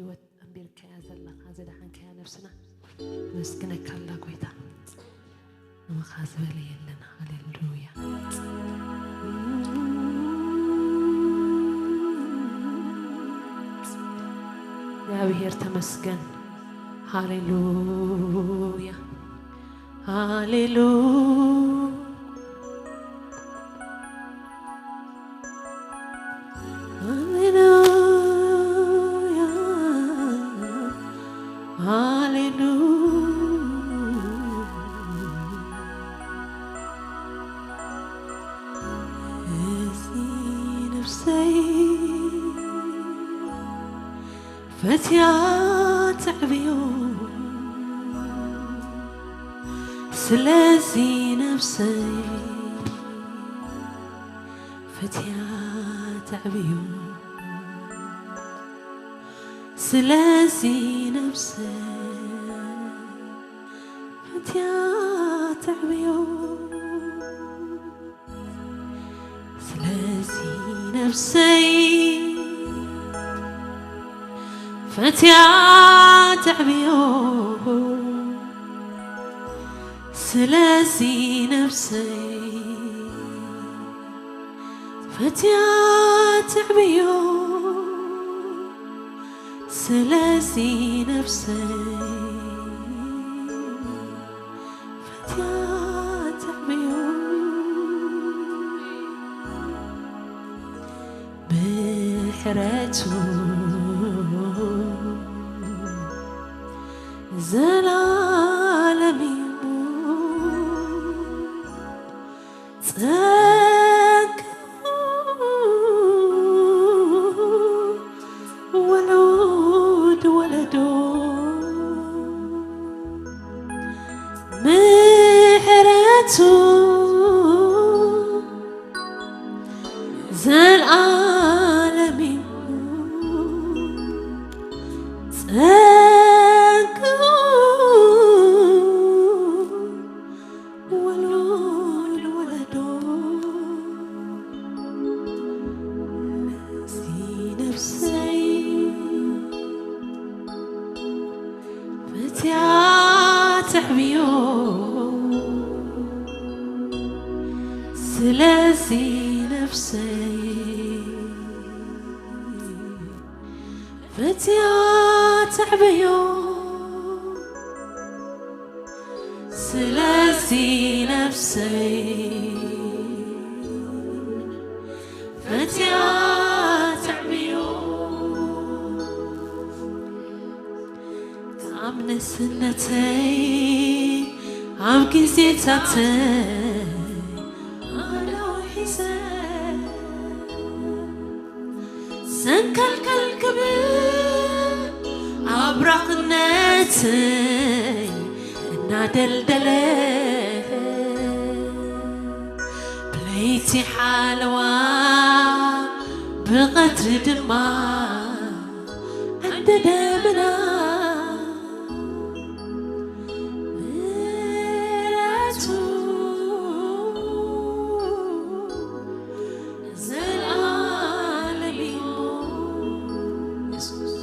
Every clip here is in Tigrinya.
ህይወት ኣንቢርካያ ዘለኻ፣ ዘድሓንካያ ነፍስና፣ ነመስግነካ ኣላ ጎይታ። ንመኻ ዝበለ የለን። ሃሌሉያ። እግዚኣብሔር ተመስገን። ሃሌሉያ፣ ሃሌሉያ፣ ሃሌሉያ፣ ሃሌሉያ። እዚ ነፍሰይ ፈትያ ተዕብዮ፣ ስለዚ ነፍሰይ ፈትያ ተዕብዮ፣ ስለዚ ነፍሰይ ፈትያ ተዕብዮ። ስለዚ ነፍሰይ ፈትያ ተዕብዮ፣ ስለዚ ነፍሰይ ፈትያ ተዕብዮ፣ ስለዚ ነፍሰይ ፈትያ ተዕብዮ። ምሕረቱ ዘላለም እዩ፣ ጸጋኡ ወለዶ ወለዶ፣ ምሕረቱ ዘልዓለም እዩ፣ ጸጋኡ ወለዶ ወለዶ። ነፍሲ ነፍሰይ ፈትያ ተዕብዮ፣ ስለዚ ነፍሰይ ፈትያ ተዕብዮ፣ ስለዚ ነፍሰይ ፈትያ ተዕብዮ። ካብ ንእስነተይ ኣብ ግዜታተይ ኣነው ሒዘ ሰንከልከል ክብል ኣብራኽነተይ እናደልደለ፣ ብለይቲ ሓለዋ ብቐትሪ ድማ ዓንዲ ደመና፣ ምሕረቱ ዘልዓለም እዩ። የሱስ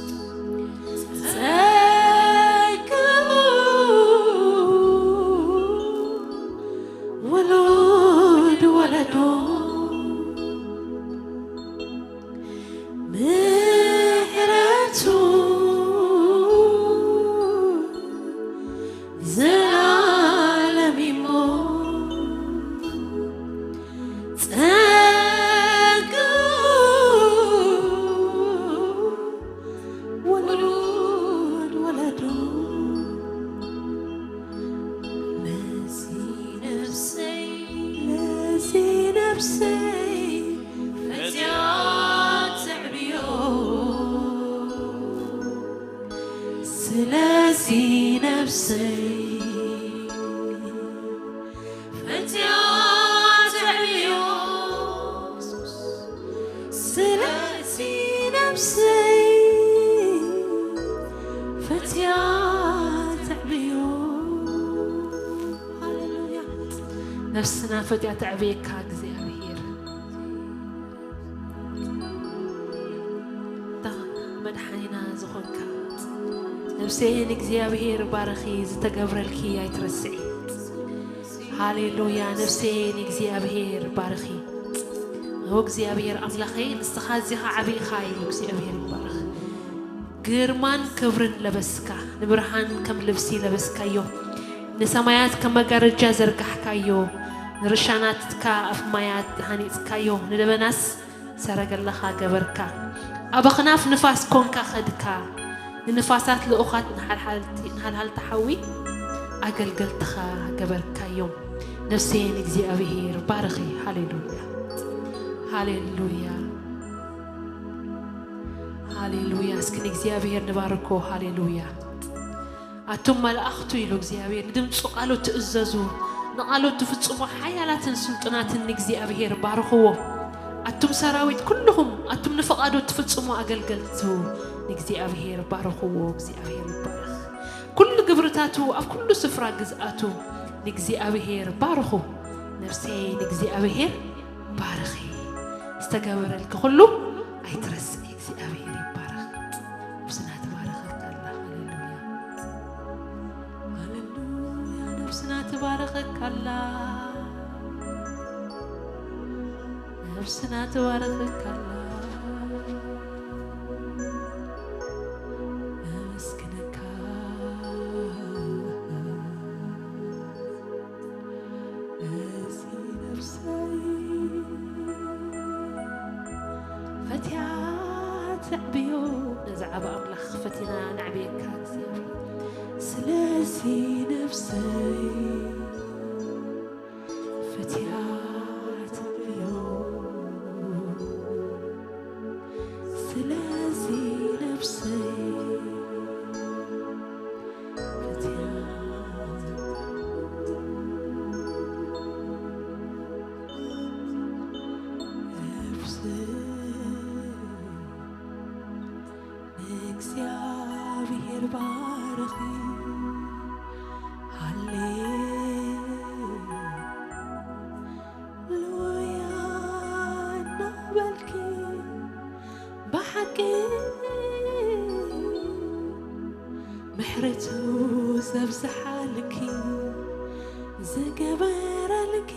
ጸጋኡ ወለዶ ወለዶ፣ ምሕረቱ ዘላለም እሞ፣ ጸጋኡ ወለዶ ወለዶ፣ ነዚ ነፍሰይ፣ ነዚ ነፍሰይ ፈትያ ተዕብዮ፣ ስለዚ ነፍሰይ ፈትያ ተዕብዮ፣ ስለዚ ነፍሰይ ፈትያ ተዕብዮ። ሃሌሉያ። ነፍስና ፈትያ ተዕብየካ እግዚኣብሔር። እታ መድሓኒና ዝኾነ ነፍሴ ንእግዚኣብሔር ባርኺ፣ ዝተገብረልኪ ኣይትረስዒ። ሃሌሉያ። ነፍሴ ንእግዚኣብሔር ባርኺ። ኦ እግዚኣብሔር ኣምላኸይ፣ ንስኻ ኣዚኻ ዓቢ ኢኻ ኢሉ እግዚኣብሔር ይባረኽ። ግርማን ክብርን ለበስካ፣ ንብርሃን ከም ልብሲ ለበስካዮ፣ ንሰማያት ከም መጋረጃ ዘርጋሕካዮ፣ ንርሻናትካ ኣፍ ማያት ሃኒጽካዮ፣ ንደበናስ ሰረገላኻ ገበርካ። ኣብ ኣኽናፍ ንፋስ ኮንካ ኸድካ፣ ንንፋሳት ልኡኻት ንሓልሓልቲ-፣ ንሃልሃልቲ ሓዊ ኣገልገልትኻ ገበርካዮም። ነፍሰይ ንእግዚኣብሔር ባርኺ። ሃሌሉያ፣ ሃሌሉያ፣ ሃሌሉያ። እስኪ ንእግዚኣብሔር ንባርኮ። ሃሌሉያ። ኣቱም መላእኽቱ ኢሉ እግዚኣብሔር፣ ንድምፁ ቃሉ ትእዘዙ፣ ንቃሉ ትፍጽሙ ሓያላትን ስልጡናትን ንእግዚኣብሔር ባርኽዎ። ኣቱም ሰራዊት ኩልኹም፣ ኣቱም ንፍቓዱ ትፍጽሙ ኣገልገልቱ ንእግዚኣብሔር ባርኽዎ። እግዚኣብሔር ይባረኽ። ኩሉ ግብርታቱ ኣብ ኩሉ ስፍራ ግዝኣቱ ንእግዚኣብሔር ባርኹ። ነፍሰይ ንእግዚኣብሔር ባርኺ። ዝተገበረልኪ ኩሉ ኣይትረስዒ። እግዚኣብሔር ይባረኽ። ነፍስና ትባረኸካ ኣላ። ሃሌሉያ፣ ሃሌሉያ። ነፍስና ትባረኸካ ኣላ። ነፍስና ትባረኸካ ኣላ። ነመስግነካ። እዚ ነፍሰይ ፈትያ ተዕብዮ። ነዚ ዓቢ ኣምላኽ ፈቲና ነዕብየካ እግዚኣብሔር። ስለዚ ነፍሰይ ፈትያ ተዕብዮ። ስለዚ ነፍሰይ ፈትያ ነፍሰይ ንእግዚኣብሔር ባርኺ። ሃሌሉያ እናበልኪ ብሓቂ ምሕረቱ ዘብዝሓልኪ፣ ዝገበረልኪ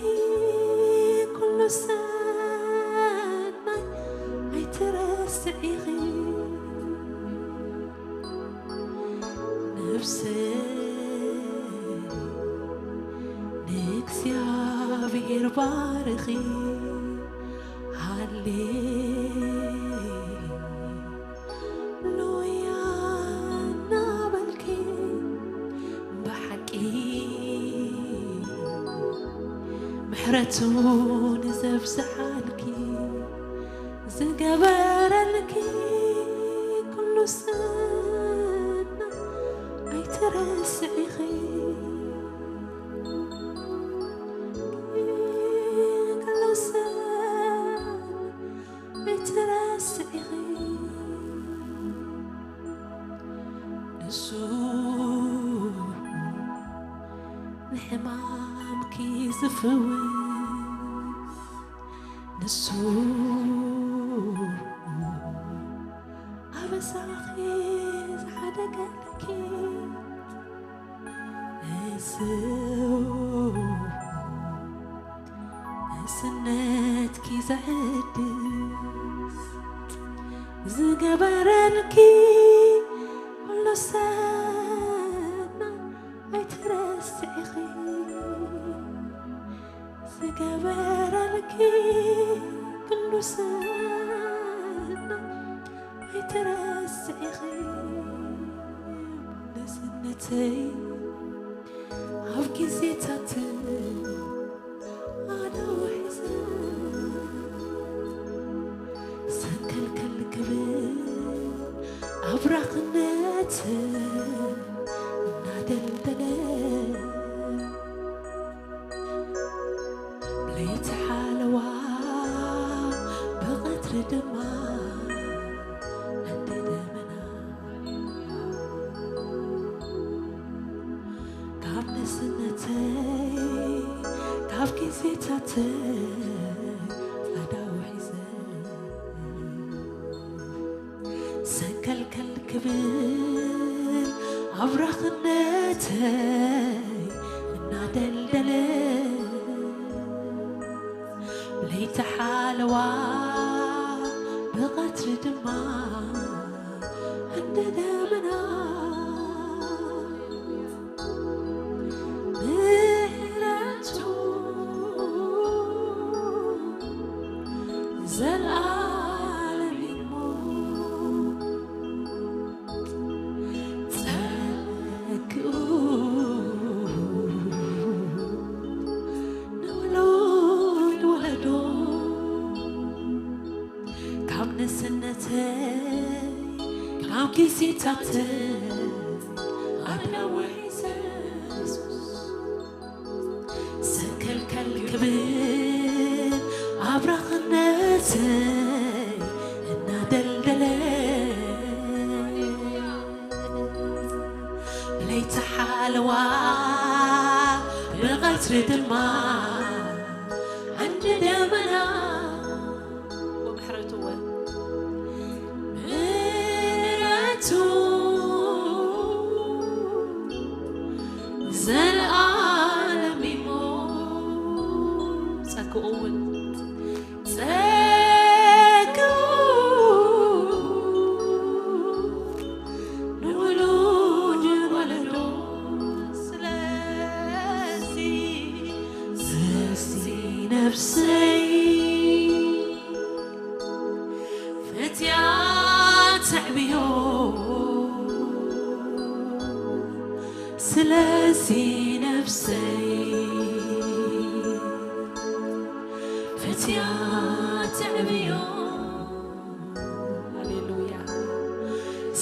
ኩሉ ሰናይ ኣይትረስዒኺ። ነፍሰይ ንእግዚኣብሔር ባርኺ። ሃሌ ሉያ እናበልኪ ብሓቂ ምሕረቱ ንዘብዝሓልኪ ዝገበረልኪ ኩሉ ሰናይ ኣይትረስዒኺ። ኩሉ ሰናይ ኣይትረስዒኺ። ንሱ ንሕማምኪ ዝፍውስ፣ ንሱ ኣበሳኺ ዝሓደገልኪ፣ ንሱ ንእስነትኪ ዘሐድስ፣ ዝገበረልኪ ኩሉ ሰናይ ኣይትረስዒኺ። ዝገበረልኪ ኩሉ ሰናይ ኣይትረስዒኺ። ንእስነተይ ኣብ ግዜታት ኣደው ሒዘ፣ ሰንከልከል ክብል ኣብራኽነት እናደልደለ፣ ለይቲ ሓለዋ ብቐትሪ ድማ እንደ ደመና፣ ካብ ንእስነተይ ካብ ግዜታተይ ኣደው ሒዘ፣ ሰንከልከል ክብል ኣብራኽነተይ እናደልደለ፣ ብለይቲ ሓለዋ ብቐትሪ ድማ እንደ ደመና፣ ምሕረቱ ዘልኣለም እሞ ጸግኡ ንወለዶ ወለዶ፣ ካብ ንስነተይ ካብ ጊዜታተይ ኣነውሕ ኢየሱስ። ሰንከልከል ክብል ኣብራኽነተይ እናደልደለ፣ ብለይቲ ሓለዋ ብቐትሪ ድማ ዓንዲ ደመና፣ ወምሕረቱ ወ-፣ ምሕረቱ ዘለዓለም እሞ ጸግኡ እውን፣ ጸግኡ ንውሉድ ወለዶ። ስለዚ፣ ስለዚ ነፍሰይ ፈትያ ተዕብዮ። ስለዚ ነፍሰይ ፈትያ ተዕብዮ። ሃሌሉያ።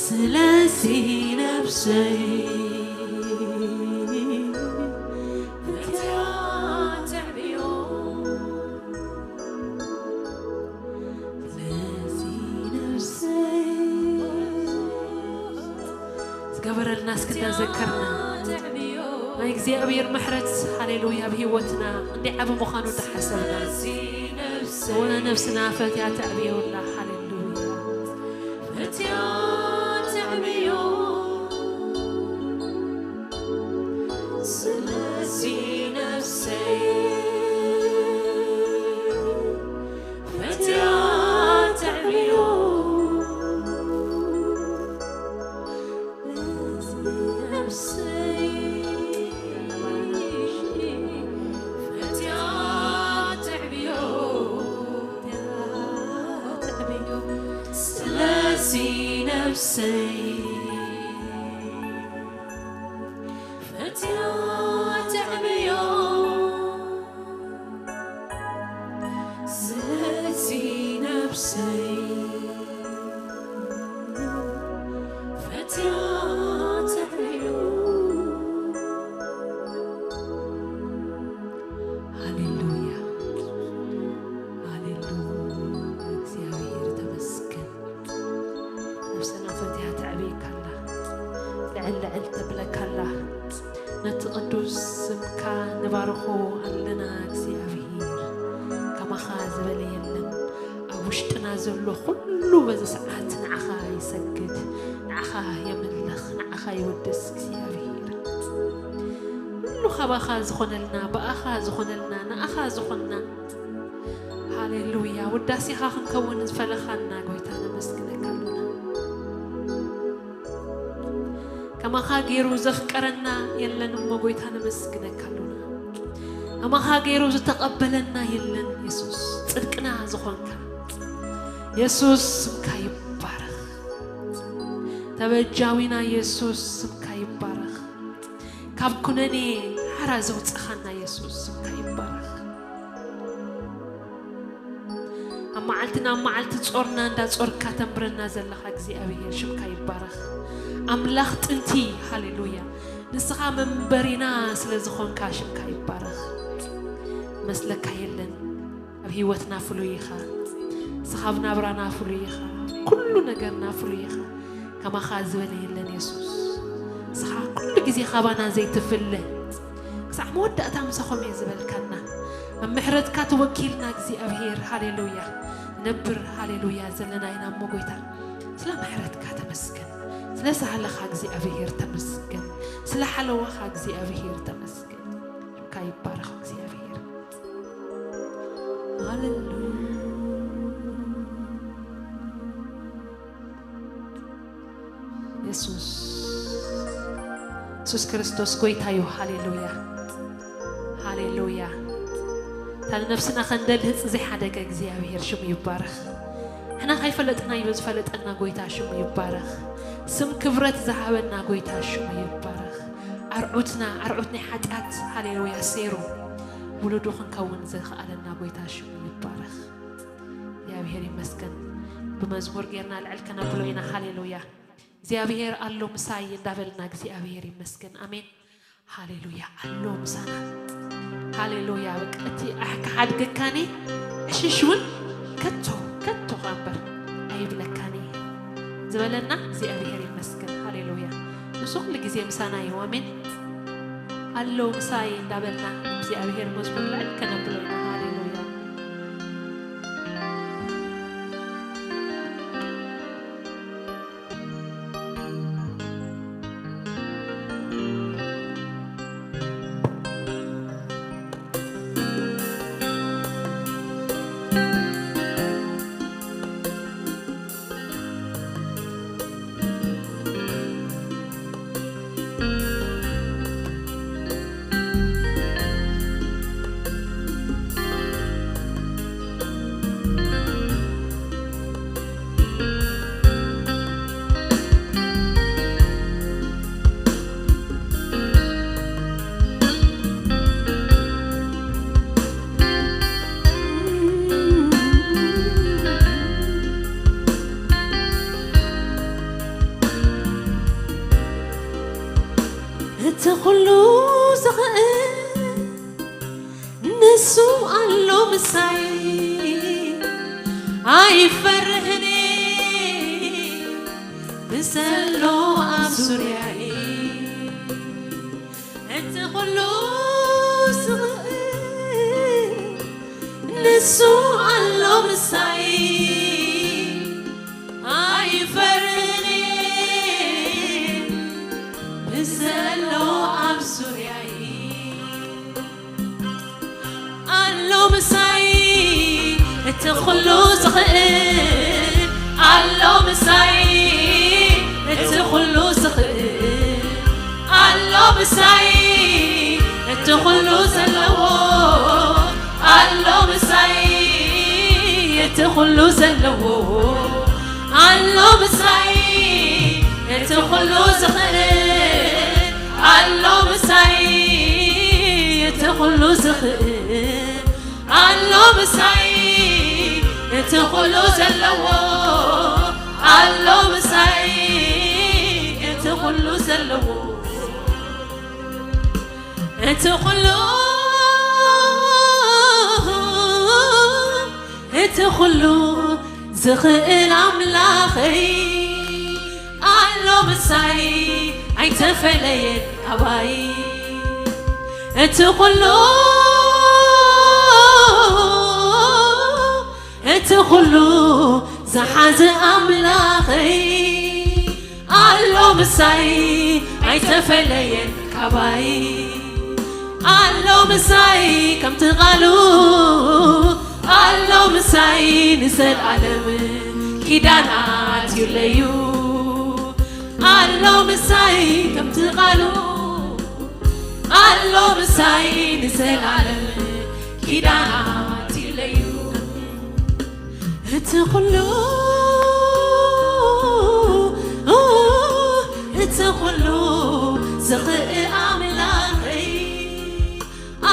ስለዚ ነፍሰይ ፈትያ ተዕብዮ። ስለዚ ነፍሰይ ዝገበረልና እስኪ እንዳዘከርና፣ ናይ እግዚኣብሔር ምሕረት፣ ሃሌሉያ፣ ኣብ ህይወትና እንዲዓቢ ምዃኑ እንዳሓሰብና፣ ዝኾነ ነፍስና ፈትያ ተዕብዮላ። ሃሌሉያ። ፈትያ ተዕብዮ። ስለዚ ነፍሰይ ፈትያ ተዕብዮ። ስለዚ ነፍሰይ ፈትያ ተዕብዮ። ስለዚ ነፍሰይ ፈትያ ተዕብዮ። ስለዚ ነፍሰይ ፈትያ ተዕብዮ። ሃሌሉያ፣ ሃሌሉያ፣ እግዚኣብሔር ተመስገን። ነፍሰና ፈትያ ተዕብየካ ኣላ፣ ልዕል ልዕል ተብለካ ኣላ። ነቲ ቅዱስ ስምካ ንባርኾ ኣለና እግዚኣብሔር። ከማኻ ዝበለ የለን። ኣብ ውሽጥና ዘሎ ኩሉ በዚ ሰዓት ንዓኻ ይሰግድ፣ ንዓኻ የምልኽ፣ ንዓኻ ይውድስ እግዚኣብሔር። ኩሉ ካባኻ ዝኾነልና፣ ብኣኻ ዝኾነልና፣ ንኣኻ ዝኾንና። ሃሌሉያ። ውዳሴኻ ክንከውን ዝፈለኻና ጎይታ ነመስግነካ ኣሎና። ከማኻ ገይሩ ዘፍቀረና የለን እሞ ጎይታ ነመስግነካ ኣሎና። ከማኻ ገይሩ ዝተቐበለና የለን የሱስ፣ ጽድቅና ዝኾንካ የሱስ ስምካ ይባረኽ። ተበጃዊና የሱስ ስምካ ይባረኽ። ካብ ኩነኔ ሓራ ዘውጻኻና የሱስ ስምካ ይባረኽ። ኣብ መዓልቲ ናብ መዓልቲ ጾርና እንዳጾርካ ተንብረና ዘለኻ እግዚኣብሔር ሽምካ ይባረኽ። ኣምላኽ ጥንቲ፣ ሃሌሉያ፣ ንስኻ መንበሪና ስለ ዝኾንካ ሽምካ ይባረኽ። መስለካ የለን። ኣብ ህይወትና ፍሉይ ኢኻ። ንስኻ ኣብ ናብራና ፍሉይ ኢኻ። ኩሉ ነገርና ፍሉይ ኢኻ። ከማኻ ዝበለ የለን የሱስ። ንስኻ ኩሉ ግዜ ካባና ዘይትፍለ፣ ክሳዕ መወዳእታ ምሳኹም እየ ዝበልካና። ኣብ ምሕረትካ ተወኪልና እግዚኣብሔር፣ ሃሌሉያ፣ ነብር፣ ሃሌሉያ፣ ዘለና ኢና እሞ ጎይታ፣ ስለ ምሕረትካ ተመስገን። ስለ ሳህለኻ እግዚኣብሔር ተመስገን። ስለ ሓለዋኻ እግዚኣብሔር ተመስገን። ሽምካ ይባረኽ እግዚኣብሔር። ሃሌሉያ። የሱስ፣ የሱስ ክርስቶስ ጎይታ እዩ። ሃሌሉያ፣ ሃሌሉያ። እታ ንነፍስና ከንደልህጽ ዘይሓደገ እግዚኣብሔር ሽሙ ይባረኽ። ንሕና ካይፈለጥናዮ ዝፈለጠና ጎይታ ሽሙ ይባረኽ። ስም ክብረት ዝሃበና ጎይታ ሽሙ ይባረኽ። ኣርዑትና፣ ኣርዑት ናይ ሓጢኣት፣ ሃሌሉያ፣ ሴሩ ውሉዱ ክንከውን ዘኽኣለና ጎይታ ሽሙ ይባረኽ። እግዚኣብሔር ይመስገን። ብመዝሙር ጌርና ልዕል ከነብሎ ኢና። ሃሌሉያ። እግዚኣብሔር ኣሎ ምሳይ እንዳበልና እግዚኣብሔር ይመስገን። ኣሜን። ሃሌሉያ። ኣሎ ምሳና። ሃሌሉያ። በቃ እቲ ኣሕ-፣ ክሓድገካኒ ዕሽሽ እውን ከቶ፣ ከቶ ኸኣ እምበር ኣይብለካኒ ዝበለና እግዚኣብሔር ይመስገን። ሃሌሉያ። ንሱ ኩሉ ግዜ ምሳና እዩ። ኣሜን። ኣሎ ምሳይ እንዳበልና እግዚኣብሔር መዝሙር ልዕል ከነብሎ ኢና። ሃሌሉያ። እቲ ኩሉ ዝኽእል ንሱ ኣሎ ምሳይ፣ ኣይፈርህን ብዘሎ ኣብ ዙርያይ። እቲ ኩሉ ዝኽእል ንሱ ኣሎ ምሳይ፣ ኣይፈርህን ብዘሎ ኣብ ዙርያይ። ኣሎ ምሳይ እቲ ኩሉ ዝኽእል፣ ኣሎ ምሳይ እቲ ኩሉ ዝኽእል፣ ኣሎ ምሳይ እቲ ኩሉ ዘለዎ፣ ኣሎ ምሳይ እቲ ኩሉ ዘለዎ፣ ኣሎ ምሳይ እቲ ኩሉ ዝኽእል፣ ኣሎ ምሳይ እቲ ኩሉ ዝኽእል፣ ኣሎ ምሳይ እቲ ኩሉ ዘለዎ፣ ኣሎ ምሳይ እቲ ኩሉ ዘለዎ። እቲ ኩሉ፣ እቲ ኩሉ ዝኽእል ኣምላኸይ ኣሎ ምሳይ፣ ኣይተፈለየን ካባይ። እቲ ኩሉ፣ እቲ ኩሉ ዝሓዘ ኣምላኸይ ኣሎ ምሳይ፣ ኣይተፈለየን ካባይ። ኣሎ ምሳይ ከምቲ ቃሉ፣ ኣሎ ምሳይ ንዘልኣለም ኪዳናት ይለዩ። ኣሎ ምሳይ ከምቲ ቃሉ፣ ኣሎ ምሳይ ንዘልኣለም ኪዳናት ይለዩ። እቲ ኩሉ፣ እቲ ኩሉ ዝኽእል ኣምላኸይ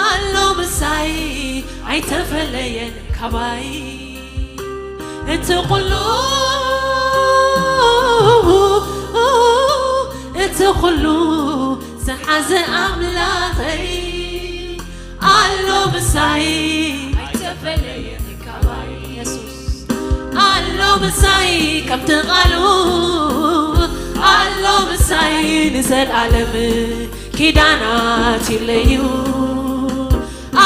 ኣሎ ምሳይ፣ ኣይተፈለየን ካባይ። እቲ ኩሉ፣ እቲ ኩሉ ዝሓዘ ኣምላኸይ ኣሎ ምሳይ፣ ኣይተፈለየን ካባይ። የሱስ ኣሎ ምሳይ ከምቲ ቃሉ፣ ኣሎ ምሳይ ንዘልኣለም ኪዳናት ይለዩ።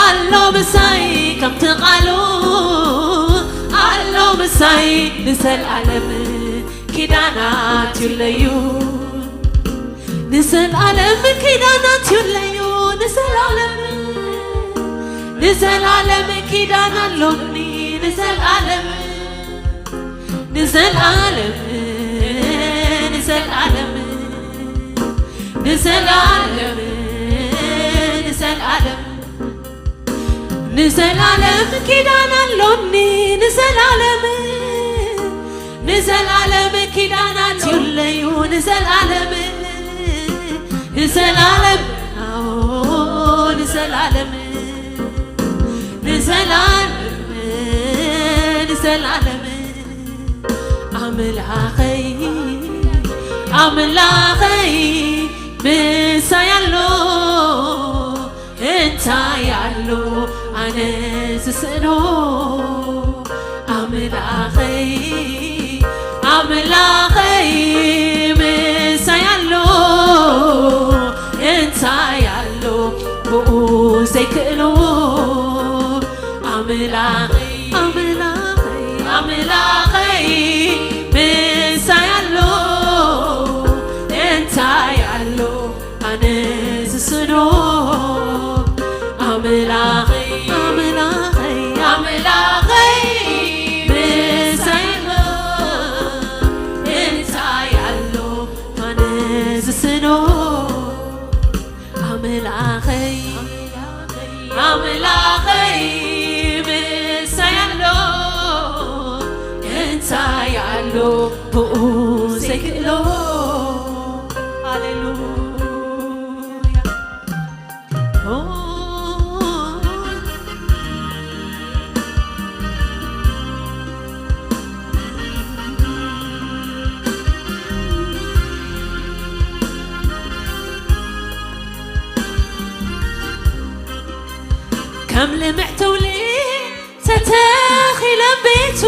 ኣሎ ምሳይ ከምቲ ቃሉ፣ ኣሎ ምሳይ ንዘልኣለም ኪዳናት ይለዩ። ዘላለም ኪዳናት ይለዩ ንዘላለም፣ ንዘላለም ኪዳን ኣሎኒ ንዘላለም፣ ንዘላለም፣ ንዘላለም፣ ንዘላለም፣ ንዘላለም፣ ንዘላለም ኪዳን ኣሎኒ ንዘላለም፣ ንዘላለም ኪዳናት ይለዩ ንዘላለም፣ ንዘላለም፣ ኣዎ፣ ንዘላለም፣ ንዘላለም፣ ንዘላለም። ኣምላኸይ፣ ኣምላኸይ ምሳይ ኣሎ፣ እንታይ ኣሎ ኣነ ዝስእኖ? ኣምላኸይ፣ ኣምላኸይ ምሳይ ኣሎ፣ እንታይ ኣሎ ብኡ ዘይክእሎ? ኣምላኸይ፣ ኣምላኸይ፣ ኣምላኸይ ምሳይ ኣሎ፣ እንታይ ኣሎ ኣነ ዝስኖ? ኣምላኸይ፣ ኣምላኸይ፣ ኣምላኸይ ምሳይ ኣሎ፣ እንታይ ኣሎ ኣነ ዝስኖ? ኣምላኸይ፣ ኣምላኸይ ምሳይ ኣሎ፣ እንታይ ኣሎ ብኡ ዘይክእሎ? ሃሌሉያ። ኦ፣ ከም ልምዕ ትውሊ ተተኺለ ቤቱ፣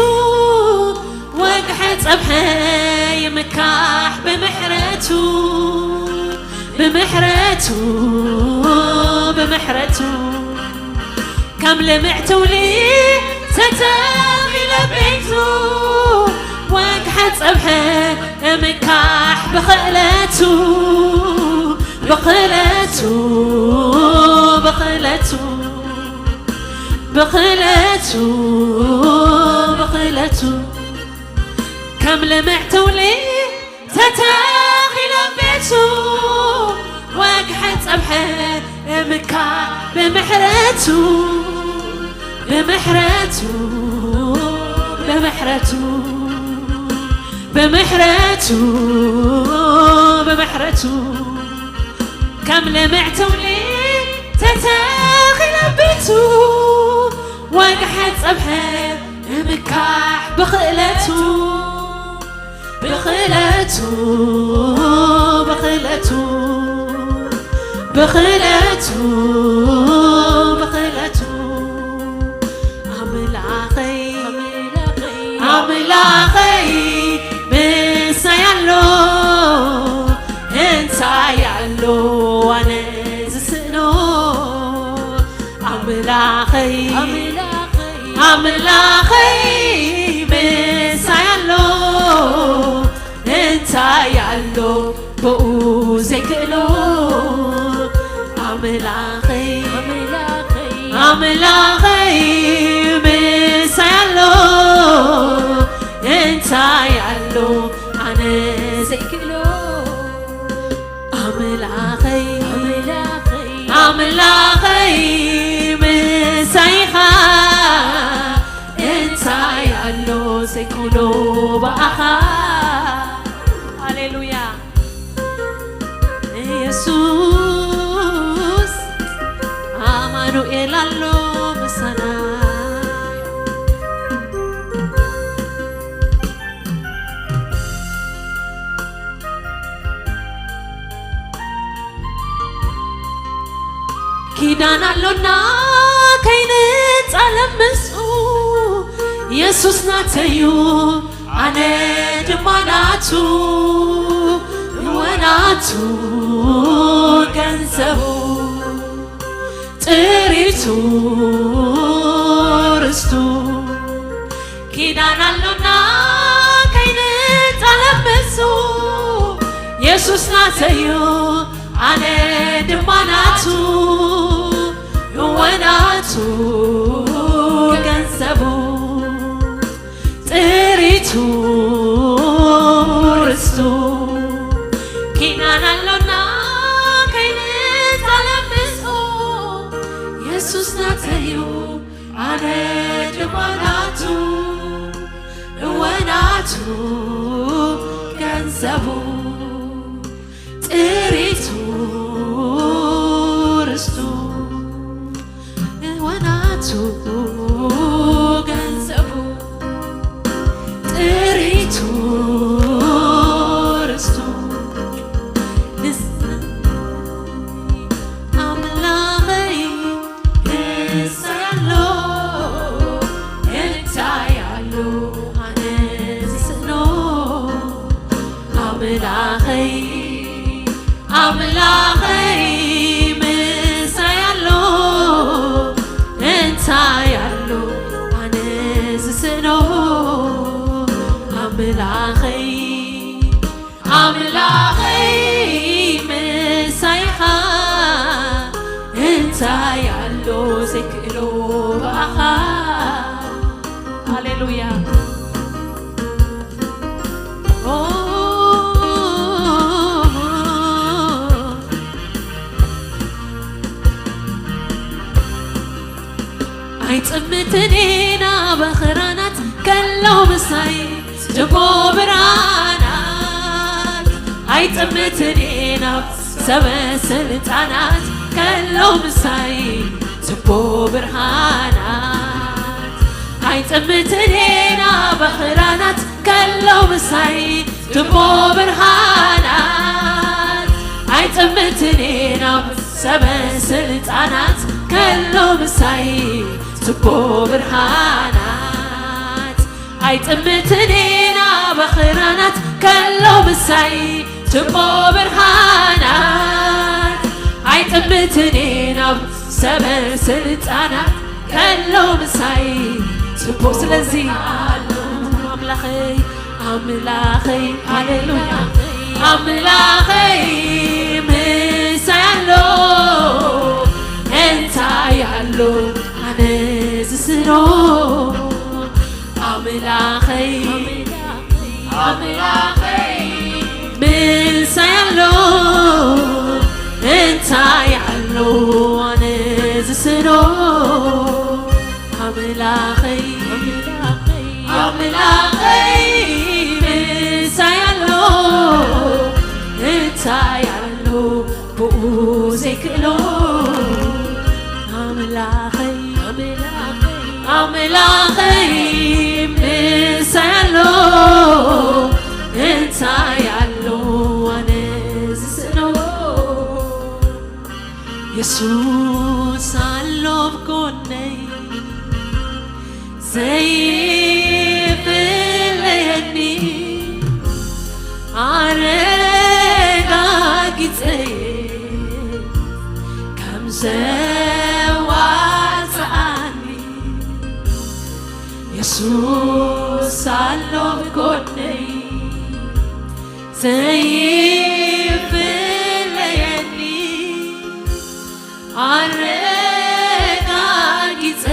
ወግሐ ጸብሐ ይምካሕ ብምሕረቱ፣ ብምሕረቱ፣ ብምሕረቱ። ከም ልምዕ ትውሊ ተተኺለ ቤቱ፣ ወግሐ ጸብሐ እምካሕ ብኽእለቱ፣ ብኽእለቱ፣ ብኽእለቱ፣ ብኽእለቱ፣ ብኽእለቱ። ከም ልምዕ ትውሊ ተተኺለ ቤቱ፣ ወግሐ ጸብሐ እምካ ብምሕረቱ፣ ብምሕረቱ፣ ብምሕረቱ፣ ብምሕረቱ፣ ብምሕረቱ። ከም ልምዕ ትውሊ ተተኺለ ቤቱ፣ ወግሐ ጸብሐ እምካሕ ብኽእለቱ፣ ብኽእለቱ፣ ብኽእለቱ፣ ብኽእለቱ፣ ብኽእለቱ። ኣምላኸይ፣ ኣምላኸይ ምሳይ ኣሎ፣ እንታይ ኣሎ ኣነ ዝስእኖ? ኣምላኸይ፣ ኣምላኸይ ምሳይ ኣሎ፣ እንታይ ኣሎ ብኡ ዘይክእሎ? ኣምላኸይ፣ ኣምላኸይ፣ ኣምላኸይ ምሳይ ኣሎ፣ እንታይ ኣሎ ኣነ ዘይክእሎ? ኣምላኸይ፣ ኣምላኸይ፣ ኣምላኸይ ምሳይኻ እንታይ ኣሎ ዘይክእሎ ብኣኻ? ሃሌሉያ። ኢየሱስ ኣማኑኤል ኣሎ ምሳና። ኪዳን ኣሎና ከይንጻለም ምስኡ፣ የሱስ ናተዩ ኣነ ድማ ናቱ፣ እወ ናቱ ገንዘቡ ጥሪቱ ርስቱ። ኪዳን ኣሎና ከይንጣለብ ምሱ፣ የሱስ ናተዩ ኣነ ድማ ናቱ፣ እወ ናቱ ገንዘቡ ጥሪቱ ርስቱ ኪዳን ኣሎና ከይንጣለ ምስኡ። የሱስ ናተዩ ኣነ ድማ ናቱ፣ እወ ናቱ ገንዘቡ ጥሪቱ ርስቱ እወ ናቱ ገንዘቡ ጥሪቱ ርስቱ ንስ ኣምላኸይ ንሳይ ኣሎ እንታይ ኣሎ ኣነ ዝስእኖ ኣምላኸይ ኣምላኸይ ምሳይ ኣሎ እንታይ ኣሎ ኣነ ዝስእኖ ኣምላኸይ ኣምላኸይ ምሳይኻ እንታይ ኣሎ ዘይክእሎ ብኣኻ። ሃሌሉያ። ኦ፣ ኣይጥምትን ኢና በኽራናት ከሎ ምሳይ ጅቦ ብርሃናት ኣይጥምትን ኢና ሰበ ስልጣናት ከሎ ምሳይ ጅቦ ብርሃናት ኣይጥምትን ኢና በኽራናት ከሎ ምሳይ ጅቦ ብርሃናት ኣይጥምትን ኢና ሰበ ስልጣናት ከሎ ምሳይ ጅቦ ብርሃናት ኣይጥምትን ኢና በኽራናት ከሎ ምሳይ ጅቦ ብርሃናት ኣይጥምትን ኢና ሰበ ስልጣናት ከሎ ምሳይ ጅቦ ስለዚ ኣምላኸይ ኣምላኸይ ሃሌሉያ ኣምላኸይ ምሳይ ኣሎ እንታይ ኣሎ ኣነ ዝስኖ ኣምላኸይ ኣምላኸይ ምሳይ ኣሎ እንታይ ኣሎ ኣነ ዝስኖ ኣምላኸይ ኣምላኸይ ምሳይ ኣሎ እንታይ ኣሎ ብኡ ዘይክእሎ ኣምላኸይ ኣምላኸይ ምሳይ ኣሎ እንታይ ኣሎ ኣነ ዝስእኖ የሱስ ኣሎ ብጎነይ ዘይፍለየኒ ኣረጋጊጸ ከም ዘዋጽኣኒ የሱስ ኣሎ ብጎነይ ዘይፍለየኒ ኣረጋጊጸ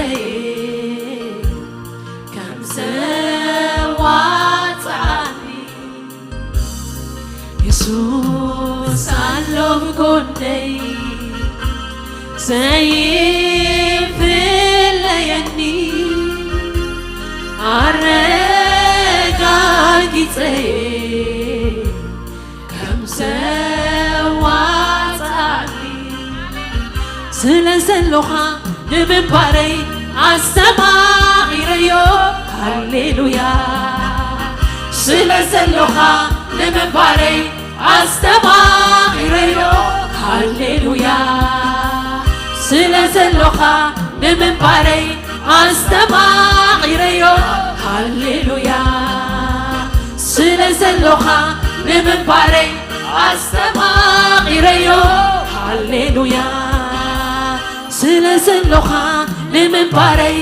ከም ዘዋጽኣኒ የሱስ ኣሎ ብጎነይ ዘይፍለየኒ ኣረጋጊጸ ከም ዘዋጽኣኒ ስለ ዘሎኻ ንምንባረይ ኣስተማቒረዮ ሃሌሉያ ስለ ዘሎኻ ንምንባረይ ኣስተማቒረዮ ሃሌሉያ ስለ ዘሎኻ ንምንባረይ ኣስተማቒረዮ ሃሌሉያ ስለ ዘሎኻ ንምንባረይ ኣስተማቒረዮ ሃሌሉያ ስለ ዘሎኻ ንምንባረይ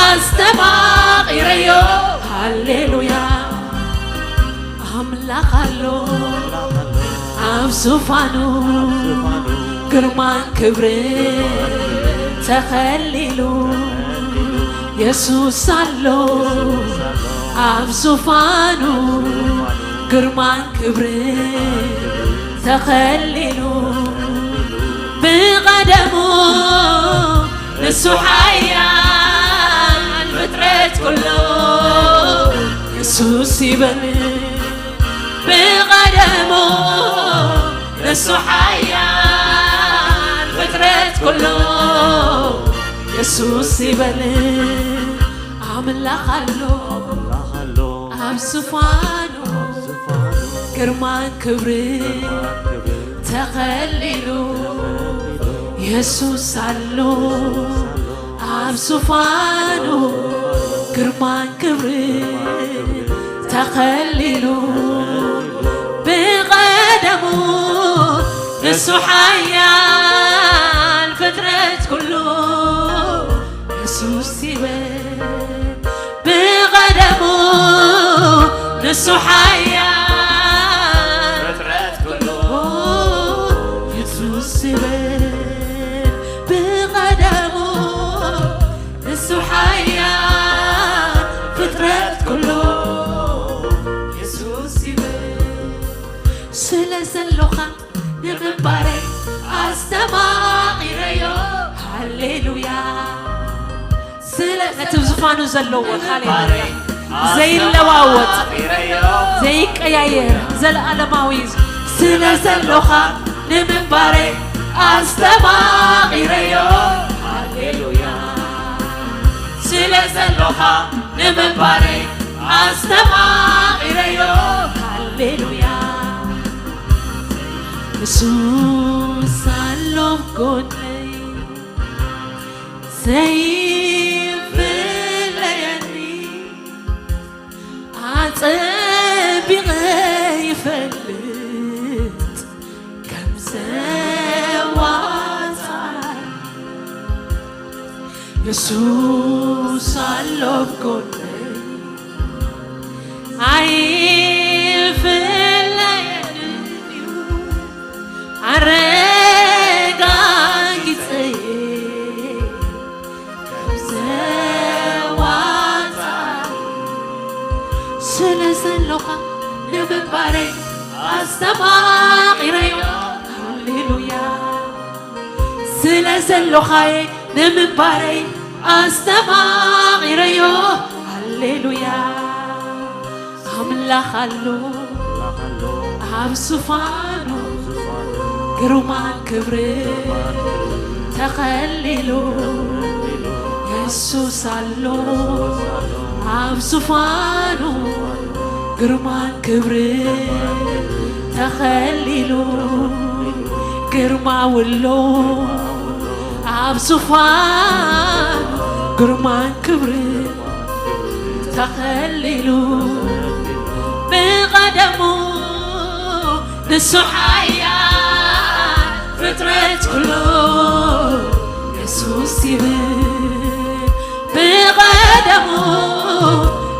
ኣስተማቒረዮ ሃሌሉያ ኣምላኽ ኣሎ ኣብ ዙፋኑ ግርማን ክብርን ተኸሊሉ የሱስ ኣሎ። ኣብ ዙፋኑ ግርማን ክብርን ተኸሊሉ ብቐደሙ ንሱ ሓያል ፍጥረት ኩሉ የሱስ ይበል። ብቐደሙ ንሱ ሓያል ፍጥረት ኩሉ የሱስ ይበል። ኣምላኽ ኣሎ ኣብ ዙፋኑ ግርማን ክብርን ተኸሊሉ የሱስ ኣሎ። ኣብ ዙፋኑ ግርማን ክብርን ተኸሊሉ ብቐደሙ ንሱ ሓያል ፍጥረት ኩሉ የሱስ ይበል። ብቐደሙ ንሱ ሓያል ፍጥረት ኩሉ የሱስ ይበል። ብቐደሙ ንሱ ሓያል ፍጥረት ኩሉ የሱስ ይበል። ስለ ዘሎኻ ንምንባረይ ኣስተማቒረዮ። ሃሌሉያ። ስለ ነቲ ኣብ ዝፋኑ ዘለዎ፣ ሃሌሉያ፣ ዘይለዋወጥ ዘይቀያየር፣ ዘለኣለማዊ እዩ። ስለ ዘሎኻ ንምንባረይ ኣስተማቒረዮ። ሃሌሉያ። ስለ ዘሎኻ ንምንባረይ ኣስተማቒረዮ። ሃሌሉያ። የሱስ ኣሎ ጎነይ ዘይፍለየኒ ኣጸቢቐ ይፈልጥ ከም ዘዋጻኒ የሱስ ኣሎ ጎነይ ኣይፍለየንን እዩ ኣረጋጊጸ ዘዋጻኒ ስለ ዘሎኻ ንምንባረይ ኣስተማቒረዮ። ሃሌሉያ። ስለ ዘሎኻየ ንምንባረይ ኣስተማቒረዮ። ሃሌሉያ። ኣምላኽ ኣሎ ኣብ ዙፋኑ ግሩማን ክብሪ ተኸሊሉ የሱስ ኣሎ ኣብ ዙፋኑ ግርማን ክብሪ ተኸሊሉ ግርማው ኣሎ ኣብ ዙፋኑ ግርማን ክብሪ ተኸሊሉ ብቐደሙ ንሱ ሓያል ፍጥረት ኩሉ የሱስ ይብል ብቐደሙ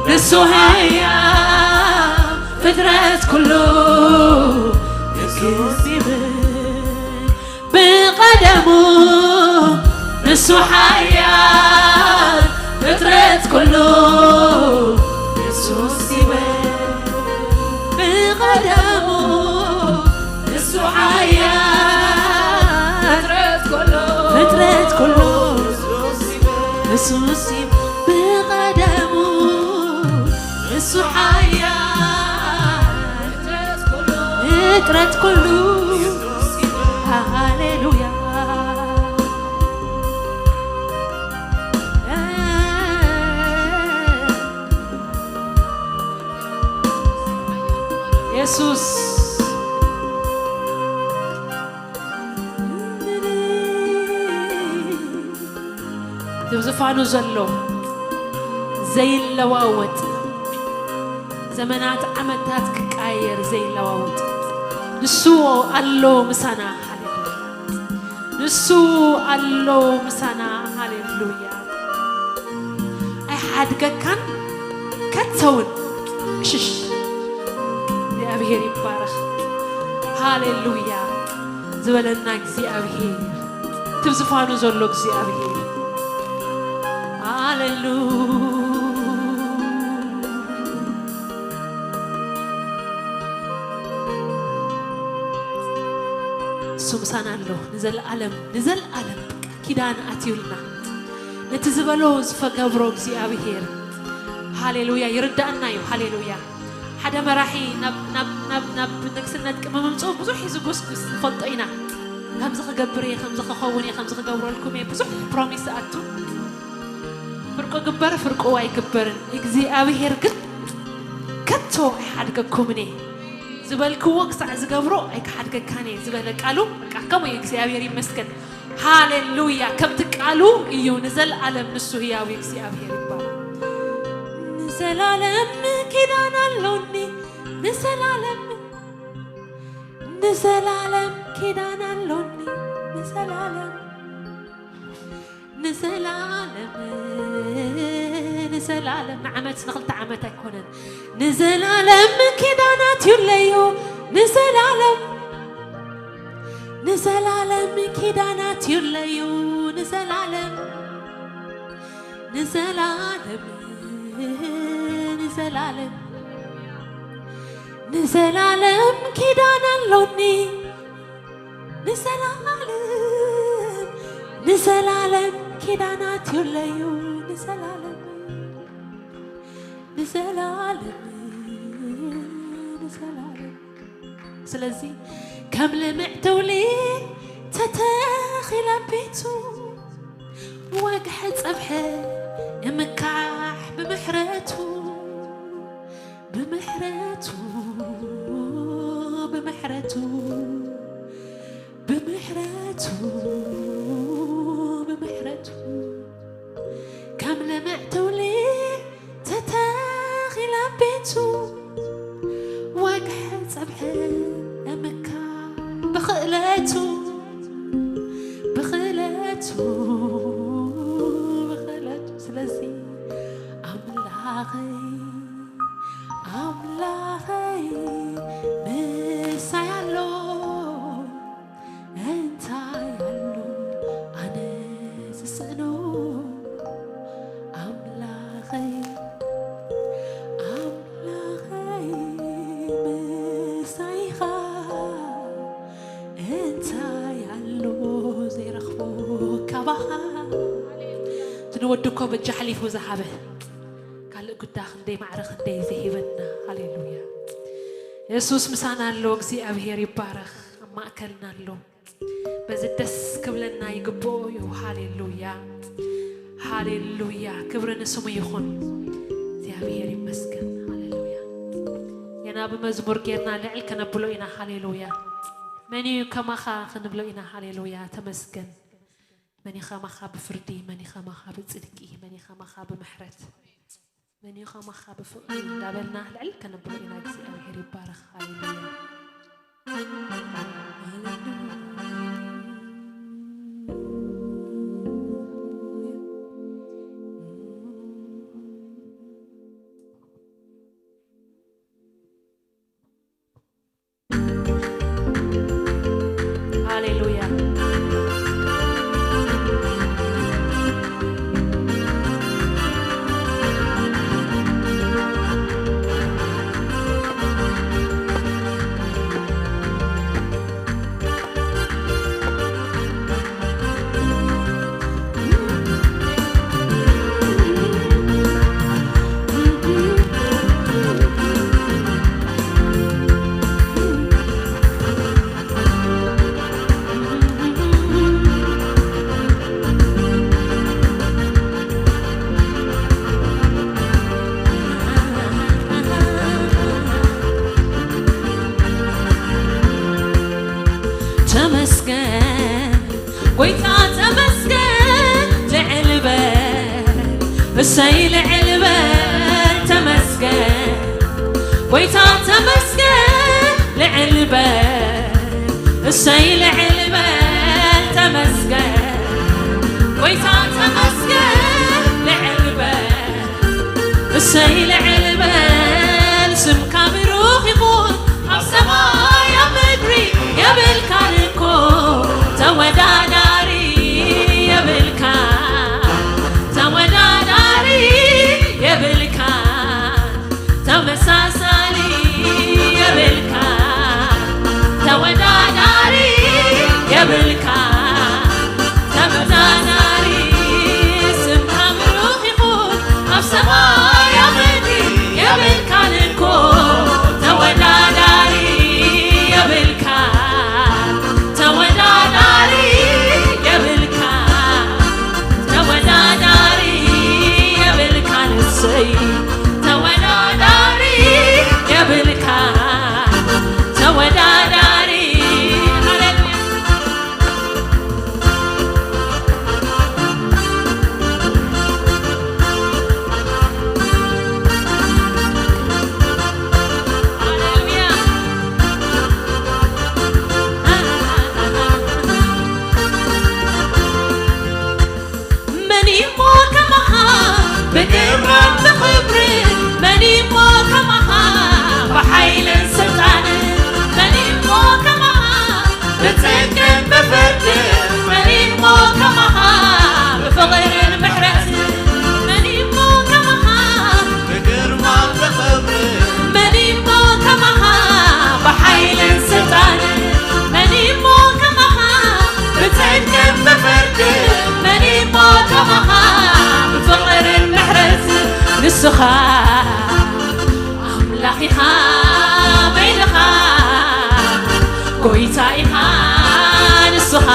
ንሱ ሓያል ፍጥረት ኩሉ የሱስ ይብል ብቐደሙ ንሱ ሓያል ፍጥረት ኩሉ የሱስ ይበል ብቐደሙ ንሱ ሓያል ፍጥረት ኩሉ ፍጥረት ኩሉ የሱስ ይበል ብቐደሙ ንሱ ሓያል ፍጥረት ኩሉ ሃሌሉያ የሱስ እቲ ዝፋኑ ዘሎ ዘይለዋወጥ ዘመናት ዓመታት ክቃየር ዘይለዋወጥ ንሱ ኣሎ ምሳና ሃሌሉያ ንሱ ኣሎ ምሳና ሃሌሉያ ኣይሓድገካን ከቶውን ሽሽ እግዚኣብሔር ይባረኽ ሃሌሉያ ዝበለና እግዚኣብሔር፣ እቲ ዝፋኑ ዘሎ እግዚኣብሔር። ሃሌሉያ። እሱ ምሳና ኣሎ። ንዘለዓለም፣ ንዘለዓለም ኪዳን ኣትዩልና። ነቲ ዝበሎ ዝፈገብሮ እግዚኣብሔር፣ ሃሌሉያ፣ ይርዳእና እዩ። ሃሌሉያ። ሓደ መራሒ ናብ፣ ናብ፣ ናብ፣ ናብ ንግስነት ቅድሚ ምምፅኡ ብዙሕ እዩ ዝጉስጉስ፣ ንፈልጦ ኢና። ከምዚ ክገብር እየ፣ ከምዚ ክኸውን እየ፣ ከምዚ ክገብረልኩም እየ፣ ብዙሕ ፕሮሚስ ኣቱ። ፍርቁ ግበር፣ ፍርቁ ኣይግበርን። እግዚኣብሔር ግን ከቶ ኣይሓድገኩምን እየ። ዝበልክዎ ክሳዕ ዝገብሮ ኣይክሓድገካን እየ ዝበለ ቃሉ፣ በቃ ከምኡ እዩ። እግዚኣብሔር ይመስገን። ሃሌሉያ። ከምቲ ቃሉ እዩ፣ ንዘለዓለም ንሱ ህያው እግዚኣብሔር ይባላል። ንዘላለም ኪዳን ኣሎኒ፣ ንዘላለም፣ ንዘላለም ኪዳን ኣሎኒ፣ ንዘላለም፣ ንዘላለም፣ ንዘላለም። ንዓመት፣ ንኽልተ ዓመት ኣይኮነን። ንዘላለም ኪዳናት ይለዩ፣ ንዘላለም፣ ንዘላለም ኪዳናት ይለዩ፣ ንዘላለም፣ ንዘላለም፣ ንዘላለም፣ ንዘላለም ኪዳን ኣሎኒ፣ ንዘላለም፣ ንዘላለም ኪዳናት ይለዩ፣ ንዘላለም፣ ንዘላለም፣ ንዘላለም። ስለዚ ከም ልምዕ ተውሊ ተተኺላ ቤቱ፣ ወግሐ ጸብሐ እምካሕ ብምሕረቱ፣ ብምሕረቱ፣ ብምሕረቱ፣ ብምሕረቱ፣ ብምሕረቱ፣ ከም ልምዕ ተውሊ ተተኺላ ቤቱ፣ ወግሐ ጸብሐ እምካ ብኽእለቱ፣ ብኽእለቱ፣ ብኽእለቱ። ስለዚ ኣምላኸይ፣ ኣምላኸይ ምሳይ ኣሎ፣ እንታይ ኣሎ ኣነ ዝስእኖ? ኣምላኸይ፣ ኣምላኸይ ምሳይኻ፣ እንታይ ኣሎ ዘይረኽቦ ካባኻ? እቲ ንወዲ እኮ በጃ ሓሊፉ ዝሃበ፣ ካልእ ጉዳ ክንደይ ማዕረ ክንደይ ዝሂበና። ሃሌሉያ። የሱስ ምሳና ኣሎ። እግዚኣብሔር ይባረኽ። ኣብ ማእከልና ኣሎ። በዚ ደስ ክብለና ይግብኦ እዩ። ሃሌሉያ፣ ሃሌሉያ፣ ክብሪ ንስሙ ይኹን። እግዚኣብሔር ይመስገን። ሃሌሉያ። ገና ብመዝሙር ጌርና ልዕል ከነብሎ ኢና። ሃሌሉያ። መን እዩ ከማኻ ክንብሎ ኢና። ሃሌሉያ፣ ተመስገን። መን እዩ ከማኻ ብፍርዲ፣ መን እዩ ከማኻ ብጽድቂ፣ መን እዩ ከማኻ ብምሕረት፣ መን እዩ ከማኻ ብፍቕሪ እንዳበልና ልዕል ከነብሎ ኢና። እግዚኣብሔር ይባረኽ። ሃሌሉያ። ሃሌሉያ። ተመስገን ጎይታ ተመስገን፣ ልዕል በል እሰይ፣ ልዕል በል ተመስገን ጎይታ ተመስገን፣ ልዕል በል እሰይ፣ ልዕል በል ተመስገን ጎይታ ተመስገን፣ ልዕል በል እሰይ፣ ልዕል በል ስምካ ብሩኽ ይኹን ኣብ ሰማይ ኣብ ምድሪ። የብልካ ተመዛዛሪ፣ ስምካ ምሩኽ ይኹን ኣብ ሰማይ ኣብ ምድሪ። የብልካን እኮ ተወዳዳሪ፣ የብልካ ተወዳዳሪ፣ የብልካ ተወዳዳሪ፣ የብልካ ንሰይ ተወዳዳሪ፣ የብልካ ተወዳዳሪ። ሃሌሉያ። መን እሞ ከማኻ ብግርማን ብኽብርን፣ መን እሞ ከማኻ ብሓይልን ስልጣንን፣ መን እሞ ከማኻ ብጽድቅን ብፍርድን፣ መን እሞ ከማኻ ብፍቕርን ምሕረትን፣ መን እሞ ከማኻ ብግርማን ብኽብርን፣ መን እሞ ከማኻ ብሓይልን ስልጣንን፣ መን እሞ ከማኻ ብጽድቅን ብፍርድን፣ መን እሞ ከማኻ ብፍቕርን ምሕረትን? ንስኻ ኣምላኽ ኢኻ በይንኻ፣ ጎይታ ኢኻ ንስኻ፣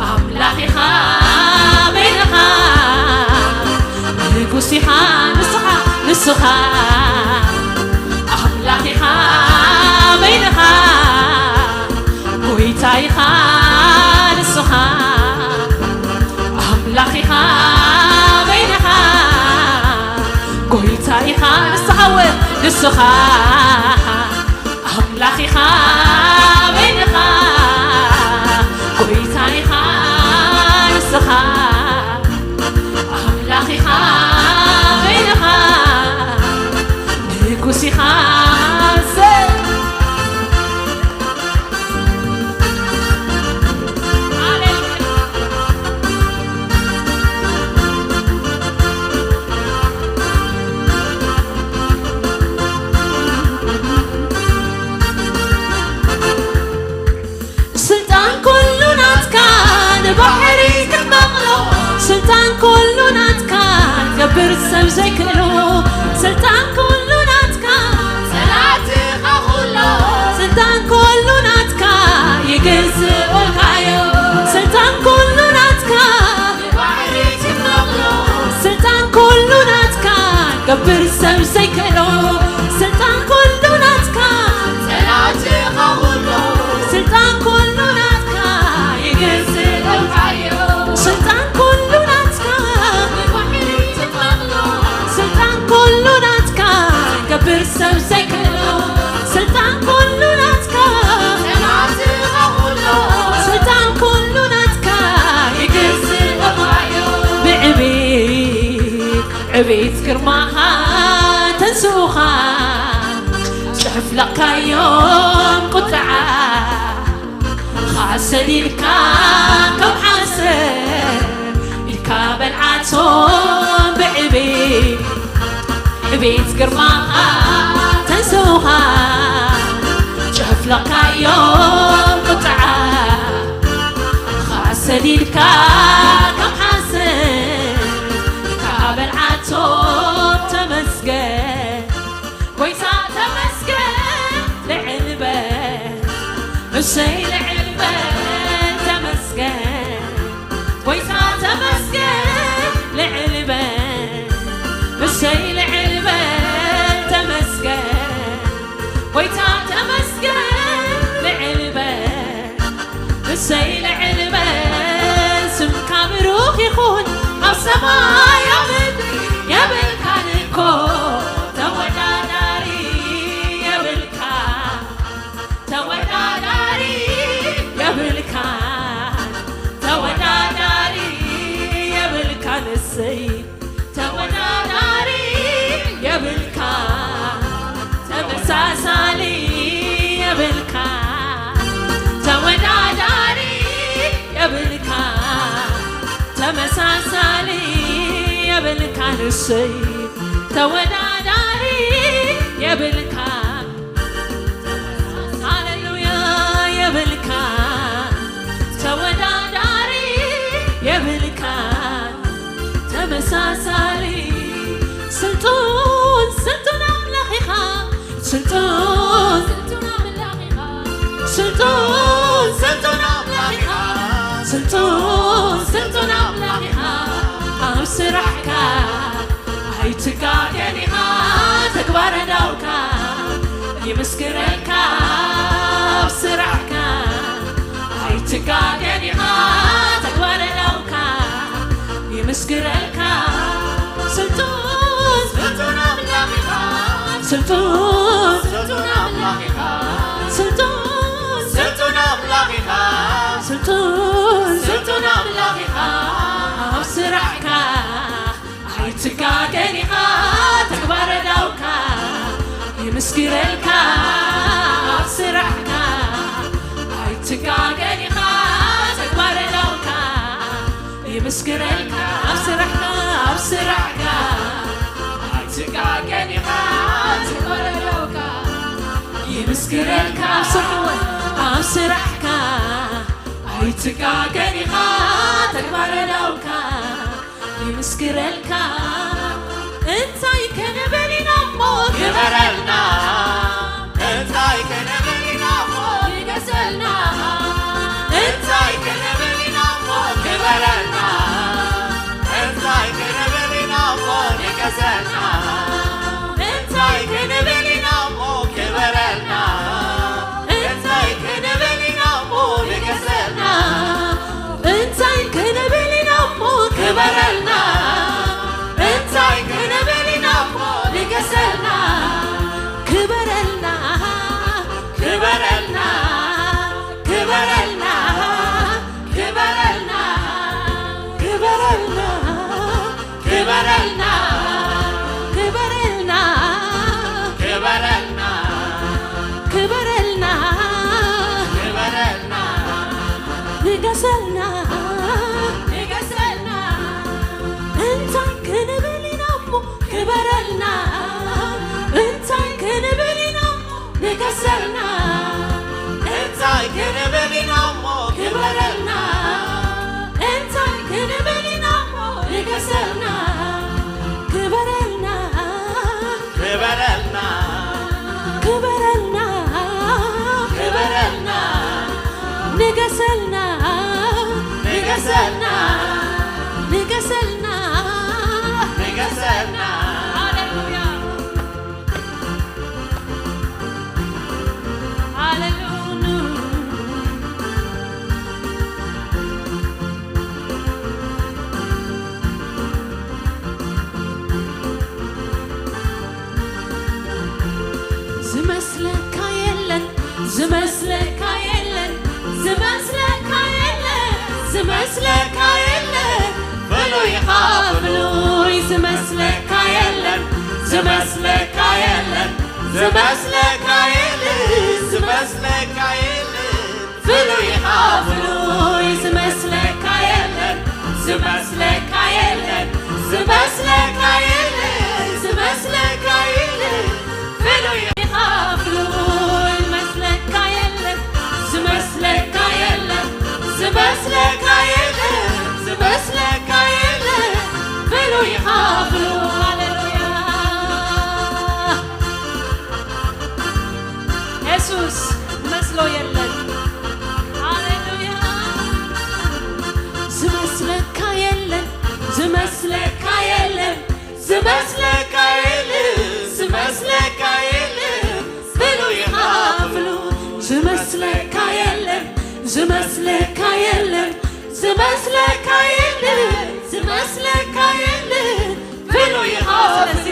ኣምላኽ ኢኻ በይንኻ፣ ንጉስ ኢኻ ንስኻ፣ ንስኻ ኣምላኽ ኢኻ በይንኻ፣ ጎይታ ኢኻ ንስኻ፣ ኣምላኽ ኢኻ በይንኻ፣ ጎይታ ኢኻ ንስኻ፣ ወ-፣ ንስኻ ኣምላኽ ኢኻ በይንኻ፣ ጎይታ ኢኻ ንስኻ፣ ኣምላኽ ኢኻ በይንኻ፣ ንጉስ ኢኻ። ሰ-፣ ስልጣን ኩሉ ናትካ፣ ንባሕሪ ክትመቕሎ። ስልጣን ኩሉ ናትካ፣ ገብር ሰብ ዘይክእሎ። ስልጣን ኩሉ ናትካ፣ ጸላእትኻ ኩሎ። ስልጣን ኩሉ ናትካ፣ ይግዝኡልካዮ። ስልጣን ኩሉ ናትካ፣ ንባሕሪ ክትመቕሎ። ስልጣን ኩሉ ናትካ፣ ገብር ሰብ ዘይክእሎ። ስልጣን ኩሉ ናትካ፣ ጸላእትኻ ኩሎ። ስልጣን ኩሉ ናትካ፣ ይግዝእ። ስልጣን ኩሉ ናትካ፣ ስልጣን ኩሉ ናትካ፣ ገብር ሰብ ዘይክእሎ። ስልጣን ኩሉ ናትካ፣ ስልጣን ኩሉ ናትካ፣ ይግዝእ። ብዕቤት ዕቤት ግርማኻ ተንስኡኻ፣ ጨፍለቕካዮም ቁጥዓ፣ ኻሰሊልካ ከም ሓሰር ኢልካ በልዓቶም። ብዕቤት ዕቤት ግርማኻ ተንስኡኻ፣ ጨፍለቕካዮም ቁጥዓ፣ ኻሰሊልካ ከም ሓሰር ኢልካ በልዓቶም። ተመስገን ጎይታ ተመስገን፣ ልዕል በል እሰይ፣ ልዕል በል ተመስገን። ጎይታ ተመስገን፣ ልዕል በል እሰይ፣ ልዕል በል ተመስገን። ጎይታ ተመስገን፣ ልዕል በል እሰይ፣ ልዕል በል። ስምካ ብሩኽ ይኹን ኣብ ሰማይ ኣብ ምድሪ፣ የብልካን እኮ ተወዳዳሪ፣ የብልካ ተወዳዳሪ፣ የብልካ ተወዳዳሪ፣ የብልካ ንሰይ ተወዳዳሪ፣ የብልካ ተመሳሳሊ፣ የብልካ ተወዳዳሪ፣ የብልካ ተመሳሳሊ፣ የብልካ ንሰይ ተወዳዳሪ፣ የብልካ ሃሌሉያ፣ የብልካ ስልጡን፣ ስልጡን ኣምላኽ ኢኻ። ስልጡን፣ ስልጡን ኣምላኽ ኢኻ። ኣብ ስራሕካ ኣይትጋገን ኢኻ። ተግባረ ዳውካ ይምስክረልካ። ኣብ ስራሕካ ኣይትጋገን ኢኻ። ተግባረ ዳውካ ይምስክረልካ። ስልጡን፣ ስልጡን ኣምላኽ ኢኻ። ስልጡን፣ ስልጡን ኣምላኽ ኢኻ። ስልጡን፣ ስልጡን ኣምላኽ ኢኻ። ስልጡን፣ ስልጡን ኣምላኽ ኢኻ። ኣብ ስራሕካ ኣይትጋገን ኢኻ። ተግባረ ዳውካ ይምስክረልካ። ኣብ ስራሕካ ኣይትጋገን ኢኻ። ተግባረ ዳውካ ይምስክረልካ። ኣብ ስራሕካ፣ ኣብ ስራሕካ ኣይትጋገን ኢኻ። ተግባረ ዳውካ ይምስክረልካ። ኣብ ስራሕወ፣ ኣብ ስራሕካ ኣይትጋገን ኢኻ። ተግባረ ዳውካ ይምስክረልካ። እንታይ ክንብል ኢና እሞ ግበረልና? እንታይ ክንብል ኢና እሞ ንገሰልና? እንታይ ክንብል ኢና እሞ ግበረልና? እንታይ ክንብል ኢና እሞ ንገሰልና? እንታይ ክንብል ኢና እሞ ግበረልና? እንታይ ክንብል ኢና እሞ ንገሰልና? እንታይ ክንብል ኢና እሞ ክበረልና? እንታይ ክንብል ኢና እሞ ንገሰልና? ክበረልና፣ ክበረልና፣ ክበረልና፣ ክበረልና፣ ክበረልና። ክበረልና፣ ክበረልና፣ ክበረልና፣ ክበረልና፣ ክበረልና፣ ንገሰልና፣ ንገሰልና። እንታይ ክንብል ኢና እሞ ክበረልና? እንታይ ክንብል ኢና እሞ ንገሰልና? እንታይ ክንብል ኢና እሞ ክበረልና? እንታይ ክንብል ኢና እሞ ንገሰልና? ክበረልና፣ ክበረልና፣ ክበረልና፣ ክበረልና፣ ንገሰልና፣ ንገሰልና፣ ንገሰልና፣ ንገሰልና። ሃሌሉያ። ሃሌሉያ። ዝመስለካ የለን፣ ዝመስለካ የለን፣ ዝመስለካ የለን፣ ዝመስለካ የለን። ፍሉይ ኢኻ ፍሉይ፣ ዝመስለካ የለን፣ ዝመስለካ የለን፣ ዝመስለካ የለን፣ ዝመስለካ የለን። ፍሉይ ኢኻ ፍሉይ፣ ዝመስለካ የለን፣ ዝመስለካ የለን፣ ዝመስለካ የለን፣ ዝመስለካ የለን። ፍሉይ ኢኻ ፍሉይ፣ ዝመስለካ የለን፣ ዝመስለካ የለን፣ ዝመስለካ የለን፣ ዝመስለካ የለን። ፍሉይ ኢኻ ፍሉይ። ሃሌሉያ። የሱስ መስሎ የለን። ሃሌሉያ። ዝመስለካ የለን፣ ዝመስለካ የለን፣ ዝመስለካ የለን፣ ዝመስለካ የለን። ፍሉይ ኢኻ ፍሉይ። ዝመስለካ የለን፣ ዝመስለካ የለን፣ ዝመስለካ የለን፣ ዝመስለካ የለን። ፍሉይ ኢኻ ስለዚ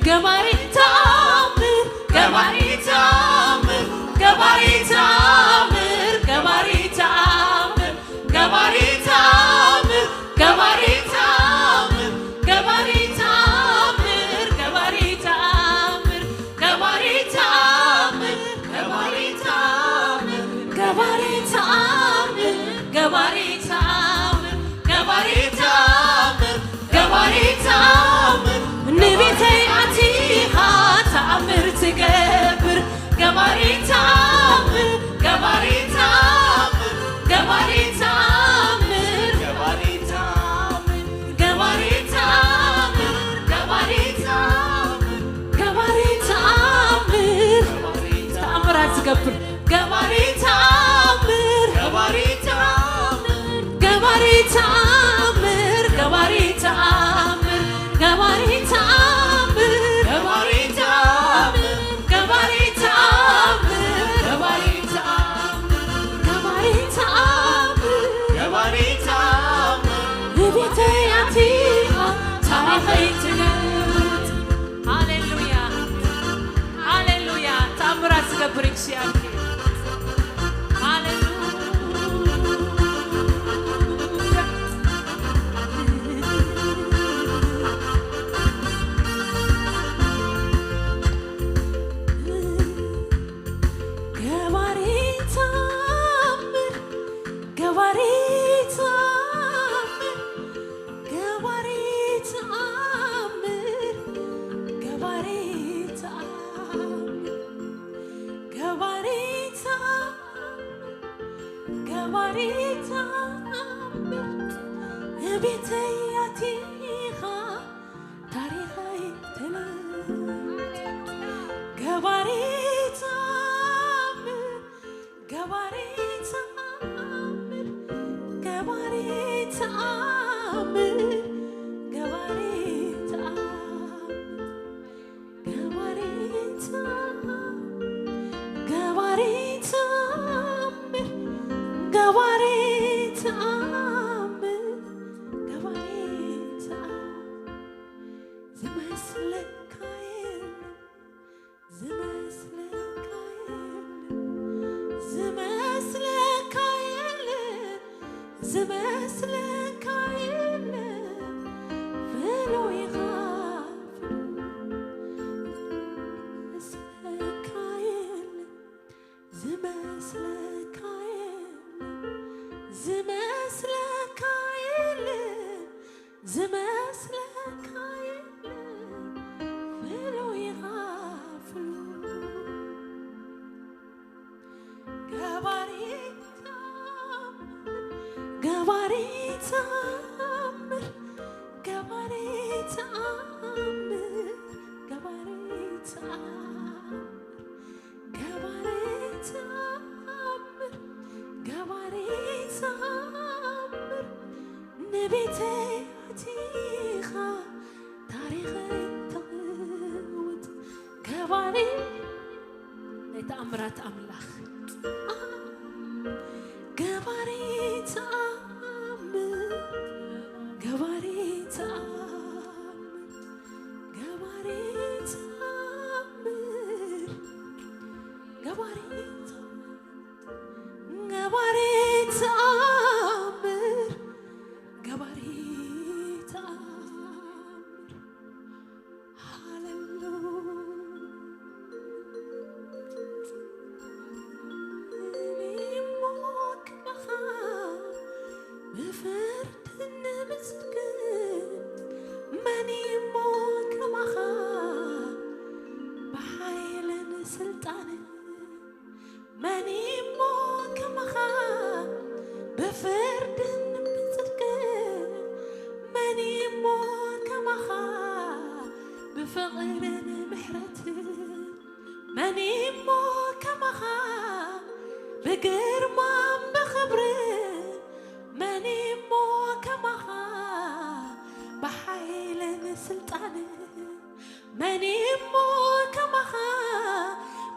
ገባሪ ተኣምር፣ ገባሪ ተኣምር፣ ገባሪ ተኣምር፣ ገባሪ ተኣምር፣ ገባሪ ተኣምር፣ ገባሪ ተኣምር፣ ገባሪ ተኣምር፣ ገባሪ ተኣምር፣ ገባሪ ተኣምር፣ ገባሪ ተኣምር፣ ገባሪ ተኣምር፣ ገባሪ ተኣምር፣ ገባሪ ተኣምር፣ ገባሪ ተኣምር። ንቤተይ ኣቲኻ ተኣምር ትገብር። ገባሪ ተኣምር፣ ገባሪ ተኣምር፣ ገባሪ ተኣምር፣ ገባሪ ተኣምር፣ ገባሪ ተኣምር፣ ገባሪ ተኣምር፣ ገባሪ ተኣምር። ተኣምራት ዝገብር ገባሪ ተኣምር። ገባሪ ተኣምር፣ እቤተይ ኣቲኻ ታሪኸይ ትለውጥ። ገባሪ ተኣምር፣ ገባሪ ተኣምር፣ ገባሪ ተኣምር፣ ገባሪ ተኣምር፣ ገባሪ ተኣምር፣ ገባሪ ተኣምር፣ ገባሪ ተኣምር፣ ገባሪ ተኣምር። ዝመስለካ የለን፣ ዝመስለካ የለን፣ ዝመስለካ የለን፣ ዝመስለካ የለን፣ ፍሉይ ኢኻ፣ ፍሉይ። ዝመስለካ የለን፣ ዝመስለካ የለን፣ ዝመስለካ የለን፣ ዝመስለካ የለን፣ ፍሉይ ኢኻ፣ ፍሉይ። ገባሪ ተኣምር፣ ገባሪ ተኣምር፣ ገባሪ ተኣምር፣ ገባሪ ተኣምር፣ ገባሪ ተኣምር፣ ገባሪ ተኣምር፣ ንቤተይ ኣቲኻ ታሪኸይ ትልውጥ። ገባሪ ናይ ተኣምራት ኣምላኽ። ገባሪ ተኣምር፣ ገባሪ ተኣምር፣ ገባሪ ተኣምር፣ ገባሪ ተኣምር፣ ገባሪ ተኣምር፣ ገባሪ ተኣምር። ሃሌሉያ። እኔ እሞ ከማኻ ብፍርድን ብጽድቅን፣ መን እሞ ከማኻ ብሓይልን ስልጣንን፣ መን እሞ ከማኻ ብፍርድን ብጽድቅን፣ መን እሞ ከማኻ ብፍቕርን ምሕረትን፣ መን እሞ ከማኻ ብግርማን ብኽብርን፣ መን እሞ ከማኻ ብሓይልን ስልጣንን፣ መን እሞ ከማኻ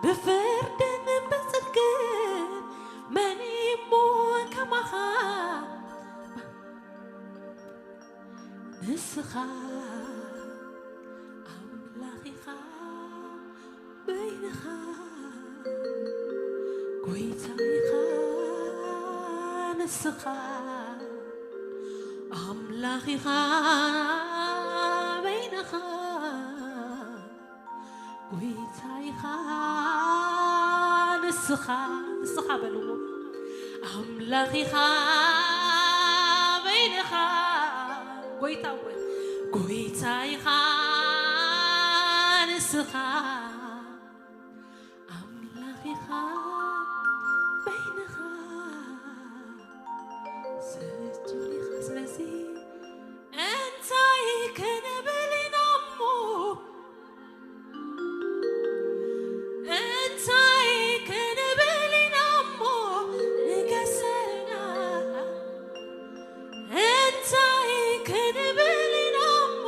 ብፍርድን ብጽድቅን፣ መን እሞ ከማኻ? ንስኻ ኣምላኽ ኢኻ በይንኻ፣ ጎይታ ኢኻ ንስኻ፣ ኣምላኽ ኢኻ በይንኻ፣ ጎይታ ኢኻ ንስኻ፣ ንስኻ በልዎ። ኣምላኽ ኢኻ በይንኻ፣ ጎይታ እወ፣ ጎይታ ኢኻ ንስኻ፣ ኣምላኽ ኢኻ በይንኻ፣ ስጁድ ኢኻ። ስለዚ እንታይ ክንብል ኢና እሞ? እንታይ ክንብል ኢና እሞ ንገሰልና? እንታይ ክንብል ኢና እሞ?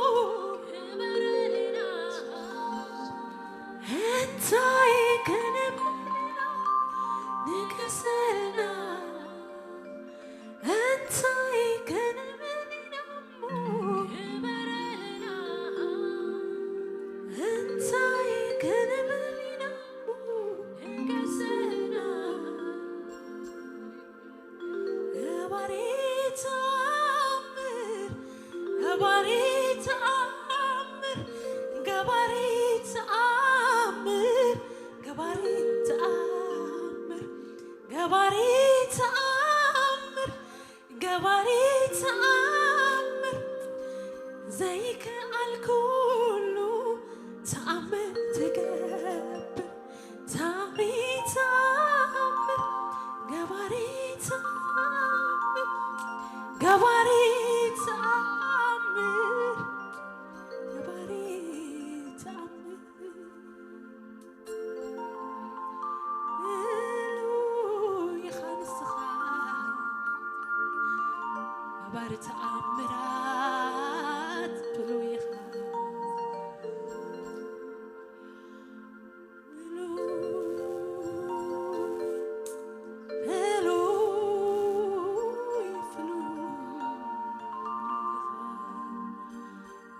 እንታይ ክንብል ኢና ንገሰልና? እንታይ ክንብል ኢና እሞ? እንታይ ክንብል ኢና እሞ? ንገሰልና። ገባሪ ተኣምር፣ ገባሪ ተኣምር፣ ገባሪ ተኣምር፣ ገባሪ ተኣምር፣ ገባሪ ተኣምር፣ ገባሪ ተኣምር፣ ዘይከኣል ኩሉ ተኣምር ትገብር። ታምሪ ተኣምር፣ ገባሪ ባሪ ተኣምራት ብሉይ ኢኻ። ብሉይ፣ ብሉይ፣ ብሉይ ኢኻ።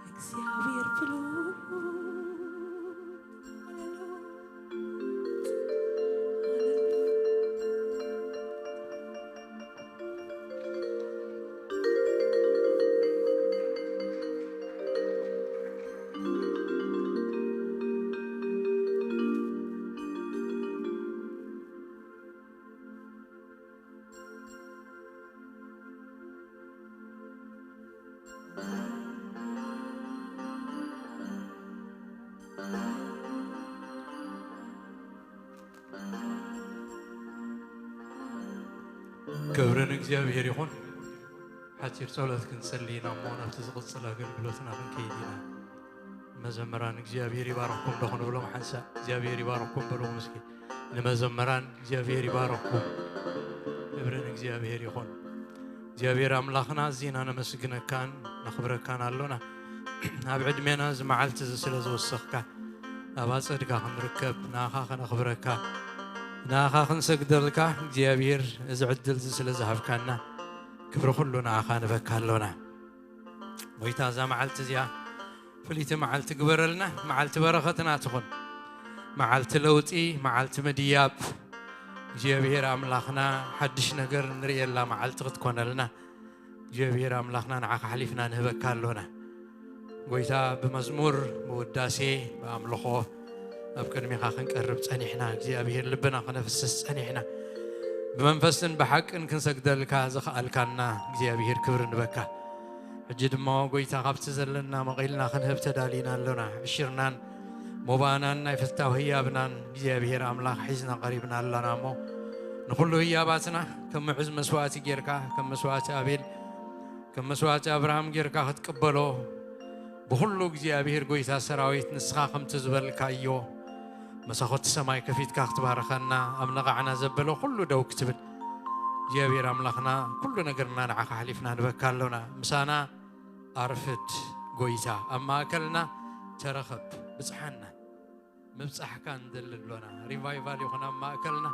እግዚኣብሔር ብሉይ። ክብሪ ንእግዚኣብሔር ይኹን። ሓጺር ጸሎት ክንጸሊ ኢና እሞ ናብቲ ዝቕጽል ኣገልግሎትና ክንከይድ ኢና። መዘምራን እግዚኣብሔር ይባርኽኩም ዶ ክንብሎም ሓንሳእ? እግዚኣብሔር ይባርኽኩም በልዎም እስኪ። ንመዘምራን እግዚኣብሔር ይባርኽኩም። ክብሪ ንእግዚኣብሔር ይኹን። እግዚኣብሔር ኣምላኽና ኣዚና ነመስግነካን ነኽብረካን ኣሎና። ኣብ ዕድሜና እዚ መዓልቲ እዚ ስለ ዝወሰኽካ፣ ኣብ ኣጸድካ ክንርከብ፣ ንኣኻ ከነኽብረካ፣ ንኣኻ ክንሰግደልካ እግዚኣብሔር እዚ ዕድል እዚ ስለ ዝሃብካና ክብሪ ኩሉ ንኣኻ ንበካ ኣሎና። ጎይታ እዛ መዓልቲ እዚኣ ፍልይቲ መዓልቲ ግበረልና፣ መዓልቲ በረኸትና ትኹን፣ መዓልቲ ለውጢ፣ መዓልቲ ምድያብ። እግዚኣብሔር ኣምላኽና ሓድሽ ነገር ንርእየላ መዓልቲ ክትኮነልና እግዚኣብሔር ኣምላኽና ንዓኻ ሓሊፍና ንህበካ ኣሎና። ጎይታ ብመዝሙር ብውዳሴ ብኣምልኾ ኣብ ቅድሚኻ ክንቀርብ ጸኒሕና እግዚኣብሔር ልብና ክነፍስስ ጸኒሕና ብመንፈስን ብሓቅን ክንሰግደልካ ዝኸኣልካና እግዚኣብሔር ክብሪ ንበካ። ሕጂ ድማ ጎይታ ካብቲ ዘለና መቒልና ክንህብ ተዳሊና ኣሎና። ዕሽርናን ሞባእናን ናይ ፍታው ህያብናን እግዚኣብሔር ኣምላኽ ሒዝና ቀሪብና ኣሎና እሞ ንኹሉ ህያባትና ከም ምዑዝ መስዋእቲ ጌርካ ከም መስዋእቲ ኣቤል ከም መስዋእቲ ኣብርሃም ጌርካ ክትቅበሎ ብኹሉ እግዚኣብሔር ጎይታ ሰራዊት ንስኻ ከምቲ ዝበልካዮ መሳኹቲ ሰማይ ከፊትካ ክትባርኸና ኣብ ነቓዕና ዘበለ ኩሉ ደው ክትብል እግዚኣብሔር ኣምላኽና ኩሉ ነገርና ንዓኻ ሓሊፍና ንበካ ኣሎና። ምሳና ኣርፍድ ጎይታ ኣብ ማእከልና ተረኸብ ብጽሓና። ምብጻሕካ ንደሊ ኣሎና። ሪቫይቫል ይኹን ኣብ ማእከልና።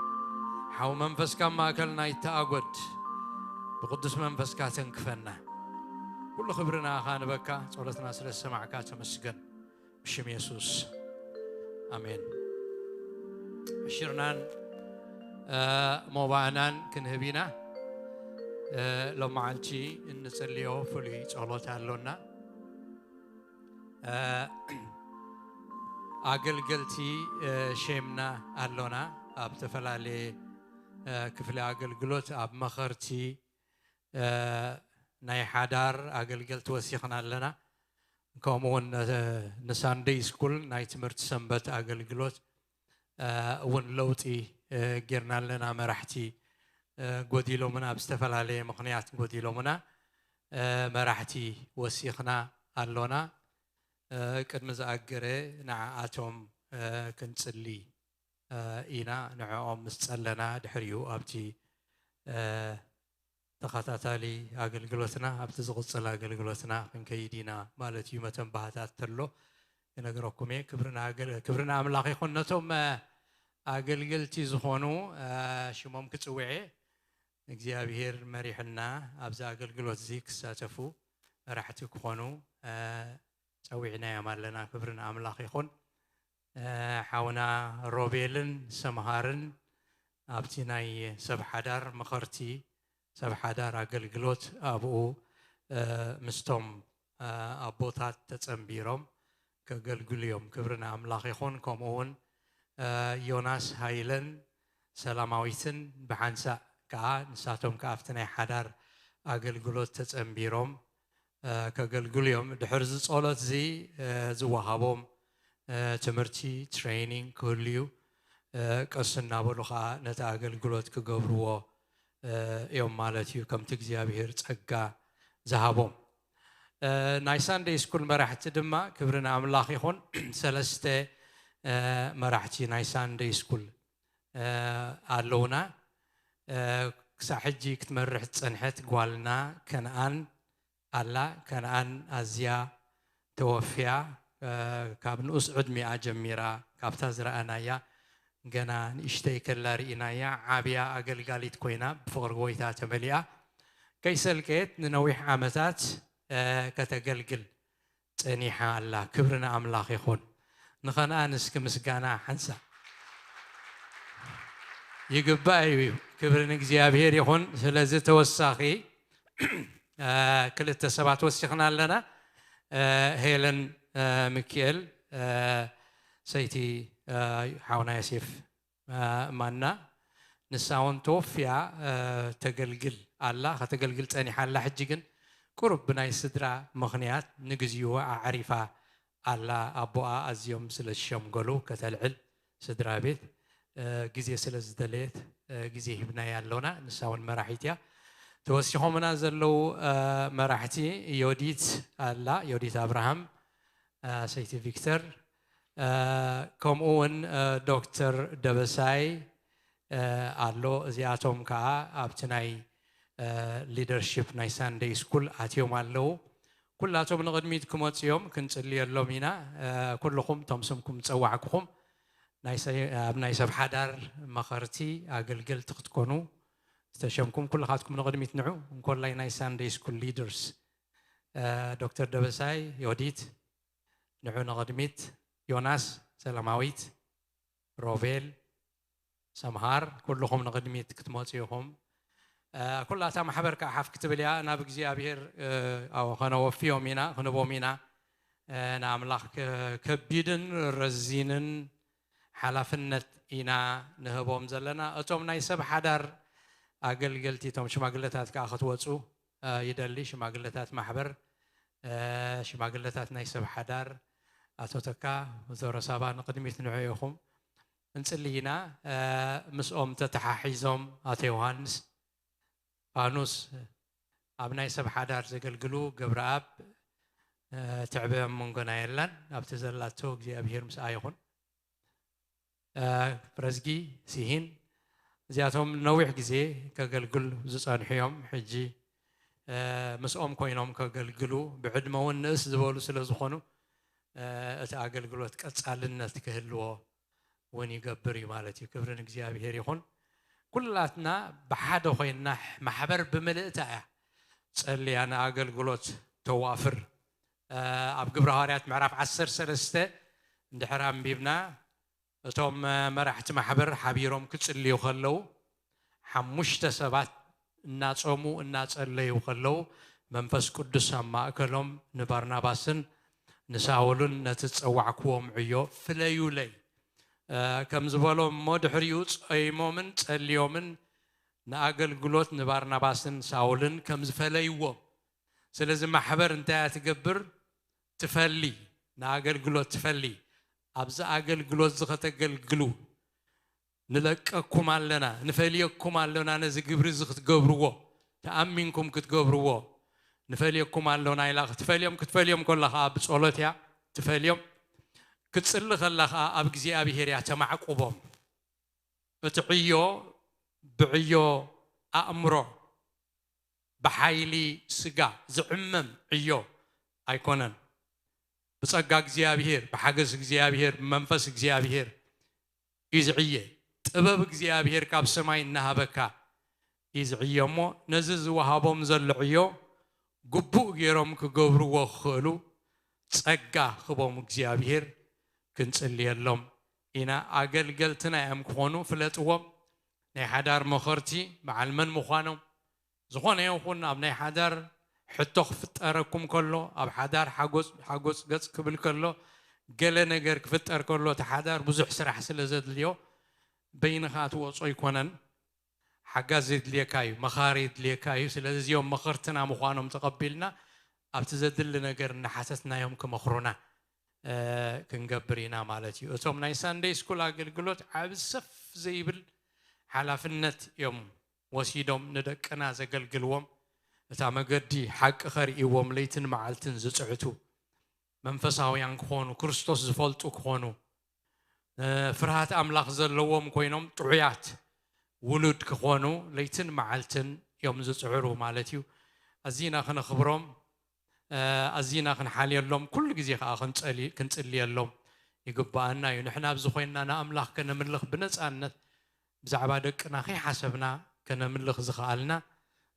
ሓው መንፈስካ ኣብ ማእከልና ይተኣጎድ። ብቅዱስ መንፈስካ ተንክፈና። ኩሉ ክብሪ ንኣኻ ንበካ። ጸሎትና ስለ ዝሰማዕካ ተመስገን። ብሽም የሱስ ኣሜን። ዕሽርናን እ፣ ሞባእናን ክንህብ ኢና። እ፣ ሎመዓልቲ እንጽልዮ ፍሉይ ጸሎት ኣሎና። እ፣ ኣገልገልቲ እ፣ ሼምና ኣሎና ኣብ ዝተፈላለየ እ፣ ክፍሊ ኣገልግሎት ኣብ መኸርቲ እ፣ ናይ ሓዳር ኣገልገልቲ ወሲኽና ኣለና። ከምኡ እውን እ፣ ንሳንደይ ስኩል ናይ ትምህርቲ ሰንበት ኣገልግሎት እ፣ እውን ለውጢ እ፣ ጌርና ኣለና። መራሕቲ እ፣ ጎዲሎምና፣ ኣብ ዝተፈላለየ ምኽንያት ጎዲሎምና እ፣ መራሕቲ ወሲኽና ኣሎና። እ፣ ቅድሚ ዝኣገረ ንዓኣቶም እ፣ ክንጽሊ እ፣ ኢና። ንዕኦም ምስ ጸለና ድሕሪኡ ኣብቲ እ፣ ተኸታታሊ ኣገልግሎትና ኣብቲ ዝቕጽል ኣገልግሎትና ክንከይድ ኢና ማለት እዩ። መተንባህታት ተሎ ክነግረኩም እየ። ክብሪ ንኣገል- ክብሪ ንኣምላኽ ይኹን። ነቶም እ፣ ኣገልገልቲ ዝኾኑ እ፣ ሽሞም ክጽውዕ እየ። እግዚኣብሔር መሪሕና ኣብዚ ኣገልግሎት እዚ ክሳተፉ መራሕቲ ክኾኑ እ፣ ጸዊዕናዮም ኣለና። ክብሪ ንኣምላኽ ይኹን። እ፣ ሓውና ሮቤልን ሰምሃርን ኣብቲ ናይ ሰብ ሓዳር መኸርቲ ሰብ ሓዳር ኣገልግሎት ኣብኡ እ፣ ምስቶም እ፣ ኣቦታት ተጸንቢሮም ከገልግሉ እዮም። ክብሪ ንኣምላኽ ይኹን። ከምኡ እውን እ፣ ዮናስ ሃይለን ሰላማዊትን ብሓንሳእ ከኣ ንሳቶም ከኣ ኣብቲ ናይ ሓዳር ኣገልግሎት ተጸንቢሮም እ፣ ከገልግሉ እዮም። ድሕሪ እዚ ጸሎት እዚ እ፣ ዝወሃቦም እ፣ ትምህርቲ ትሬኒንግ ክህሉ እዩ። እ፣ ቀስ እናበሉ ከኣ ነቲ ኣገልግሎት ክገብርዎ እ፣ እዮም ማለት እዩ፣ ከምቲ እግዚኣብሔር ጸጋ ዝሃቦም። እ፣ ናይ ሳንደይ ስኩል መራሕቲ ድማ ክብሪ ንኣምላኽ ይኹን። ሰለስተ እ፣ መራሕቲ ናይ ሳንደይ ስኩል እ፣ ኣለውና። እ፣ ክሳብ ሕጂ ክትመርሕ ዝጸንሐት ጓልና ከነኣን ኣላ። ከነኣን ኣዝያ ተወፍያ፣ እ፣ ካብ ንኡስ ዕድሚኣ ጀሚራ፣ ካብታ ዝረኣናያ፣ ገና ንእሽተይ ከላ ርኢናያ፣ ዓብያ ኣገልጋሊት ኮይና፣ ብፍቕሪ ጎይታ ተመሊኣ፣ ከይሰልከየት ንነዊሕ ዓመታት፣ እ፣ ከተገልግል ጸኒሓ ኣላ። ክብሪ ንኣምላኽ ይኹን። ንኸነኣን እስኪ ምስጋና ሓንሳእ። ይግባእ እዩ። ክብሪ ንእግዚኣብሔር ይኹን። ስለዚ ተወሳኺ፣ እ፣ ክልተ ሰባት ወሲኽና ኣለና። እ፣ ሄለን፣ እ፣ ሚኪኤል፣ እ፣ ሰይቲ፣ እ፣ ሓውና ዮሴፍ፣ እ፣ ማና፣ ንሳ እውን ተወፍያ፣ እ፣ ተገልግል ኣላ፣ ከተገልግል ጸኒሓ ኣላ። ሕጂ ግን ቁሩብ ብናይ ስድራ ምኽንያት ንግዚኡ ኣዕሪፋ ኣላ። ኣቦኣ ኣዝዮም ስለ ዝሸምገሉ ከተልዕል ስድራ ቤት፣ እ፣ ግዜ ስለ ዝደለየት፣ እ፣ ግዜ ሂብናያ ኣሎና። ንሳ እውን መራሒት እያ። ተወሲኾምና ዘለዉ፣ እ፣ መራሕቲ ዮዲት ኣላ፣ ዮዲት ኣብርሃም፣ እ፣ ሰይቲ ቪክተር፣ እ፣ ከምኡ እውን፣ እ፣ ዶክተር ደበሳይ፣ እ፣ ኣሎ። እዚኣቶም ከኣ ኣብቲ ናይ፣ እ፣ ሊደርሺፕ ናይ ሳንደይ ስኩል ኣትዮም ኣለዉ። ኩላቶም ንቕድሚት ክመጹ እዮም፣ ክንጽልየሎም ኢና። እ፣ ኩልኹም እቶም ስምኩም ዝጸዋዕኩኹም ናይ ሰ-፣ ኣብ ናይ ሰብ ሓዳር መኸርቲ ኣገልገልቲ ክትኮኑ ዝተሸምኩም ኩልኻትኩም ንቕድሚት ንዑ። እንኮላይ ናይ ሳንደይ ስኩል ሊደርስ፣ እ፣ ዶክተር ደበሳይ፣ ዮዲት፣ ንዑ ንቕድሚት። ዮናስ፣ ሰላማዊት፣ ሮቤል፣ ሰምሃር፣ ኩልኹም ንቕድሚት ክትመጹ ኢኹም። እ፣ ኩላታ ማሕበር ከዓ ሓፍ ክትብል እያ። ናብ እግዚኣብሔር፣ እ፣ ኣዎ፣ ከነወፍዮም ኢና፣ ክንቦም ኢና። እ፣ ንኣምላኽ ከ-፣ ከቢድን ረዚንን ሓላፍነት ኢና ንህቦም ዘለና። እቶም ናይ ሰብ ሓዳር ኣገልገልቲ፣ እቶም ሽማግለታት ከዓ ክትወጹ፣ እ፣ ይደሊ። ሽማግለታት ማሕበር፣ እ፣ ሽማግለታት ናይ ሰብ ሓዳር፣ ኣቶ ተካ፣ ወይዘሮ ሳባ፣ ንቕድሚት ንዑ ኢኹም። እንጽሊ ኢና። እ፣ ምስኦም ተተሓሒዞም ኣቶ ዮሃንስ ፋኑስ፣ ኣብ ናይ ሰብ ሓዳር ዘገልግሉ ገብረኣብ፣ እ፣ ትዕበ ኣብ መንጎና የላን፣ ኣብቲ ዘላቶ እግዚኣብሔር ምስኣ ይኹን። እ፣ ፍረዝጊ፣ ሲሂን፣ እዚኣቶም ነዊሕ ግዜ ከገልግሉ ዝጸንሑ እዮም። ሕጂ፣ እ፣ ምስኦም ኮይኖም ከገልግሉ፣ ብዕድመ እውን ንእስ ዝበሉ ስለ ዝኾኑ፣ እ፣ እቲ ኣገልግሎት ቀጻልነት ክህልዎ እውን ይገብር እዩ ማለት እዩ። ክብሪ ንእግዚኣብሔር ይኹን። ኩላትና ብሓደ ኮይንና፣ ማሕበር ብምልእታ እያ ጸልያ ንኣገልግሎት ተዋፍር። እ፣ ኣብ ግብረ ሃዋርያት ምዕራፍ ዓሰርተ ሰለስተ እንድሕር ኣንቢብና፣ እቶም፣ እ፣ መራሕቲ ማሕበር ሓቢሮም ክጽልዩ ከለዉ፣ ሓሙሽተ ሰባት እናጾሙ እናጸለዩ ከለዉ፣ መንፈስ ቅዱስ ኣብ ማእከሎም ንባርናባስን ንሳውልን ነቲ ዝጸዋዕክዎም ዕዮ ፍለዩለይ፣ እ፣ ከም ዝበሎም እሞ፣ ድሕሪኡ ጾይሞምን ጸልዮምን ንኣገልግሎት ንባርናባስን ሳውልን ከም ዝፈለይዎም። ስለዚ ማሕበር እንታይ እያ ትገብር? ትፈሊ፣ ንኣገልግሎት ትፈሊ። ኣብዚ ኣገልግሎት እዚ ከተገልግሉ ንለቀኩም ኣለና፣ ንፈልየኩም ኣሎና፣ ነዚ ግብሪ እዚ ክትገብርዎ፣ ተኣሚንኩም ክትገብርዎ ንፈልየኩም ኣሎና ኢላ ክትፈልዮም፣ ክትፈልዮም ከላ ኸዓ ብጸሎት እያ ትፈልዮም። ክትጽሊ ከላ ኸዓ ኣብ እግዚኣብሔር እያ ተማዕቁቦም። እቲ ዕዮ ብዕዮ ኣእምሮ፣ ብሓይሊ ስጋ ዝዕመም ዕዮ ኣይኮነን። ብጸጋ እግዚኣብሔር፣ ብሓገዝ እግዚኣብሔር፣ ብመንፈስ እግዚኣብሔር እዩ ዝዕየ። ጥበብ እግዚኣብሔር ካብ ሰማይ እናሃበካ እዩ ዝዕየ እሞ፣ ነዚ ዝወሃቦም ዘሎ ዕዮ ግቡእ ገይሮም ክገብርዎ ክኽእሉ ጸጋ ክህቦም እግዚኣብሔር ክንጽልየሎም ኢና። ኣገልገልትና እዮም ክኾኑ፣ ፍለጥዎም። ናይ ሓዳር መኸርቲ በዓል መን ምዃኖም፣ ዝኾነ ይኹን ኣብ ናይ ሓዳር ሕቶ ክፍጠረኩም ከሎ፣ ኣብ ሓዳር ሓጎጽ፣ ሓጎጽ ገጽ ክብል ከሎ፣ ገለ ነገር ክፍጠር ከሎ፣ እቲ ሓዳር ብዙሕ ስራሕ ስለ ዘድልዮ፣ በይንኻ ትወጾ ኣይኮነን። ሓጋዝ የድልየካ እዩ፣ መኻሪ የድልየካ እዩ። ስለዚ እዚኦም መኸርትና ምዃኖም ተቐቢልና፣ ኣብቲ ዘድሊ ነገር እናሓተትናዮም ክመኽሩና፣ እ፣ ክንገብር ኢና ማለት እዩ። እቶም ናይ ሳንደይ ስኩል ኣገልግሎት ዓቢ ሰፍ ዘይብል ሓላፍነት እዮም ወሲዶም ንደቅና ዘገልግልዎም። እታ መገዲ ሓቂ ከርእይዎም ለይትን መዓልትን ዝጽዕቱ፣ መንፈሳውያን ክኾኑ፣ ክርስቶስ ዝፈልጡ ክኾኑ፣ እ፣ ፍርሃት ኣምላኽ ዘለዎም ኮይኖም ጥዑያት፣ ውሉድ ክኾኑ ለይትን መዓልትን እዮም ዝጽዕሩ ማለት እዩ። ኣዚና ክነኽብሮም፣ ኣዚና ክንሓልየሎም፣ ኩሉ ግዜ ከዓ ክንጽልየሎም ይግብኣና እዩ። ንሕና ኣብዚ ኮይንና ንኣምላኽ ከነምልኽ ብነጻነት ብዛዕባ ደቅና ከይሓሰብና ከነምልኽ ዝኸኣልና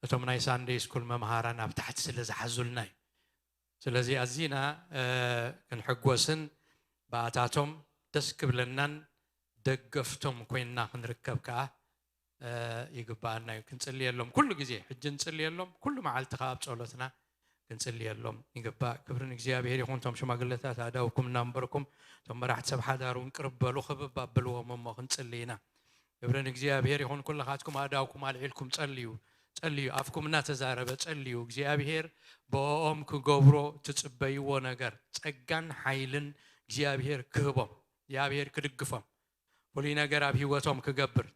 እቶም ናይ ሳንደይ ስኩል መምሃራን ኣብ ታሕቲ ስለ ዝሓዙልና እዩ። ስለዚ ኣዚና ክንሕጎስን ብኣታቶም ደስ ክብለናን ደገፍቶም ኮይንና ክንርከብ ከዓ ይግብኣና እዩ። ክንጽልየሎም ኩሉ ግዜ፣ ሕጂ ንጽልየሎም፣ ኩሉ መዓልቲ ከዓ ኣብ ጸሎትና ክንጽልየሎም ይግባእ። ክብሪ ንእግዚኣብሔር ይኹን። እቶም ሽማግለታት ኣእዳውኩም እናንበርኩም፣ እቶም መራሕቲ ሰብ ሓዳር እውን ቅርብ በሉ፣ ክብብ ኣብልዎም እሞ ክንጽሊ ኢና። ክብሪ ንእግዚኣብሔር ይኹን። ኩልኻትኩም ኣእዳውኩም ኣልዒልኩም ጸልዩ፣ ጸልዩ፣ ኣፍኩም እናተዛረበ ጸልዩ። እግዚኣብሔር ብኦም ክገብሮ ትጽበይዎ ነገር ጸጋን ሓይልን እግዚኣብሔር ክህቦም፣ እግዚኣብሔር ክድግፎም፣ ፍሉይ ነገር ኣብ ህይወቶም ክገብር።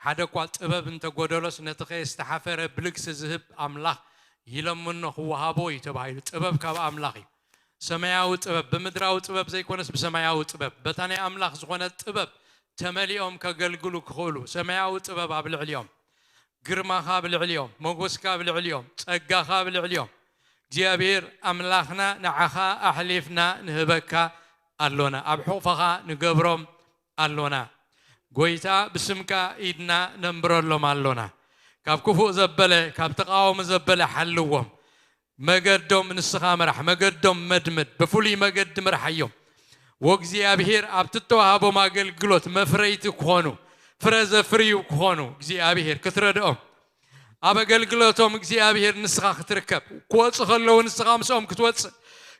ሓደ እኳ ጥበብ እንተጎደሎስ ነቲ ከየስተሓፈረ ብልግሲ ዝህብ ኣምላኽ ይለምኖ ክወሃቦ እዩ ተባሂሉ። ጥበብ ካብ ኣምላኽ እዩ። ሰማያዊ ጥበብ፣ ብምድራዊ ጥበብ ዘይኮነስ ብሰማያዊ ጥበብ፣ በታ ናይ ኣምላኽ ዝኾነ ጥበብ ተመሊኦም ከገልግሉ ክኽእሉ፣ ሰማያዊ ጥበብ ኣብ ልዕሊኦም፣ ግርማኻ ኣብ ልዕሊኦም፣ ሞጎስካ ኣብ ልዕሊኦም፣ ጸጋኻ ኣብ ልዕሊኦም። እግዚኣብሔር ኣምላኽና ንዓኻ ኣሕሊፍና ንህበካ ኣሎና፣ ኣብ ሕቑፍኻ ንገብሮም ኣሎና። ጎይታ ብስምካ ኢድና ነንብረሎም ኣሎና። ካብ ክፉእ ዘበለ፣ ካብ ተቃወሚ ዘበለ ሓልዎም። መገዶም ንስኻ ምራሕ፣ መገዶም መድምድ፣ ብፍሉይ መገዲ ምርሓዮም። ወእግዚኣብሔር ኣብቲ እተዋህቦም ኣገልግሎት መፍረይቲ ክኾኑ፣ ፍረ ዘፍርዩ ክኾኑ እግዚኣብሔር ክትረድኦም። ኣብ ኣገልግሎቶም እግዚኣብሔር ንስኻ ክትርከብ፣ ክወፁ ከለዉ ንስኻ ምስኦም ክትወፅእ፣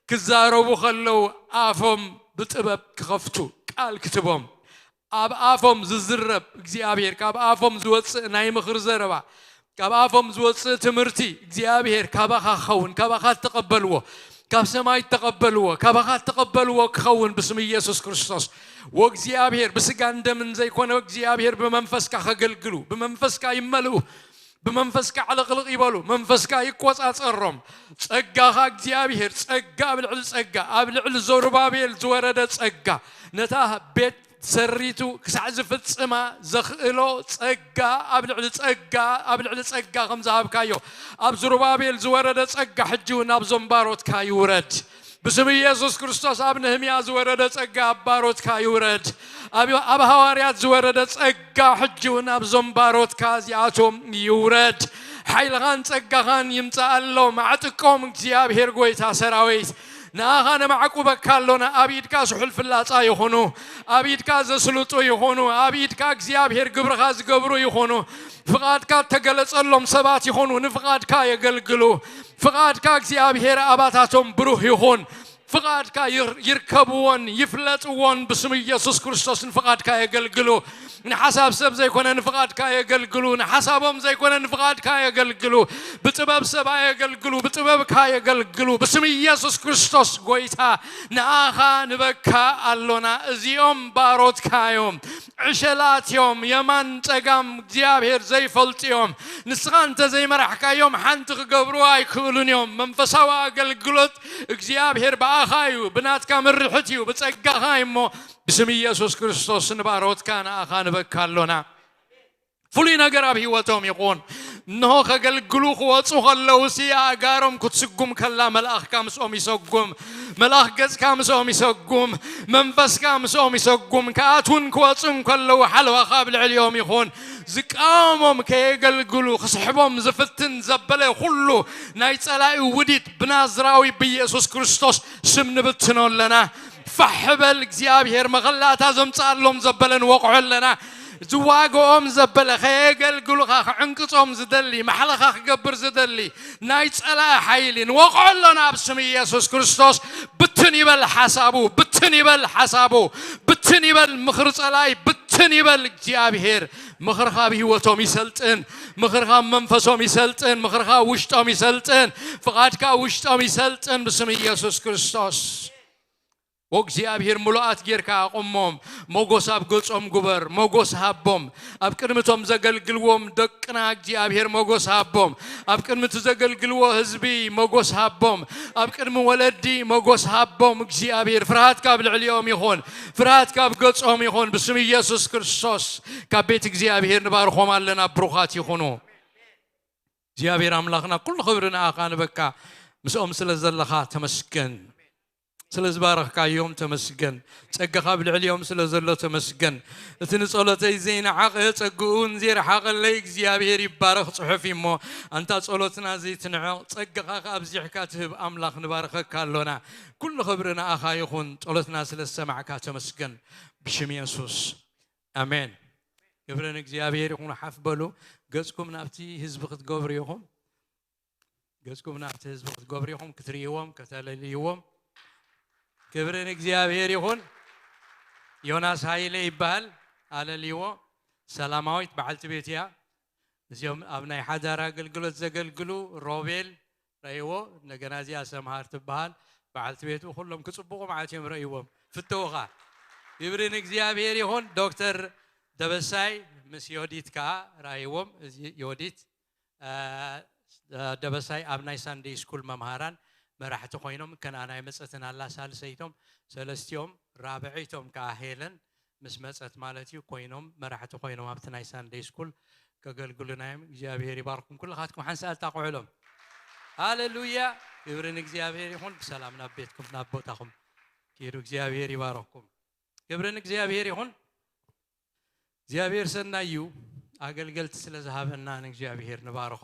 ክዛረቡ ከለዉ ኣፎም ብጥበብ ክኸፍቱ ቃል ክትቦም። ኣብ ኣፎም ዝዝረብ እግዚኣብሔር፣ ካብ ኣፎም ዝወፅእ ናይ ምኽሪ ዘረባ፣ ካብ ኣፎም ዝወፅእ ትምህርቲ እግዚኣብሔር ካባኻ ክኸውን፣ ካባኻ እተቐበልዎ፣ ካብ ሰማይ እተቐበልዎ፣ ካባኻ እተቐበልዎ ክኸውን ብስም ኢየሱስ ክርስቶስ። ወእግዚኣብሔር ብስጋን ደምን ዘይኮነ እግዚኣብሔር ብመንፈስካ ከገልግሉ፣ ብመንፈስካ ይመልኡ፣ ብመንፈስካ ዕልቕልቕ ይበሉ፣ መንፈስካ ይቆጻጸሮም። ጸጋኻ እግዚኣብሔር፣ ጸጋ ኣብ ልዕሊ ጸጋ፣ ኣብ ልዕሊ ዘሩባቤል ዝወረደ ጸጋ፣ ነታ ቤት ሰሪቱ ክሳዕ ዝፍጽማ ዘኽእሎ ጸጋ ኣብ ልዕሊ ጸጋ፣ ኣብ ልዕሊ ጸጋ ከም ዝሃብካዮ፣ ኣብ ዝሩባቤል ዝወረደ ጸጋ ሕጂ እውን ኣብዞም ባሮትካ ይውረድ። ብስም ኢየሱስ ክርስቶስ ኣብ ነህምያ ዝወረደ ጸጋ ኣብ ባሮትካ ይውረድ። ኣብ፣ ኣብ ሃዋርያት ዝወረደ ጸጋ ሕጂ እውን ኣብዞም ባሮትካ እዚኣቶም ይውረድ። ሓይልኻን ጸጋኻን ይምጻኣሎም። ኣዕጥቆም እግዚኣብሔር ጎይታ ሰራዊት። ንኣኻ ነማዕቁበካ ኣሎና። ኣብ ኢድካ ስሑል ፍላጻ ይኹኑ። ኣብ ኢድካ ዘስልጡ ይኹኑ። ኣብ ኢድካ እግዚኣብሔር ግብርኻ ዝገብሩ ይኹኑ። ፍቓድካ እተገለጸሎም ሰባት ይኹኑ። ንፍቓድካ የገልግሉ። ፍቓድካ እግዚኣብሔር ኣባታቶም ብሩህ ይኹን። ፍቓድካ ይር-፣ ይርከብዎን ይፍለጥዎን ብስም ኢየሱስ ክርስቶስ ንፍቓድካ የገልግሉ። ንሓሳብ ሰብ ዘይኮነ ንፍቓድካ የገልግሉ። ንሓሳቦም ዘይኮነ ንፍቓድካ የገልግሉ። ብጥበብ ሰብ ኣየገልግሉ፣ ብጥበብካ የገልግሉ። ብስም ኢየሱስ ክርስቶስ ጎይታ ንኣኻ ንበካ ኣሎና። እዚኦም ባሮትካ እዮም። ዕሸላት እዮም። የማን ጸጋም እግዚኣብሔር ዘይፈልጡ እዮም። ንስኻ እንተ ዘይመራሕካዮም ሓንቲ ክገብሩ ኣይክእሉን እዮም። መንፈሳዊ ኣገልግሎት እግዚኣብሔር ብኣኻ እዩ፣ ብናትካ ምርሕት እዩ፣ ብጸጋኻ እዩ እሞ ብስም ኢየሱስ ክርስቶስ ንባሮትካ ንኣኻ ንበካ ኣሎና። ፍሉይ ነገር ኣብ ህይወቶም ይኹን። እንሆ ከገልግሉ ክወፁ ከለዉ ሲ ኣእጋሮም ክትስጉም ከላ መልኣኽካ ምስኦም ይሰጉም። መልኣኽ ገጽካ ምስኦም ይሰጉም። መንፈስካ ምስኦም ይሰጉም። ክኣትዉን ክወፁን ከለዉ ሓለዋኻ ኣብ ልዕሊኦም ይኹን። ዝቃወሞም ከየገልግሉ ክስሕቦም ዝፍትን ዘበለ ኩሉ ናይ ጸላኢ ውዲት ብናዝራዊ ብኢየሱስ ክርስቶስ ስም ንብትኖ ኣለና። ፋሕ በል እግዚኣብሔር መኸላእታ ዘምጽኣሎም ዘበለ ንወቕዖ ኣለና። ዝዋግኦም ዘበለ ከየገልግሉኻ ክዕንቅጾም ዝደሊ ማሕለኻ ክገብር ዝደሊ ናይ ጸላኢ ሓይሊ ንወቕዖ ኣለና ኣብ ስም ኢየሱስ ክርስቶስ። ብትን ይበል ሓሳቡ፣ ብትን ይበል ሓሳቡ፣ ብትን ይበል ምኽሪ ጸላኢ፣ ብትን ይበል እግዚኣብሔር። ምኽርኻ ኣብ ህይወቶም ይሰልጥን፣ ምኽርኻ ኣብ መንፈሶም ይሰልጥን፣ ምኽርኻ ኣብ ውሽጦም ይሰልጥን፣ ፍቓድካ ኣብ ውሽጦም ይሰልጥን ብስም ኢየሱስ ክርስቶስ። ወእግዚኣብሔር ምሉኣት ጌርካ ኣቑሞም፣ ሞጎስ ኣብ ገጾም ግበር፣ ሞጎስ ሃቦም። ኣብ ቅድሚ እቶም ዘገልግልዎም ደቅና እግዚኣብሔር ሞጎስ ሃቦም። ኣብ ቅድሚ እቲ ዘገልግልዎ ህዝቢ ሞጎስ ሃቦም። ኣብ ቅድሚ ወለዲ ሞጎስ ሃቦም። እግዚኣብሔር ፍርሃት ካብ ልዕሊኦም ይኹን፣ ፍርሃት ካብ ገጾም ይኹን። ብስም ኢየሱስ ክርስቶስ ካብ ቤት እግዚኣብሔር ንባርኾም ኣለና። ብሩኻት ይኹኑ። እግዚኣብሔር ኣምላኽና ኩሉ ክብሪ ንኣኻ ንበካ። ምስኦም ስለ ዘለኻ ተመስገን። ስለ ዝባረኽካዮም ተመስገን። ጸጋኻ ኣብ ልዕሊኦም ስለ ዘሎ ተመስገን። እቲ ንጸሎተይ ዘይነዓቐ ጸግኡን ዘይረሓቐለይ እግዚኣብሔር ይባረኽ ጽሑፍ እዩ እሞ፣ ኣንታ ጸሎትና ዘይትንዕቕ፣ ጸጋኻ ከኣ ኣብዚሕካ ትህብ ኣምላኽ ንባርኸካ ኣሎና። ኩሉ ክብሪ ንኣኻ ይኹን። ጸሎትና ስለ ዝሰማዕካ ተመስገን። ብሽም የሱስ ኣሜን። ክብሪ ንእግዚኣብሔር ይኹን። ሓፍ በሉ። ገጽኩም ናብቲ ህዝቢ ክትገብሩ ኢኹም። ገጽኩም ናብቲ ህዝቢ ክትገብሩ ኢኹም፣ ክትርእይዎም፣ ከተለልይዎም። ክብሪ ንእግዚኣብሔር ይኹን። ዮናስ ሃይለ ይበሃል፣ ኣለልይዎ። ሰላማዊት በዓልቲ ቤት እያ። እዚኦም ኣብ ናይ ሓዳር ኣገልግሎት ዘገልግሉ ሮቤል ረእይዎ። እንደገና እዚኣ ሰምሃር ትበሃል በዓልቲ ቤቱ። ኩሎም ክጽብቑ ማለት እዮም ረእይዎም። ፍተውኻ። ክብሪ ንእግዚኣብሔር ይኹን። ዶክተር ደበሳይ ምስ ዮዲት ከኣ ረእይዎም። እዚ ዮዲት እ፣ ደበሳይ ኣብ ናይ ሳንደይ ስኩል መምሃራን መራሕቲ ኮይኖም፣ ከነኣናይ መጸትን ኣላ ሳልሰይቶም፣ ሰለስቲኦም ራብዐይቶም ከኣ ሄለን ምስ መጸት ማለት እዩ፣ ኮይኖም መራሕቲ ኮይኖም ኣብቲ ናይ ሳንደይ ስኩል ከገልግሉና እዮም። እግዚኣብሔር ይባርኩም። ኩልኻትኩም ሓንሳእ ኣጣቕዑሎም። ሃሌሉያ! ክብሪ ንእግዚኣብሔር ይኹን። ብሰላም ናብ ቤትኩም ናብ ቦታኹም ኪዱ። እግዚኣብሔር ይባርኩም። ክብሪ ንእግዚኣብሔር ይኹን። እግዚኣብሔር ሰናይ እዩ። ኣገልገልቲ ስለ ዝሃበና ንእግዚኣብሔር ንባርኾ።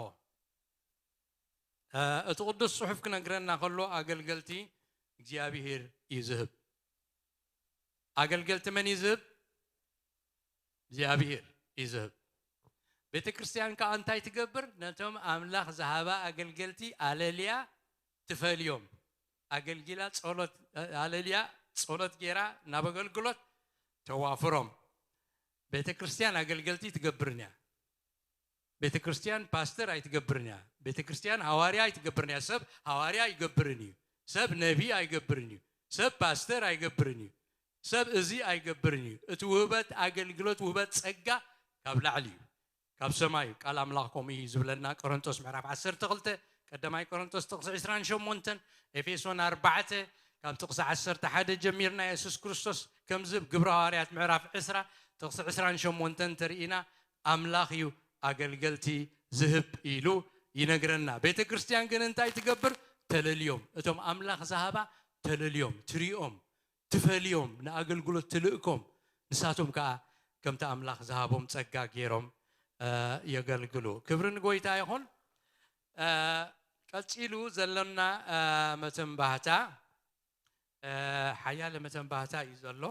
እ፣ እቲ ቅዱስ ጽሑፍ ክነግረና ከሎ ኣገልገልቲ እግዚኣብሔር እዩ ዝህብ። ኣገልገልቲ መን እዩ ዝህብ? እግዚኣብሔር እዩ ዝህብ። ቤተ ክርስቲያን ከኣ እንታይ ትገብር? ነቶም ኣምላኽ ዝሃባ ኣገልገልቲ ኣለልያ ትፈልዮም። ኣገልጊላ ጸሎት፣ ኣለልያ ጸሎት ጌራ ናብ ኣገልግሎት ተዋፍሮም። ቤተ ክርስቲያን ኣገልገልቲ ትገብርን እያ። ቤተ ክርስቲያን ፓስተር ኣይትገብርን እያ። ቤተ ክርስቲያን ሃዋርያ ኣይትገብርን እያ። ሰብ ሃዋርያ ኣይገብርን እዩ። ሰብ ነቢ ኣይገብርን እዩ። ሰብ ፓስተር ኣይገብርን እዩ። ሰብ እዚ ኣይገብርን እዩ። እቲ ውህበት ኣገልግሎት፣ ውህበት ጸጋ ካብ ላዕሊ እዩ። ካብ ሰማይ እዩ። ቃል ኣምላኽ ከምኡ እዩ ዝብለና። ቆሮንቶስ ምዕራፍ ዓሰርተ ክልተ ቀዳማይ ቆሮንቶስ ጥቕሲ ዕስራን ሸሞንተን፣ ኤፌሶን ኣርባዕተ ካብ ጥቕሲ ዓሰርተ ሓደ ጀሚርና የሱስ ክርስቶስ ከምዚ ግብረ ሃዋርያት ምዕራፍ ዕስራ ጥቕሲ ዕስራን ሸሞንተን ተርኢና ኣምላኽ እዩ ኣገልገልቲ ዝህብ ኢሉ ይነግረና። ቤተ ክርስቲያን ግን እንታይ ትገብር? ተለልዮም። እቶም ኣምላኽ ዝሃባ ተለልዮም፣ ትሪኦም፣ ትፈልዮም፣ ንኣገልግሎት ትልእኮም። ንሳቶም ከኣ ከምቲ ኣምላኽ ዝሃቦም ጸጋ ገይሮም፣ እ፣ የገልግሉ። ክብሪ ንጎይታ ይኹን። እ፣ ቀጺሉ ዘሎና፣ እ፣ መተንባህታ፣ እ፣ ሓያለ መተንባህታ እዩ ዘሎ።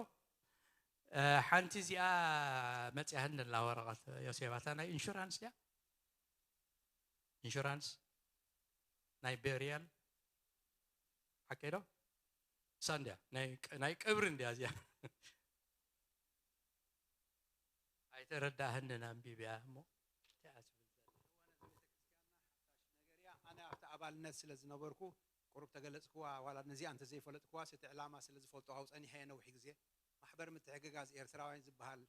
እ፣ ሓንቲ እዚኣ መጽያህን ዘላ ወረቐት ዮሴፍ፣ እታ ናይ ኢንሹራንስ እያ። ኢንሹራንስ ናይ ቤሪያል ሓቀይ ዶ? እሳ እንድያ። ናይ፣ ናይ ቀብሪ እንድያ እዚኣ። ኣይተረዳህንን ኣንቢብያ እሞ እንታይ እያ ትብል ዘላ? እዋን ቤተክርስትያንና ሓዳሽ ነገር እያ። ኣነ ኣብቲ ኣባልነት ስለ ዝነበርኩ ቁሩብ ተገለጽክዋ፣ ዋላ ነዚኣ እንተዘይፈለጥክዋስ እቲ ዕላማ ስለ ዝፈልጦ ካብኡ ጸኒሐ እየ ነዊሕ ግዜ። ማሕበር ምትሕግጋዝ ኤርትራውያን ዝበሃል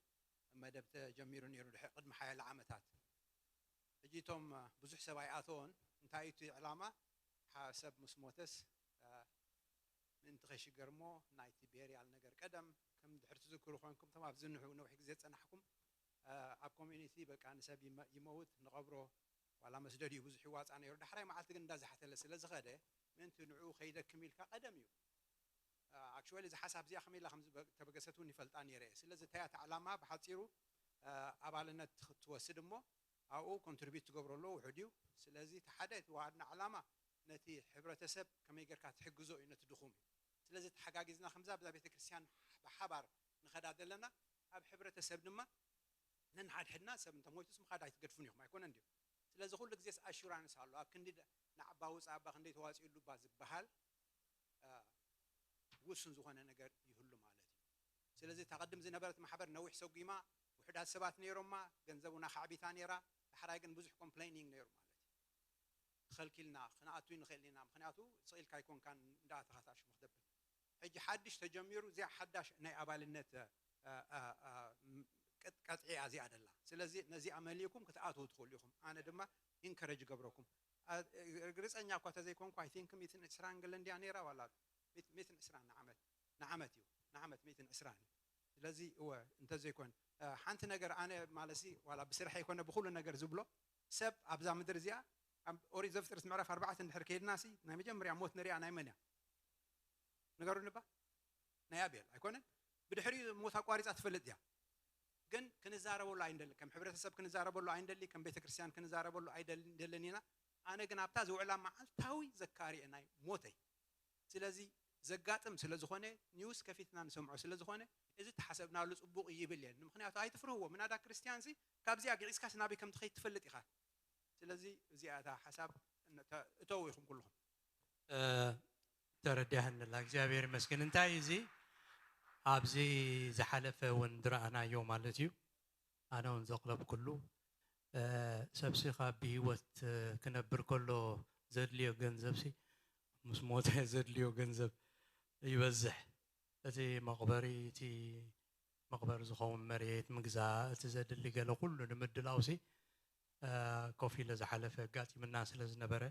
መደብ ተጀሚሩ ነይሩ ድሕሪ ቅድሚ ሓያለ ዓመታት። ሕጂ እቶም ብዙሕ ሰብ ኣይኣተዎን። እንታይ እዩ እቲ ዕላማ? ሓ-፣ ሰብ ምስ ሞተስ፣ እ፣ ምእንቲ ከይሽገር እሞ ናይቲ ቤርያል ነገር ቀደም ከም ድሕሪ ትዝክሩ ኮይንኩም፣ እቶም ኣብ ዝንሑ ነዊሕ ግዜ ዝጸናሕኩም፣ እ፣ ኣብ ኮሚዩኒቲ በቃ ንሰብ ይመ-፣ ይመውት፣ ንቐብሮ፣ ዋላ መስደድ እዩ ብዙሕ ይዋጻእ ነይሩ። ዳሕራይ መዓልቲ ግን እንዳዝሓተለ ስለ ዝኸደ፣ ምእንቲ ንዕኡ ከይደክም ኢልካ ቀደም እዩ። እ፣ ኣክቹዋሊ እዛ ሓሳብ እዚኣ ከመይ ኢላ ከም ዝበ-፣ ተበገሰት እውን ይፈልጣ ነይረ እየ። ስለዚ እንታይ እያ እታ ዕላማ ብሓጺሩ፣ እ፣ ኣባልነት ክትወስድ እሞ ኣብኡ ኮንትሪቢዩት ትገብረሉ ውሑድ እዩ። ስለዚ እቲ ሓደ እቲ ዋና ዕላማ ነቲ ሕብረተሰብ ከመይ ጌርካ ትሕግዞ እዩ፣ ነቲ ድኹም እዩ። ስለዚ ተሓጋጊዝና ከምዛ ብዛ ቤተ ክርስቲያን ብሓባር ንኸዳ ዘለና፣ ኣብ ሕብረተሰብ ድማ ነንሓድሕድና ሰብ እንተሞይቱስ ምኻድ ኣይትገድፉን ኢኹም፣ ኣይኮነን ድዩ? ስለዚ ኩሉ ግዜስ ኣሹራንስ ኣሎ። ኣብ ክንዲ ደ-፣ ንዓባ ውፃእ እባ ክንደይ ተዋፂኡሉ እባ ዝበሃል፣ እ፣ ውሱን ዝኾነ ነገር ይህሉ ማለት እዩ። ስለዚ እታ ቅድም ዝነበረት ማሕበር ነዊሕ ሰጒማ፣ ውሑዳት ሰባት ነይሮማ፣ ገንዘብ እውን ኣኻዕቢታ ነይራ። ዳሕራይ ግን ብዙሕ ኮምፕሌኒንግ ነይሩ ማለት እዩ። ተኸልኪልና፣ ክንኣቱ ይንኽእል ኢና፣ ምኽንያቱ ስቕ ኢልካ ኣይኮንካን እንዳኣተኻ ተኣሽሙ ክተብል። ሕጂ ሓድሽ ተጀሚሩ እዚኣ ሓዳሽ ናይ ኣባልነት ቀጥዒያ እዚኣ ደላ። ስለዚ ነዚኣ መሊእኩም ክትኣትዉ ትኽእሉ ኢኹም። ኣነ ድማ ኢንከረጅ ገብረኩም። ርግፀኛ እኳ ተዘይኮንኩ ኣይ ቲንክ ሚትን ዕስራን ገለ እንድያ ነይራ ዋላ ሚትን ዕስራን ንዓመት ንዓመት እዩ ንዓመት ሚትን ዕስራን እዩ። ስለዚ እወ እንተዘይኮን ሓንቲ ነገር ኣነ ማለት ዋላ ብስራሕ ይኮነ ብኩሉ ነገር ዝብሎ ሰብ ኣብዛ ምድር እዚኣ ኦሪት ዘፍጥረት ምዕራፍ ኣርባዕተ እንድሕር ከይድና ሲ ናይ መጀመርያ ሞት ንሪኣ ናይ መን እያ? ንገሩኒ ባ ናይ ኣቤል ኣይኮነን? ብድሕሪኡ ሞት ኣቋሪፃ ትፈልጥ እያ። ግን ክንዛረበሉ ኣይንደሊ፣ ከም ሕብረተሰብ ክንዛረበሉ ኣይንደሊ፣ ከም ቤተክርስትያን ክንዛረበሉ ኣይደልን ኢና። ኣነ ግን ኣብታ ዝውዕላ መዓልታዊ ዘካርየ ናይ ሞተይ ስለዚ ዘጋጥም ስለ ዝኾነ ኒውስ ከፊትና ንሰምዖ ስለ ዝኾነ እዚ ተሓሰብናሉ ፅቡቕ ይብል እየ። ምክንያቱ ኣይትፍርህዎ ምናዳ ክርስትያን ሲ ካብዚኣ ግዒዝካስ ናበይ ከም ትኸይድ ትፈልጥ ኢኻ። ስለዚ እዚኣ እታ ሓሳብ እተው ኢኹም ኩልኹም። ተረዲኣንላ እግዚኣብሔር ይመስገን። እንታይ እዚ ኣብዚ ዝሓለፈ እውን ዝረኣናዮ ማለት እዩ። ኣነ እውን ዘቕለብኩሉ ሰብሲ ካብ ብሂወት ክነብር ከሎ ዘድልዮ ገንዘብሲ ምስ ሞተ ዘድልዮ ገንዘብ ይበዝሕ። እቲ መቕበሪ እቲ መቕበሪ ዝኸውን መሬት ምግዛእ እቲ ዘድሊ ገለ ኩሉ ንምድላውሲ ኮፍ ኢለ ዝሓለፈ ኣጋጢምና ስለ ዝነበረ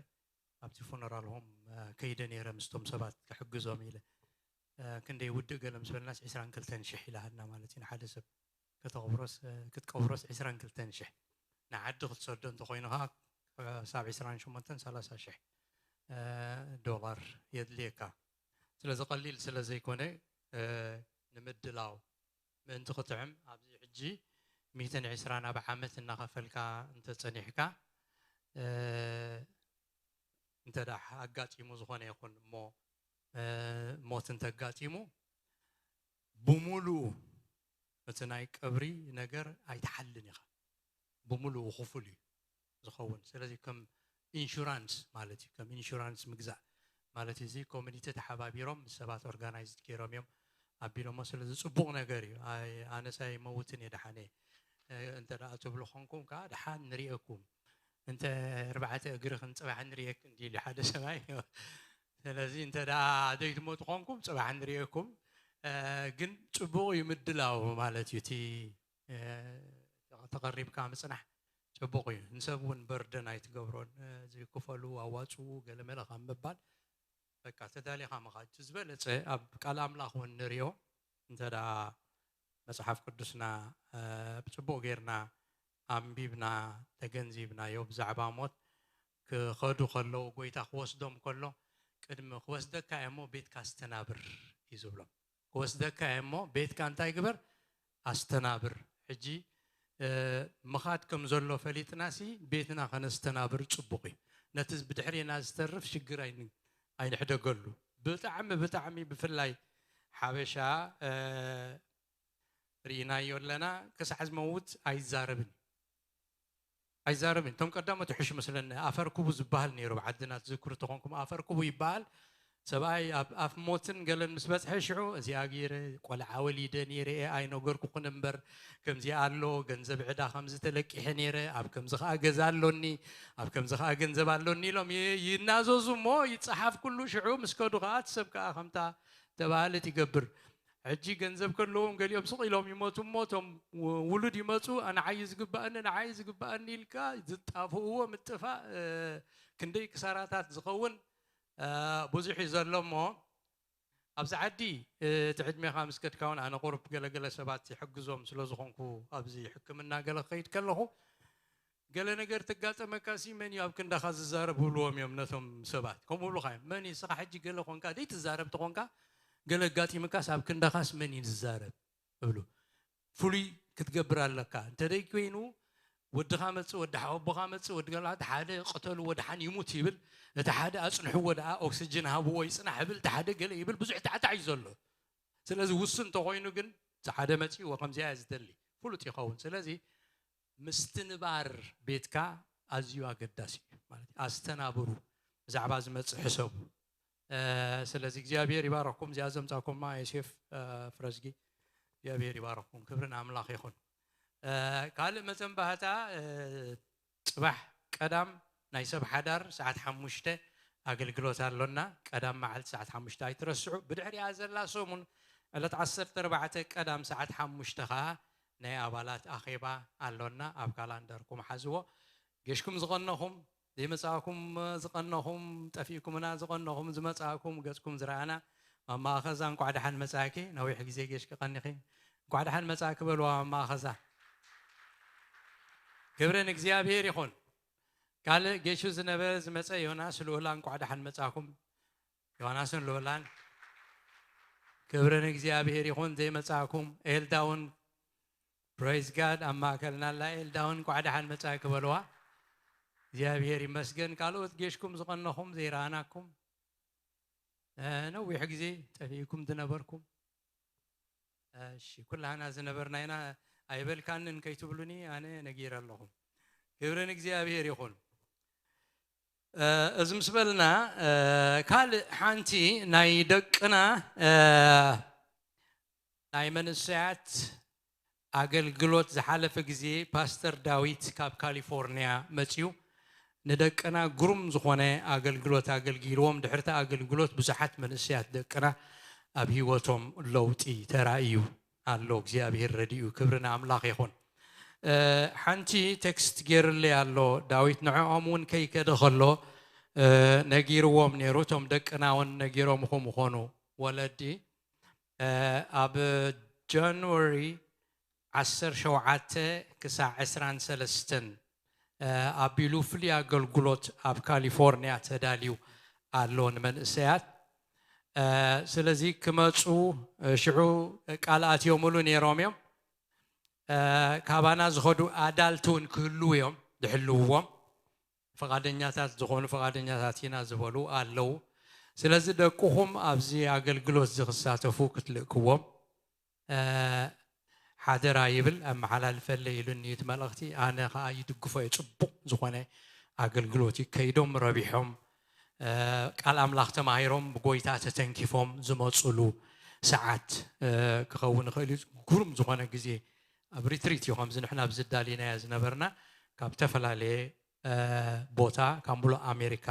ኣብቲ ፉነራል ሆም ከይደ ነይረ ምስቶም ሰባት ክሕግዞም ኢለ ክንደይ ውድእ ገለ ምስ በልናስ ዕስራን ክልተን ሽሕ ኢላሃና ማለት እዩ ንሓደ ሰብ ከተቕብሮስ ክትቀብሮስ ዕስራን ክልተን ሽሕ ንዓዲ ክትሰዶ እንተኮይኑ ከዓ ክሳብ ዕስራን ሸሞንተን ሰላሳ ሽሕ ዶላር የድልየካ ስለዚ ቀሊል ስለ ዘይኮነ ንምድላው ምእንቲ ክትዕም ኣብዚ ሕጂ ሚእትን ዕስራን ኣብ ዓመት እናኸፈልካ እንተፀኒሕካ እንተ ኣጋጢሙ ዝኾነ ይኹን እሞ ሞት እንተጋጢሙ ብሙሉኡ እቲ ናይ ቀብሪ ነገር ኣይትሓልን ኢኻ። ብሙሉኡ ክፉል እዩ ዝኸውን። ስለዚ ከም ኢንሹራንስ ማለት እዩ። ከም ኢንሹራንስ ምግዛእ ማለት እዚ ኮሚኒቲ ተሓባቢሮም ምስ ሰባት ኦርጋናይዝድ ገይሮም እዮም ኣቢሎሞ። ስለዚ ፅቡቕ ነገር እዩ። ኣነስ ኣይመውትን እየ ደሓነ እንተ ደኣ ትብሉ ኾንኩም ከዓ ደሓን ንሪኤኩም እንተ ኣርባዕተ እግርኽን ፅባሕ ንሪኤክን ድዩ ሓደ ሰብኣይ ስለዚ እንተ ደኣ ዘይትመጡ ኾንኩም ፅባሕ ንሪኤኩም ግን ፅቡቕ እዩ ምድላው ማለት እዩ እቲ ተቐሪብካ ምፅናሕ ፅቡቕ እዩ ንሰብ እውን በርደን ኣይትገብሮን እዚ ክፈሉ ኣዋፅኡ ገለመለ ካብ ምባል በቃ ተዳሊኻ ምኻድ እቲ ዝበለፀ ኣብ ቃል ኣምላኽ እውን ንሪኦ እንተ ደኣ መፅሓፍ ቅዱስና ብፅቡቕ ጌርና ኣንቢብና ተገንዚብናዮ ብዛዕባ ሞት ክኸዱ ከለዉ ጎይታ ክወስዶም ከሎ ቅድሚ ክወስደካ እሞ ቤትካ ኣስተናብር እዩ ዝብሎም ክወስደካ እሞ ቤትካ እንታይ ግበር ኣስተናብር ሕጂ ምኻድ ከም ዘሎ ፈሊጥናሲ ቤትና ከነስተናብር ፅቡቕ እዩ ነቲ ብድሕሬና ዝተርፍ ሽግር ኣይንሕደገሉ ብጣዕሚ ብጣዕሚ ብፍላይ ሓበሻ ርኢናዮ ኣለና ክሳዕ ዝመውት ኣይዛረብን ኣይዛረብን እቶም ቀዳሞት ይሕሹ መስለኒ ኣፈር ክቡ ዝበሃል ነይሩ ብዓድና ትዝክሩ ተኾንኩም ኣፈር ክቡ ይበሃል ሰብኣይ ኣብ ኣፍ ሞትን ገለን ምስ በፅሐ ሽዑ እዚኣ ገይረ ቆልዓ ወሊደ ነይረ እየ ኣይነገርኩኹን እምበር ከምዚ ኣሎ ገንዘብ ዕዳ ከምዚ ተለቂሐ ነይረ ኣብ ከምዚ ከዓ ገዛ ኣሎኒ ኣብ ከምዚ ከዓ ገንዘብ ኣሎኒ ኢሎም ይናዘዙ እሞ ይፀሓፍ ኩሉ ሽዑ ምስ ከዱ ከዓ እቲ ሰብ ከዓ ከምታ ተባሃለት ይገብር ሕጂ ገንዘብ ከለዎም ገሊኦም ስቕ ኢሎም ይመቱ እሞ እቶም ውሉድ ይመፁ ንዓይ ዝግባእኒ ንዓይ ዝግባእኒ ኢልካ ዝጣፍእዎ ምጥፋእ ክንደይ ክሳራታት ዝኸውን ብዙሕ እዩ ዘሎ እሞ ኣብዚ ዓዲ እቲ ዕድሜኻ ምስ ከድካ እውን ኣነ ቁሩብ ገለገለ ሰባት ይሕግዞም ስለ ዝኾንኩ ኣብዚ ሕክምና ገለ ክኸይድ ከለኹ ገለ ነገር ተጋጠመካ ሲ መን እዩ ኣብ ክንዳኻ ዝዛረብ ህብልዎም እዮም ነቶም ሰባት ከምኡ ብሉኻ እዮም መን እዩ ስኻ ሕጂ ገለ ኮንካ ዘይትዛረብ ተኾንካ ገለ ኣጋጢምካስ ኣብ ክንዳኻስ መን እዩ ዝዛረብ እብሉ ፍሉይ ክትገብር ኣለካ እንተደይ ኮይኑ ወድኻ መፅእ ወዲ ሓወቦኻ መፅእ ወዲ ገላ ሓደ ቅተልዎ ድሓን ይሙት ይብል እቲ ሓደ ኣፅንሕዎ ደኣ ኦክስጅን ሃብዎ ይፅናሕ ይብል እቲ ሓደ ገለ ይብል ብዙሕ ታዕታዕ እዩ ዘሎ ስለዚ ውሱን እንተኮይኑ ግን ሓደ መፂእዎ ከምዚኣ እያ ዝደሊ ፍሉጥ ይኸውን ስለዚ ምስትንባር ቤትካ ኣዝዩ ኣገዳሲ እዩ ማለት እዩ ኣስተናብሩ ብዛዕባ ዝመፅእ ሕሰቡ ስለዚ እግዚኣብሔር ይባረኩም እዚኣ ዘምፃኩማ ዮሴፍ ፍረዝጊ እግዚኣብሔር ይባረኩም ክብርን ኣምላኽ ይኹን ካልእ መፀንባህታ ፅባሕ ቀዳም ናይ ሰብ ሓዳር ሰዓት ሓሙሽተ ኣገልግሎት ኣሎና። ቀዳም መዓልቲ ሰዓት ሓሙሽተ ኣይትረስዑ። ብድሕሪኣ ዘላ ሰሙን ዕለት ዓሰርተ ኣርባዕተ ቀዳም ሰዓት ሓሙሽተ ኸዓ ናይ ኣባላት ኣኼባ ኣሎና። ኣብ ካላንደርኩም ሓዝዎ። ጌሽኩም ዝቐነኹም፣ ዘይመጻእኩም ዝቐነኹም፣ ጠፊእኩምና ዝቐነኹም፣ ዝመጻእኩም፣ ገጽኩም ዝረኣና፣ ማማ ኸዛ እንቋዕ ደሓን መጻእኪ። ነዊሕ ግዜ ጌሽኪ ቀኒኺ። እንቋዕ ደሓን መጻእኪ በልዋ ማማ ኸዛ። ክብሪ ንእግዚኣብሔር ይኹን። ካልእ ጌሹ ዝነበረ ዝመጸ ዮናስ ልኡላ እንቋዕ ደሓን መጻእኩም። ዮናስን ልኡላን ክብሪ ንእግዚኣብሔር ይኹን። ዘይመጻእኩም ኤልዳ እውን ፕሬዝ ጋድ ኣብ ማእከልና ኣላ። ኤልዳ እውን እንቋዕ ደሓን መጻእኪ በልዋ። እግዚኣብሔር ይመስገን። ካልኦት ጌሽኩም ዝቐነኹም ዘይረኣናኩም፣ እ፣ ነዊሕ ግዜ ጠፊእኩም ዝነበርኩም፣ እሺ፣ ኩላህና ዝነበርና ኢና ኣይበልካንን ከይትብሉኒ ኣነ ነጊረ ኣለኹም። ክብሪ ንእግዚኣብሔር ይኹን። እ፣ እዚ ምስ በልና፣ እ፣ ካልእ ሓንቲ ናይ ደቅና፣ እ፣ ናይ መንእሰያት ኣገልግሎት ዝሓለፈ ግዜ ፓስተር ዳዊት ካብ ካሊፎርንያ መጺኡ ንደቅና ግሩም ዝኾነ ኣገልግሎት ኣገልጊልዎም። ድሕርቲ ኣገልግሎት ብዙሓት መንእሰያት ደቅና ኣብ ህይወቶም ለውጢ ተራእዩ ኣሎ። እግዚኣብሔር ረድኡ። ክብሪ ንኣምላኽ ይኹን። እ፣ ሓንቲ ቴክስት ገይርለይ ኣሎ ዳዊት። ንዕኦም እውን ከይከደ ከሎ፣ እ፣ ነጊርዎም ነይሩ። እቶም ደቅና እውን ነጊሮምኹም ምኾኑ ወለዲ። እ፣ ኣብ ጃንዋሪ ዓሰርተ ሸውዓተ ክሳዕ ዕስራን ሰለስተን፣ እ፣ ኣቢሉ ፍሉይ ኣገልግሎት ኣብ ካሊፎርንያ ተዳልዩ ኣሎ ንመንእሰያት። እ፣ ስለዚ ክመጹ፣ እ፣ ሽዑ ቃል ኣትዮምሉ ነይሮም እዮም። እ፣ ካባና ዝኸዱ ኣዳልት እውን ክህልዉ እዮም፣ ዝሕልውዎም። ፍቓደኛታት ዝኾኑ ፍቓደኛታት ኢና ዝበሉ ኣለዉ። ስለዚ ደቅኹም ኣብዚ ኣገልግሎት እዚ ክሳተፉ ክትልእክዎም፣ እ፣ ሓደራ ይብል። ኣመሓላልፈለይ ኢሉኒ እቲ መልእኽቲ፣ ኣነ ኸኣ ይድግፎ እየ። ጽቡቕ ዝኾነ ኣገልግሎት እዩ። ከይዶም ረቢሖም፣ እ፣ ቃል ኣምላኽ ተማሂሮም ብጎይታ ተተንኪፎም ዝመጹሉ ሰዓት፣ እ፣ ክኸውን ይኽእል እዩ። ግሩም ዝኾነ ግዜ ኣብ ሪትሪት እዩ፣ ከምዚ ንሕና ኣብ ዝዳሊናዮ ዝነበርና ካብ ዝተፈላለየ እ፣ ቦታ ካብ ሙሉእ ኣሜሪካ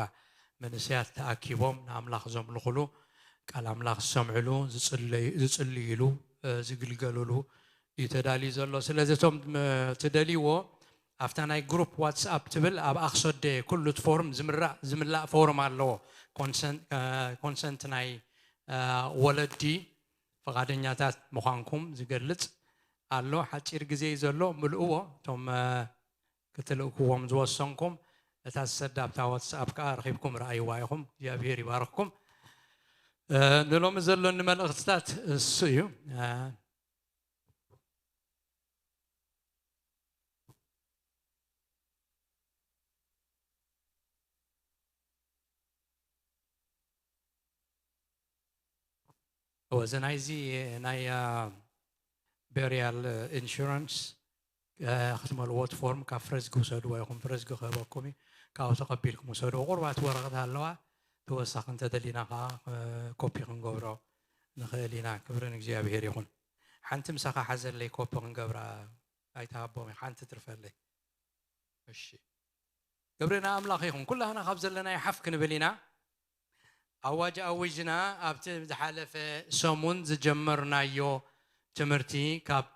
መንእሰያት ተኣኪቦም ንኣምላኽ ዘምልኹሉ፣ ቃል ኣምላኽ ዝሰምዕሉ፣ ዝጽለዩ-፣ ዝጽልይሉ፣ እ፣ ዝግልገሉሉ እዩ ተዳልዩ ዘሎ። ስለዚ እቶም፣ እ፣ ትደልይዎ ኣብታ ናይ ግሩፕ ዋትስኣፕ ትብል ኣብኣ ክሰዶ እየ። ኩሉ እቲ ፎርም ዝምራእ ዝምላእ ፎርም ኣለዎ። ኮንሰን-፣ እ፣ ኮንሰንት ናይ፣ እ፣ ወለዲ ፍቓደኛታት ምዃንኩም ዝገልጽ ኣሎ። ሓጺር ግዜ እዩ ዘሎ፣ ምልእዎ። እቶም፣ እ፣ ክትልእክዎም ዝወሰንኩም፣ እታ ዝሰዳ ኣብታ ዋትስኣፕ ከኣ ረኺብኩም ረኣይዋ ኢኹም። እግዚኣብሔር ይባርኽኩም። እ፣ ንሎሚ ዘሎኒ መልእኽትታት እሱ እዩ። እ፣ እወ፣ እዚ ናይዚ ናይ፣ አ፣ ቤሪያል ኢንሹራንስ፣ አ፣ ክትመልእዎ እቲ ፎርም ካብ ፍረዝጊ ውሰድዎ ኢኹም። ፍረዝጊ ክህበኩም እዩ። ካብኡ ተቐቢልኩም ውሰድዎ። ቁርባት ወረቐት ኣለዋ። ተወሳኺ እንተደሊና ከኣ፣ እ፣ ኮፒ ክንገብሮ ንኽእል ኢና። ክብሪ ንእግዚኣብሔር ይኹን። ሓንቲ ምሳኻ ሓዘለይ፣ ኮፒ ክንገብራ ኣይትሃቦም፣ ሓንቲ ትርፈለይ። እሺ። ክብሪ ንኣምላኽ ይኹን። ኩላህና ካብ ዘለና ይሓፍ ክንብል ኢና። ኣዋጅ ኣዊጅና ኣብቲ ዝሓለፈ ሰሙን ዝጀመርናዮ ትምህርቲ ካብ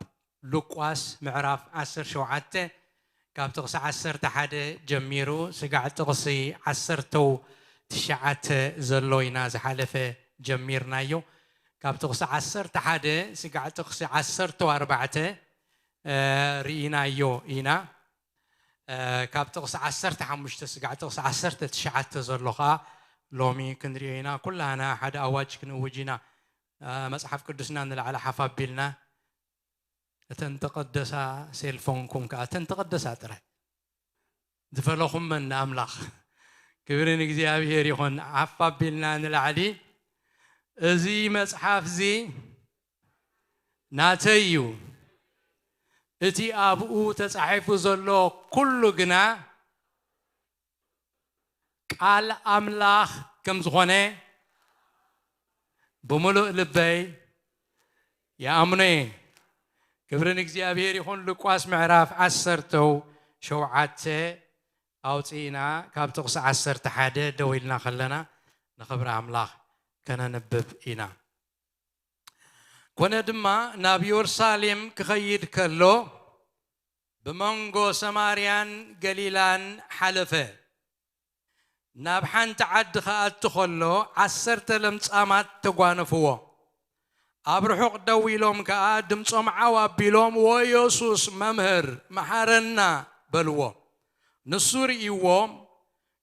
ሉቃስ ምዕራፍ ዓሰርተ ሸውዓተ ካብ ጥቕሲ ዓሰርተ ሓደ ጀሚሩ ስጋዕ ጥቕሲ ዓሰርተው ትሽዓተ ዘሎ ኢና ዝሓለፈ ጀሚርናዮ። ካብ ጥቕሲ ዓሰርተ ሓደ ስጋዕ ጥቕሲ ዓሰርተው ኣርባዕተ፣ እ፣ ርኢናዮ ኢና። እ፣ ካብ ጥቕሲ ዓሰርተ ሓሙሽተ ስጋዕ ጥቕሲ ዓሰርተ ትሽዓተ ዘሎ ኸኣ ሎሚ ክንሪኦ ኢና። ኩላህና ሓደ ኣዋጅ ክንእውጅ ኢና። እ፣ መጽሓፍ ቅዱስና ንላዕሊ ሓፍ ኣቢልና፣ እተን ተቐደሳ ሴልፎንኩም ከኣ፣ እተን ተቐደሳ ጥራይ ዝፈለኹመን ንኣምላኽ። ክብሪ ንእግዚኣብሔር ይኹን። ሓፍ ኣቢልና ንላዕሊ፣ እዚ መጽሓፍ እዚ ናተይ እዩ። እቲ ኣብኡ ተጻሒፉ ዘሎ ኩሉ ግና ቃል ኣምላኽ ከም ዝኾነ ብምሉእ ልበይ ይኣምኖ እየ። ክብሪ ንእግዚኣብሔር ይኹን። ሉቃስ ምዕራፍ ዓሰርተው ሸውዓተ ኣውፂእና ካብ ጥቕሲ ዓሰርተ ሓደ ደው ኢልና ከለና ንኽብሪ ኣምላኽ ከነንብብ ኢና። ኮነ ድማ ናብ ኢየሩሳሌም ክኸይድ ከሎ ብመንጎ ሰማርያን ገሊላን ሓለፈ። ናብ ሓንቲ ዓዲ ክኣቱ ከሎ ዓሰርተ ለምጻማት ተጓነፍዎ። ኣብ ርሑቕ ደው ኢሎም ከኣ ድምጾም ዓው ኣቢሎም "ወየሱስ መምህር መሓረና" በልዎ። ንሱ ርእይዎም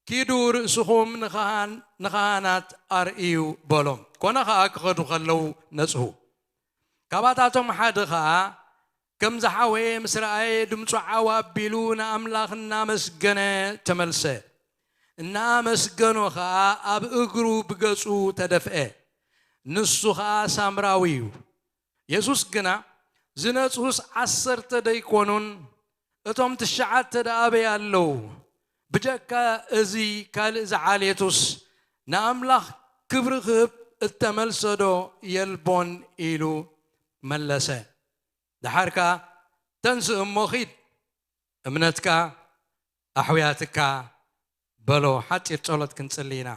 "ኪዱ ርእስኹም ንኻህን- ንኻህናት ኣርእዩ" በሎም። ኮነ ኸኣ ክኸዱ ከለዉ ነጽሁ። ካባታቶም ሓደ ኸኣ ከም ዝሓወየ ምስ ረኣየ ድምፁ ዓው ኣቢሉ ንኣምላኽ እናመስገነ ተመልሰ። እናኣመስገኖ ኸኣ ኣብ እግሩ ብገጹ ተደፍአ። ንሱ ኸኣ ሳምራዊ እዩ። የሱስ ግና "ዝነጽሁስ ዓሰርተ ደይኮኑን? እቶም ትሽዓተ ደኣ ኣበይ ኣለዉ? ብጀካ እዚ ካልእ ዝዓሌቱስ ንኣምላኽ ክብሪ ክህብ እተመልሰዶ የልቦን?" ኢሉ መለሰ። ደሓር ከኣ "ተንስእ እሞ ኺድ፣ እምነትካ ኣሕውያትካ" በሎ። ሓጺር ጸሎት ክንጽሊ ኢና።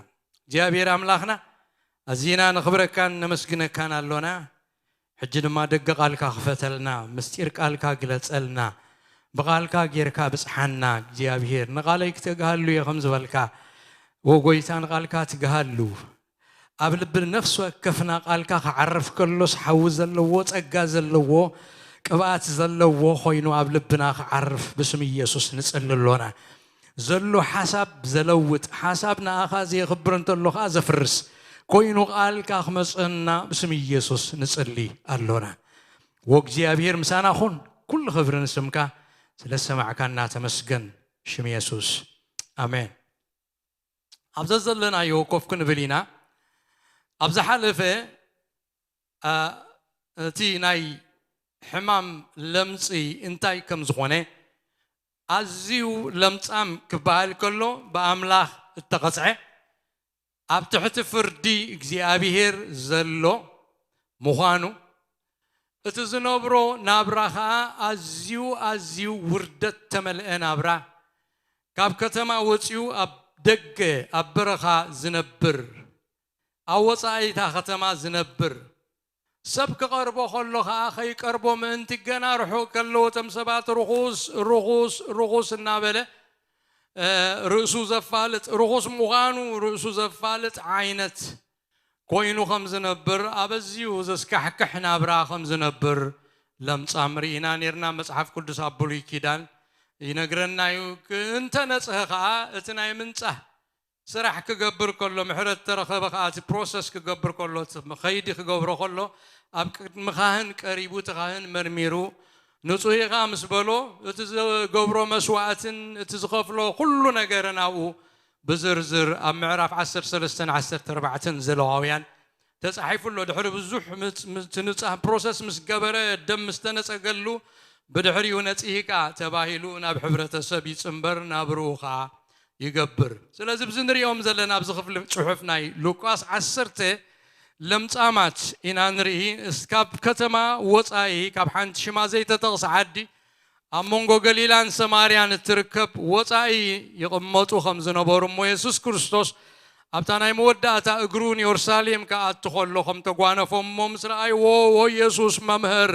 እግዚኣብሔር ኣምላኽና፣ ኣዚና ነኽብረካን ነመስግነካን ኣሎና። ሕጂ ድማ ደገ ቃልካ ክፈተልና፣ ምስጢር ቃልካ ግለጸልና፣ ብቃልካ ጌርካ ብጽሓና። እግዚኣብሔር "ንቃለይ ክተግሃሉ እየ" ከም ዝበልካ፣ ወጎይታ ንቃልካ ትግሃሉ። ኣብ ልቢ ነፍሲ ወከፍና ቃልካ ክዓርፍ ከሎስ ሓዊ ዘለዎ፣ ጸጋ ዘለዎ፣ ቅብኣት ዘለዎ ኮይኑ ኣብ ልብና ክዓርፍ ብስም ኢየሱስ ንጽሊ ኣሎና። ዘሎ ሓሳብ ዘለውጥ፣ ሓሳብ ንኣኻ ዘየኽብር እንተሎ ኸኣ ዘፍርስ ኮይኑ ቃልካ ክመጸና ብስም ኢየሱስ ንጽሊ ኣሎና። ወእግዚኣብሔር ምሳና ኹን፣ ኩሉ ክብሪ ንስምካ፣ ስለ ዝሰማዕካና ተመስገን። ሽም የሱስ፣ ኣሜን። ኣብ ዘዘለናዮ ኮፍ ክንብል ኢና። ኣብ ዝሓለፈ፣ አ፣ እቲ ናይ ሕማም ለምጺ እንታይ ከም ዝኾነ፣ ኣዝዩ ለምጻም ክበሃል ከሎ ብኣምላኽ እተቐጽዐ፣ ኣብ ትሕቲ ፍርዲ እግዚኣብሔር ዘሎ ምዃኑ፣ እቲ ዝነብሮ ናብራ ኸኣ ኣዝዩ፣ ኣዝዩ ውርደት ተመልአ ናብራ፣ ካብ ከተማ ወጺኡ ኣብ ደገ ኣብ በረኻ ዝነብር፣ ኣብ ወጻኢ እታ ከተማ ዝነብር፣ ሰብ ክቐርቦ ከሎ ኸኣ ኸይቀርቦ ምእንቲ ገና ርሑቕ ከለዉ እቶም ሰባት ርኹስ፣ ርኹስ፣ ርኹስ እናበለ፣ እ፣ ርእሱ ዘፋልጥ፣ ርኹስ ምዃኑ ርእሱ ዘፋልጥ ዓይነት ኮይኑ ከም ዝነብር፣ ኣብ ኣዝዩ ዘስካሕክሕ ናብራ ከም ዝነብር ለምጻም ርኢና ኔርና። መጽሓፍ ቅዱስ ኣብ ብሉይ ኪዳን ይነግረና እዩ። እንተ ነጽሀ ኸኣ እቲ ናይ ምንጻህ ስራሕ ክገብር ከሎ፣ ምሕረት ተረኸበ ኸኣ እቲ ፕሮሰስ ክገብር ከሎ፣ እቲ ኸይዲ ክገብሮ ከሎ፣ ኣብ ቅድሚ ካህን ቀሪቡ፣ እቲ ካህን መርሚሩ፣ "ንጹህ ኢኻ" ምስ በሎ፣ እቲ ዝገብሮ መስዋእትን እቲ ዝኸፍሎ ኩሉ ነገርን ኣብኡ ብዝርዝር ኣብ ምዕራፍ ዓሰርተ ሰለስተን ዓሰርተ ኣርባዕተን ዘለዋውያን ተጻሒፉ ኣሎ። ድሕሪ ብዙሕ ምጽ-፣ ምጽ-፣ እቲ ንጻህ ፕሮሰስ ምስ ገበረ፣ ደም ምስ ተነጸገሉ፣ ብድሕሪኡ "ነጺህካ" ተባሂሉ ናብ ሕብረተሰብ ይጽንበር፣ ናብርኡ ኸኣ ይገብር። ስለዚ፣ ኣብዚ ንሪኦም ዘለና ኣብዚ ክፍሊ ጽሑፍ ናይ ሉቃስ ዓሰርተ ለምጻማት ኢና ንርኢ። እስ-፣ ካብ ከተማ ወጻኢ፣ ካብ ሓንቲ ሽማ ዘይተጠቕሰ ዓዲ፣ ኣብ መንጎ ገሊላን ሰማርያን እትርከብ ወጻኢ ይቕመጡ ከም ዝነበሩ እሞ፣ የሱስ ክርስቶስ ኣብታ ናይ መወዳእታ እግሩ ንየሩሳሌም ክኣቱ ኸሎ ከም ተጓነፎም እሞ ምስ ረኣይዎ፣ "ወየሱስ መምህር፣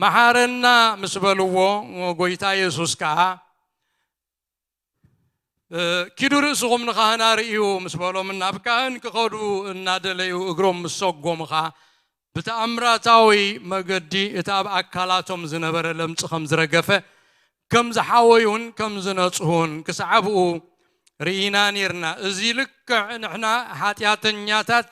መሓረና" ምስ በልዎ፣ ጎይታ የሱስ ከኣ፣ "እ፣ ኪዱ ርእስኹም ንኻህን ኣርእዩ" ምስ በሎም፣ ናብ ካህን ክኸዱ እናደለዩ እግሮም ምስ ሰጎሙ ኸኣ፣ ብተኣምራታዊ መገዲ እቲ ኣብ ኣካላቶም ዝነበረ ለምጺ ከም ዝረገፈ፣ ከም ዝሓወዩን ከም ዝነጽሁን ክሳዕ ኣብኡ ርኢና ኔርና። እዚ ልክዕ ንሕና ሓጢኣተኛታት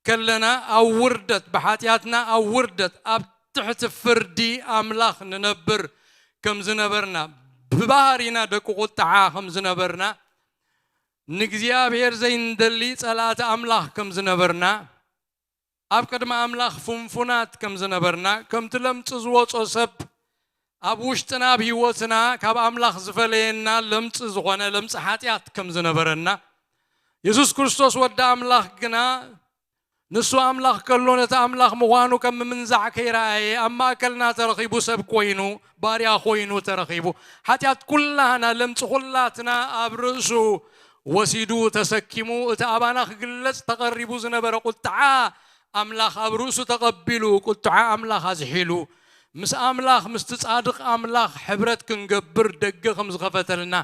ከለና ኣብ ውርደት፣ ብሓጢኣትና ኣብ ውርደት፣ ኣብ ትሕቲ ፍርዲ ኣምላኽ ንነብር ከም ዝነበርና፣ ብባህሪና ደቂ ቁጥዓ ከም ዝነበርና፣ ንእግዚኣብሔር ዘይንደሊ ጸላእቲ ኣምላኽ ከም ዝነበርና፣ ኣብ ቅድሚ ኣምላኽ ፍንፉናት ከም ዝነበርና፣ ከምቲ ለምጺ ዝወጾ ሰብ ኣብ ውሽጥና፣ ኣብ ህይወትና ካብ ኣምላኽ ዝፈለየና ለምጺ ዝኾነ ለምጺ ሓጢኣት ከም ዝነበረና፣ የሱስ ክርስቶስ ወዲ ኣምላኽ ግና ንሱ ኣምላኽ ከሎ ነቲ ኣምላኽ ምዃኑ ከም ምምንዛዕ ከይረኣየ ኣብ ማእከልና ተረኺቡ ሰብ ኮይኑ፣ ባርያ ኮይኑ ተረኺቡ። ሓጢኣት ኩላህና፣ ለምጺ ኩላትና ኣብ ርእሱ ወሲዱ ተሰኪሙ፣ እቲ ኣባና ክግለጽ ተቐሪቡ ዝነበረ ቁጥዓ ኣምላኽ ኣብ ርእሱ ተቐቢሉ፣ ቁጥዓ ኣምላኽ ኣዝሒሉ። ምስ ኣምላኽ፣ ምስቲ ጻድቕ ኣምላኽ ሕብረት ክንገብር ደገ ከም ዝኸፈተልና፣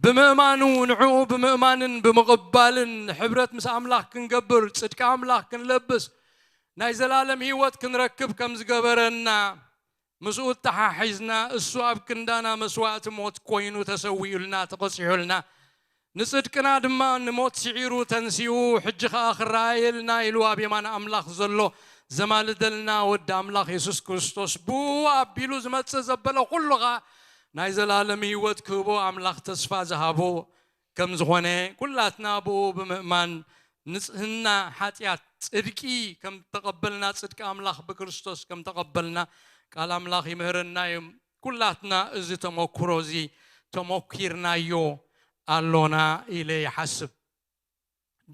ብምእማኑ፣ ንዕኡ ብምእማንን ብምቕባልን ሕብረት ምስ ኣምላኽ ክንገብር፣ ጽድቂ ኣምላኽ ክንለብስ፣ ናይ ዘላለም ህይወት ክንረክብ ከም ዝገበረና፣ ምስኡ እተሓሒዝና፣ እሱ ኣብ ክንዳና መስዋእቲ ሞት ኮይኑ ተሰዊኡልና፣ ተቐጺዑልና፣ ንጽድቅና ድማ ንሞት ስዒሩ ተንሲኡ፣ ሕጂ ኸኣ ክረኣየልና ኢሉ ኣብ የማን ኣምላኽ ዘሎ ዘማልደልና ወዲ ኣምላኽ የሱስ ክርስቶስ ብኡ ኣቢሉ ዝመጽእ ዘበለ ኩሉ ኸኣ ናይ ዘላለም ህይወት ክህቦ ኣምላኽ ተስፋ ዝሃቦ ከም ዝኾነ፣ ኩላትና ብኡ ብምእማን ንጽህና ሓጢኣት ጽድቂ ከም ተቐበልና፣ ጽድቂ ኣምላኽ ብክርስቶስ ከም ተቐበልና ቃል ኣምላኽ ይምህረና እዩ። ኩላትና እዚ ተመኩሮ እዚ ተመኪርናዮ ኣሎና ኢለ ይሓስብ።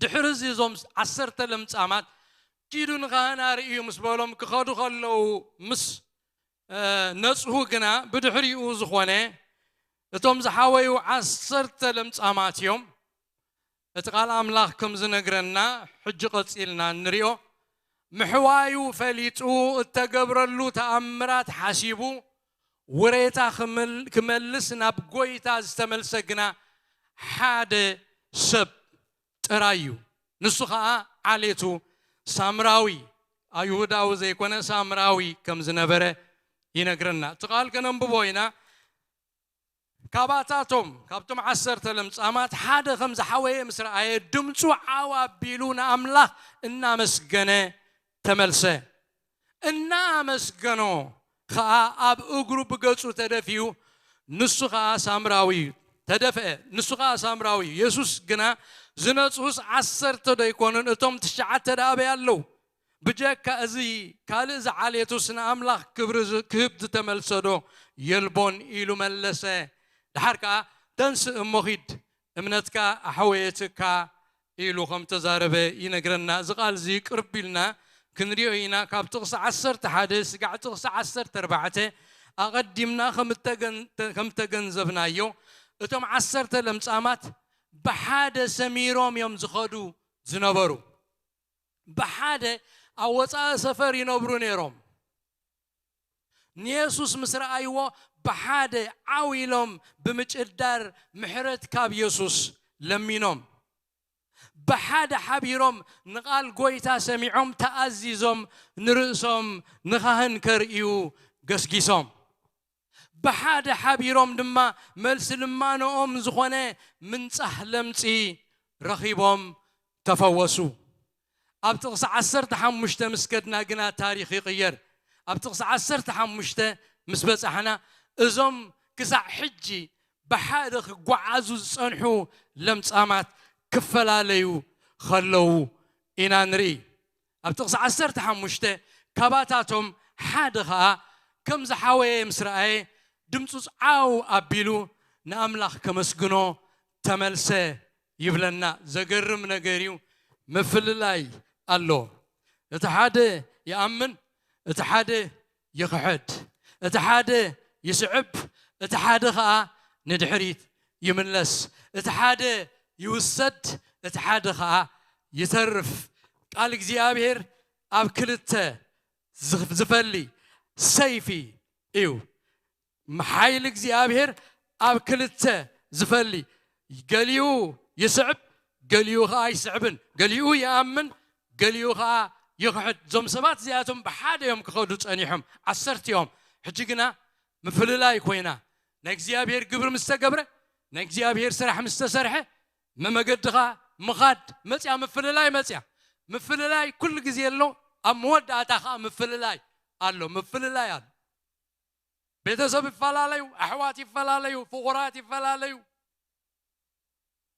ድሕሪ እዚ እዞም ዓሰርተ ለምጻማት ኪዱ ንኻህን ኣርእዩ ምስ በሎም ክኸዱ ከለዉ፣ ምስ ነጽሁ ግና ብድሕሪኡ ዝኾነ እቶም ዝሓወዩ ዓሰርተ ለምጻማት እዮም። እቲ ቃል ኣምላኽ ከም ዝነግረና ሕጂ ቀጺልና ንሪኦ። ምሕዋዩ ፈሊጡ፣ እተገብረሉ ተኣምራት ሓሲቡ፣ ውሬታ ክምል-፣ ክመልስ ናብ ጎይታ ዝተመልሰ ግና ሓደ ሰብ ጥራይ እዩ። ንሱ ኸኣ ዓሌቱ ሳምራዊ፣ ኣይሁዳዊ ዘይኮነ ሳምራዊ ከም ዝነበረ ይነግረና። እቲ ቃል ከነንብቦ ኢና። ካባታቶም፣ ካብቶም ዓሰርተ ለምጻማት ሓደ ከም ዝሓወየ ምስ ረኣየ፣ ድምጹ ዓው ኣቢሉ ንኣምላኽ እናመስገነ ተመልሰ። እናመስገኖ ኸኣ ኣብ እግሩ ብገጹ ተደፊኡ፣ ንሱ ኸኣ ሳምራዊ እዩ። ተደፍአ፣ ንሱ ኸኣ ሳምራዊ እዩ። የሱስ ግና፣ ዝነጽሁስ ዓሰርተ ዶ ኣይኮኑን? እቶም ትሽዓተ ደኣ ኣበይ ኣለዉ? ብጀካ እዚ ካልእ ዝዓሌቱስ ንኣምላኽ ክብሪ ዝ-፣ ክህብ ዝተመልሰ ዶ የልቦን? ኢሉ መለሰ። ደሓር ከኣ፣ ተንስእ እሞ ኺድ፣ እምነትካ ኣሕወየትካ ኢሉ ከም ተዛረበ ይነግረና። እዚ ቃል እዚ ቅርብ ኢልና ክንሪኦ ኢና። ካብ ጥቕሲ ዓሰርተ ሓደ ስጋዕ ጥቕሲ ዓሰርተ ኣርባዕተ ኣቐዲምና ከም እተገን-፣ ከም እተገንዘብናዮ፣ እቶም ዓሰርተ ለምጻማት ብሓደ ሰሚሮም እዮም ዝኸዱ ዝነበሩ። ብሓደ ኣብ ወጻኢ ሰፈር ይነብሩ ነይሮም። ንየሱስ ምስ ረኣይዎ፣ ብሓደ ዓው ኢሎም ብምጭዳር ምሕረት ካብ የሱስ ለሚኖም። ብሓደ ሓቢሮም ንቓል ጎይታ ሰሚዖም ተኣዚዞም ንርእሶም ንኻህን ከርእዩ ገስጊሶም። ብሓደ ሓቢሮም ድማ መልሲ ልማኖኦም ዝኾነ ምንጻህ ለምጺ ረኺቦም ተፈወሱ። ኣብ ጥቕሲ ዓሰርተ ሓሙሽተ ምስ ከድና ግና ታሪኽ ይቕየር። ኣብ ጥቕሲ ዓሰርተ ሓሙሽተ ምስ በጻሕና፣ እዞም ክሳዕ ሕጂ ብሓደ ክጓዓዙ ዝጸንሑ ለምጻማት ክፈላለዩ ከለዉ ኢና ንርኢ። ኣብ ጥቕሲ ዓሰርተ ሓሙሽተ፣ ካባታቶም ሓደ ኸኣ ከም ዝሓወየ ምስ ረኣየ፣ ድምጹ ዓው ኣቢሉ ንኣምላኽ ከመስግኖ ተመልሰ ይብለና። ዘገርም ነገር እዩ። ምፍልላይ ኣሎ። እቲ ሓደ ይኣምን፣ እቲ ሓደ ይኽሕድ፣ እቲ ሓደ ይስዕብ፣ እቲ ሓደ ኸኣ ንድሕሪት ይምለስ። እቲ ሓደ ይውሰድ፣ እቲ ሓደ ኸኣ ይተርፍ። ቃል እግዚኣብሔር ኣብ ክልተ ዝፍ-፣ ዝፈሊ ሰይፊ እዩ። ሓይሊ እግዚኣብሔር ኣብ ክልተ ዝፈሊ፣ ገሊኡ ይስዕብ፣ ገሊኡ ኸኣ ኣይስዕብን፣ ገሊኡ ይኣምን፣ ገሊኡ ኸኣ ይኽሕድ። እዞም ሰባት እዚኣቶም ብሓደ እዮም ክኸዱ ጸኒሖም፣ ዓሰርተ እዮም። ሕጂ ግና ምፍልላይ ኮይና፣ ናይ እግዚኣብሔር ግብሪ ምስ ተገብረ፣ ናይ እግዚኣብሔር ስራሕ ምስ ተሰርሐ፣ መመገድኻ ምኻድ መጽያ፣ ምፍልላይ መጽያ። ምፍልላይ ኩሉ ግዜ ኣሎ፣ ኣብ መወዳእታ ኸኣ ምፍልላይ ኣሎ፣ ምፍልላይ ኣሎ። ቤተሰብ ይፈላለዩ፣ ኣሕዋት ይፈላለዩ፣ ፍቑራት ይፈላለዩ፣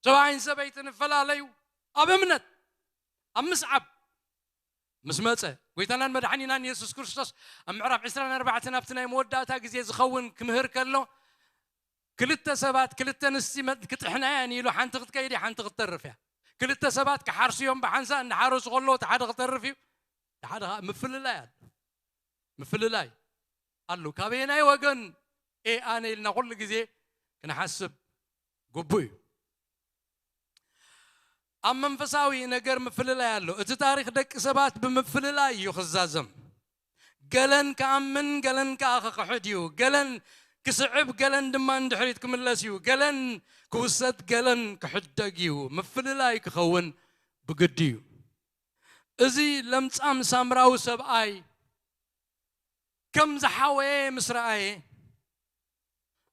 ሰብኣይን ሰበይትን ይፈላለዩ። ኣብ እምነት፣ ኣብ ምስዓብ ምስ መጸ፣ ጎይታናን መድሓኒናን የሱስ ክርስቶስ ኣብ ምዕራፍ ዕስራን ኣርባዕተን ኣብቲ ናይ መወዳእታ ግዜ ዝኸውን ክምህር ከሎ፣ ክልተ ሰባት፣ ክልተ ኣንስቲ መ-፣ ክጥሕና እየን ኢሉ፣ ሓንቲ ክትከይድ እያ፣ ሓንቲ ክትተርፍ እያ። ክልተ ሰባት ክሓርሱ እዮም ብሓንሳእ እንዳሓረሱ ከለዉ እቲ ሓደ ክተርፍ እዩ። እቲ ሓደ ከዓ ምፍልላይ ኣሎ። ምፍልላይ ኣሎ። ካበየናይ ወገን እየ ኣነ ኢልና ኩሉ ግዜ ክንሓስብ ግቡእ እዩ። ኣብ መንፈሳዊ ነገር ምፍልላይ ኣሎ። እቲ ታሪኽ ደቂ ሰባት ብምፍልላይ እዩ ክዛዘም። ገለን ክኣምን፣ ገለን ከዓ ክኽሕድ እዩ። ገለን ክስዕብ፣ ገለን ድማ ንድሕሪት ክምለስ እዩ። ገለን ክውሰድ፣ ገለን ክሕደግ እዩ። ምፍልላይ ክኸውን ብግዲ እዩ። እዚ ለምጻም ሳምራዊ ሰብኣይ ከም ዝሓወየ ምስ ረኣየ፣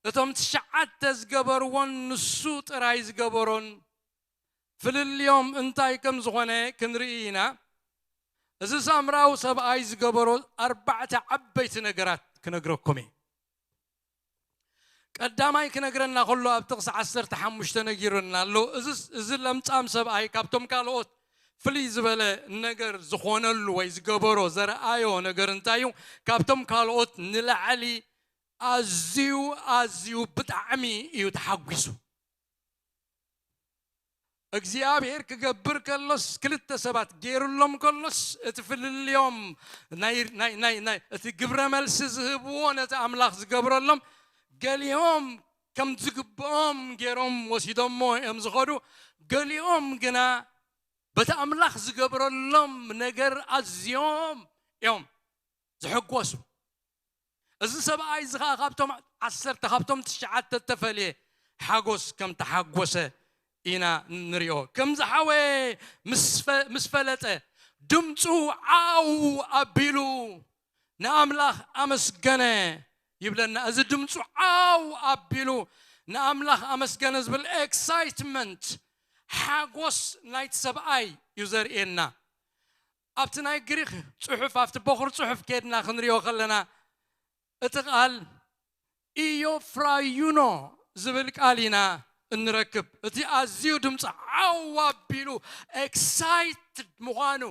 እቶም ትሽዓተ ዝገበርዎን ንሱ ጥራይ ዝገበሮን ፍልልዮም እንታይ ከም ዝኾነ ክንርኢ ኢና። እዚ ሳምራዊ ሰብኣይ ዝገበሮ ኣርባዕተ ዓበይቲ ነገራት ክነግረኩም እየ። ቀዳማይ ክነግረና ከሎ ኣብ ጥቕሲ ዓሰርተ ሓሙሽተ ነጊሩና ኣሎ። እዚ፣ እዚ ለምጻም ሰብኣይ ካብቶም ካልኦት ፍልይ ዝበለ ነገር ዝኾነሉ ወይ ዝገበሮ ዘረኣዮ ነገር እንታይ እዩ? ካብቶም ካልኦት ንላዕሊ ኣዝዩ፣ ኣዝዩ ብጣዕሚ እዩ ተሓጒሱ። እግዚኣብሔር ክገብር ከሎስ፣ ክልተ ሰባት ገይሩሎም ከሎስ፣ እቲ ፍልልዮም ናይ፣ ናይ፣ ናይ፣ ናይ፣ እቲ ግብረ መልሲ ዝህብዎ ነቲ ኣምላኽ ዝገብረሎም፣ ገሊኦም ከም ዝግብኦም ገይሮም ወሲዶሞ እዮም ዝኸዱ። ገሊኦም ግና በቲ ኣምላኽ ዝገብረሎም ነገር ኣዝዮም እዮም ዝሕጎሱ። እዚ ሰብኣይ እዚ ኸዓ ካብቶም ዓሰርተ፣ ካብቶም ትሽዓተ እተፈልየ ሓጎስ ከም ተሓጎሰ ኢና ንሪኦ። ከም ዝሓወየ ምስ ፈ-፣ ምስ ፈለጠ፣ ድምፁ ዓው ኣቢሉ ንኣምላኽ ኣመስገነ ይብለና። እዚ ድምፁ ዓው ኣቢሉ ንኣምላኽ ኣመስገነ ዝብል ኤክሳይትመንት፣ ሓጎስ ናይቲ ሰብኣይ እዩ ዘርእየና። ኣብቲ ናይ ግሪኽ ጽሑፍ፣ ኣብቲ ቦኽሪ ጽሑፍ ኬድና ክንሪኦ ከለና፣ እቲ ቃል ኢዮፍራዩኖ ዝብል ቃል ኢና እንረክብ። እቲ ኣዝዩ ድምፂ ዓው ኣቢሉ ኤክሳይትድ ምዃኑ፣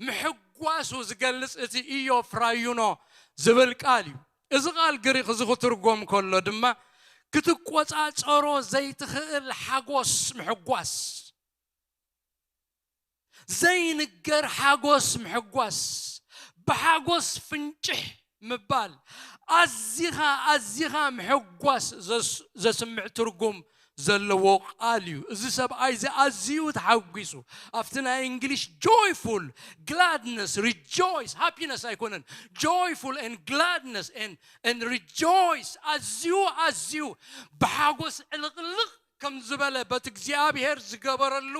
ምሕጓሱ ዝገልጽ እቲ ኢዮፍራዩኖ ዝብል ቃል እዩ። እዚ ቃል ግሪኽ እዚ ክትርጎም ከሎ ድማ፣ ክትቆጻጸሮ ዘይትኽእል ሓጎስ ምሕጓስ፣ ዘይንገር ሓጎስ ምሕጓስ፣ ብሓጎስ ፍንጭሕ ምባል፣ ኣዚኻ፣ ኣዚኻ ምሕጓስ ዘስ-፣ ዘስምዕ ትርጉም ዘለዎ ቃል እዩ። እዚ ሰብኣይ እዚ ኣዝዩ ተሓጒሱ። ኣብቲ ናይ እንግሊሽ ጆይፉል፣ ግላድነስ፣ ሪጆይስ፣ ሃፒነስ ኣይኮነን፣ ጆይፉል ኤን ግላድነስ ኤን፣ ኤን ሪጆይስ፣ ኣዝዩ፣ ኣዝዩ ብሓጎስ ዕልቕልቕ ከም ዝበለ፣ በቲ እግዚኣብሔር ዝገበረሉ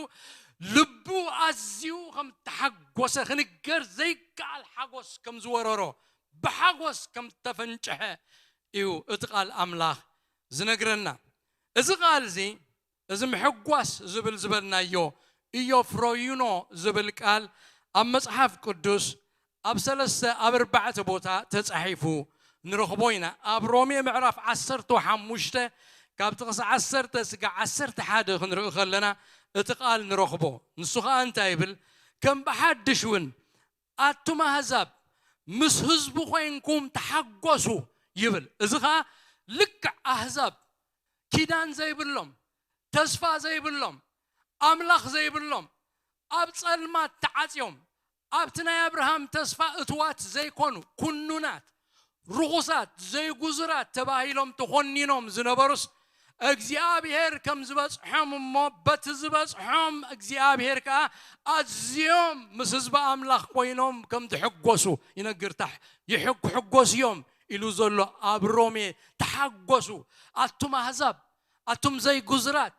ልቡ ኣዝዩ ከም ተሓጎሰ፣ ክንገር ዘይከኣል ሓጎስ ከም ዝወረሮ፣ ብሓጎስ ከም ተፈንጨሐ እዩ እቲ ቃል ኣምላኽ ዝነግረና። እዚ ቃል እዚ፣ እዚ ምሕጓስ ዝብል ዝበልናዮ፣ ኢዮፍሮዩኖ ዝብል ቃል ኣብ መጽሓፍ ቅዱስ ኣብ ሰለስተ፣ ኣብ ኣርባዕተ ቦታ ተጻሒፉ ንረኽቦ ኢና። ኣብ ሮሜ ምዕራፍ ዓሰርተ ሓሙሽተ ካብ ጥቕሲ ዓሰርተ ስጋዕ ዓሰርተ ሓደ ክንርኢ ከለና እቲ ቃል ንረኽቦ። ንሱ ኸኣ እንታይ ይብል? ከም ብሓድሽ እውን ኣቱም ኣህዛብ ምስ ህዝቡ ኮይንኩም ተሓጎሱ ይብል። እዚ ኸኣ ልክዕ ኣህዛብ ኪዳን ዘይብሎም፣ ተስፋ ዘይብሎም፣ ኣምላኽ ዘይብሎም፣ ኣብ ጸልማት ተዓጽዮም፣ ኣብቲ ናይ ኣብርሃም ተስፋ እትዋት ዘይኮኑ፣ ኩኑናት፣ ርኹሳት፣ ዘይጉዙራት ተባሂሎም ተኾኒኖም ዝነበሩስ፣ እግዚኣብሔር ከም ዝበጽሖም እሞ፣ በቲ ዝበጽሖም እግዚኣብሔር ከኣ ኣዝዮም ምስ ህዝቢ ኣምላኽ ኮይኖም ከም ዝሕጎሱ ይነግር። ታሕ-፣ ይሕግ-፣ ክሕጎሱ እዮም ኢሉ ዘሎ ኣብ ሮሜ፣ ተሓጎሱ። ኣቱም ኣህዛብ፣ ኣቱም ዘይጉዙራት፣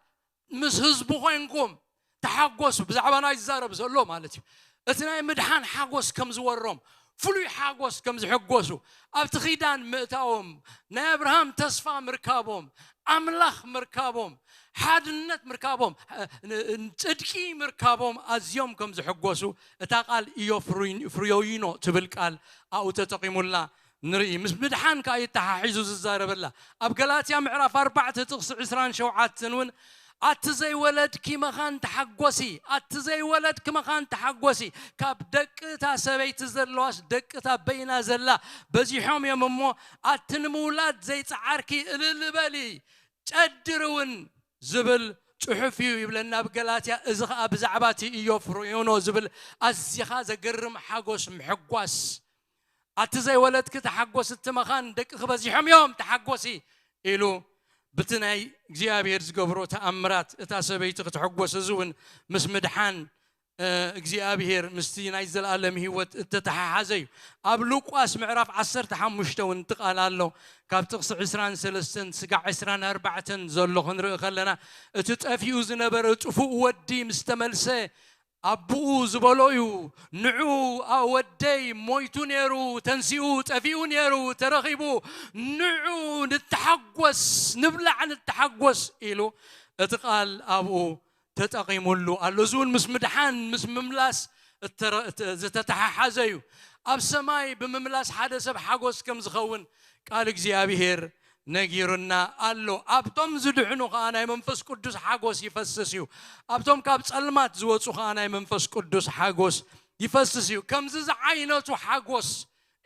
ምስ ህዝቡ ኮይንኩም ተሓጎሱ። ብዛዕባ ናይ ዝዛረብ ዘሎ ማለት እዩ። እቲ ናይ ምድሓን ሓጎስ ከም ዝወሮም፣ ፍሉይ ሓጎስ ከም ዝሕጎሱ፣ ኣብቲ ኪዳን ምእታዎም፣ ናይ ኣብርሃም ተስፋ ምርካቦም፣ ኣምላኽ ምርካቦም፣ ሓድነት ምርካቦም፣ እ፣ ን-፣ ን-፣ ጽድቂ ምርካቦም ኣዝዮም ከም ዝሕጎሱ እታ ቃል ኢዮፍሩይ-፣ ፍርዮይኖ ትብል ቃል ኣብኡ ተጠቒሙላ ንርኢ። ምስ ምድሓን ከኣ ይተሓሒዙ ዝዛረበላ። ኣብ ገላትያ ምዕራፍ ኣርባዕተ ጥቕሲ ዕስራን ሸውዓተን እውን፣ ኣቲ ዘይወለድኪ መኻን ተሓጎሲ፣ ኣቲ ዘይወለድኪ መኻን ተሓጎሲ፣ ካብ ደቂ እታ ሰበይቲ ዘለዋስ ደቂ እታ በይና ዘላ በዚሖም እዮም እሞ፣ ኣቲ ንምውላድ ዘይጸዓርኪ እልል በሊ፣ ጨድሪ እውን ዝብል ጽሑፍ እዩ ይብለና ኣብ ገላትያ። እዚ ኸኣ ብዛዕባ እቲ ኢዮፍርዮኖ ዝብል ኣዚኻ ዘገርም ሓጎስ፣ ምሕጓስ። ኣቲ ዘይወለድኪ ተሓጎስ፣ እቲ መኻን ደቅኺ በዚሖም እዮም፣ ተሓጎሲ ኢሉ ብቲ ናይ እግዚኣብሔር ዝገብሮ ተኣምራት እታ ሰበይቲ ክትሕጎስ፣ እዚ እውን ምስ ምድሓን፣ እ፣ እግዚኣብሔር ምስቲ ናይ ዘለኣለም ህይወት እተተሓሓዘ እዩ። ኣብ ሉቃስ ምዕራፍ ዓሰርተ ሓሙሽተ እውን እቲ ቃል ኣሎ። ካብ ጥቕሲ ዕስራን ሰለስተን ስጋዕ ዕስራን ኣርባዕተን ዘሎ ክንርኢ ከለና፣ እቲ ጠፊኡ ዝነበረ ጥፉእ ወዲ ምስ ተመልሰ፣ ኣቦኡ ዝበሎ እዩ፣ "ንዑ፣ ኣ-፣ ወደይ ሞይቱ ነይሩ፣ ተንሲኡ፣ ጠፊኡ ነይሩ፣ ተረኺቡ፣ ንዑ፣ ንተሓጎስ፣ ንብላዕ፣ ንተሓጎስ" ኢሉ እቲ ቃል ኣብኡ ተጠቒሙሉ ኣሎ። እዚ እውን ምስ ምድሓን፣ ምስ ምምላስ እተረ-፣ እተ-፣ ዝተተሓሓዘ እዩ። ኣብ ሰማይ ብምምላስ ሓደ ሰብ ሓጎስ ከም ዝኸውን ቃል እግዚኣብሔር ነጊሩና ኣሎ። ኣብቶም ዝድሕኑ ኸኣ ናይ መንፈስ ቅዱስ ሓጎስ ይፈስስ እዩ። ኣብቶም ካብ ጸልማት ዝወጹ ኸኣ ናይ መንፈስ ቅዱስ ሓጎስ ይፈስስ እዩ። ከምዚ ዝዓይነቱ ሓጎስ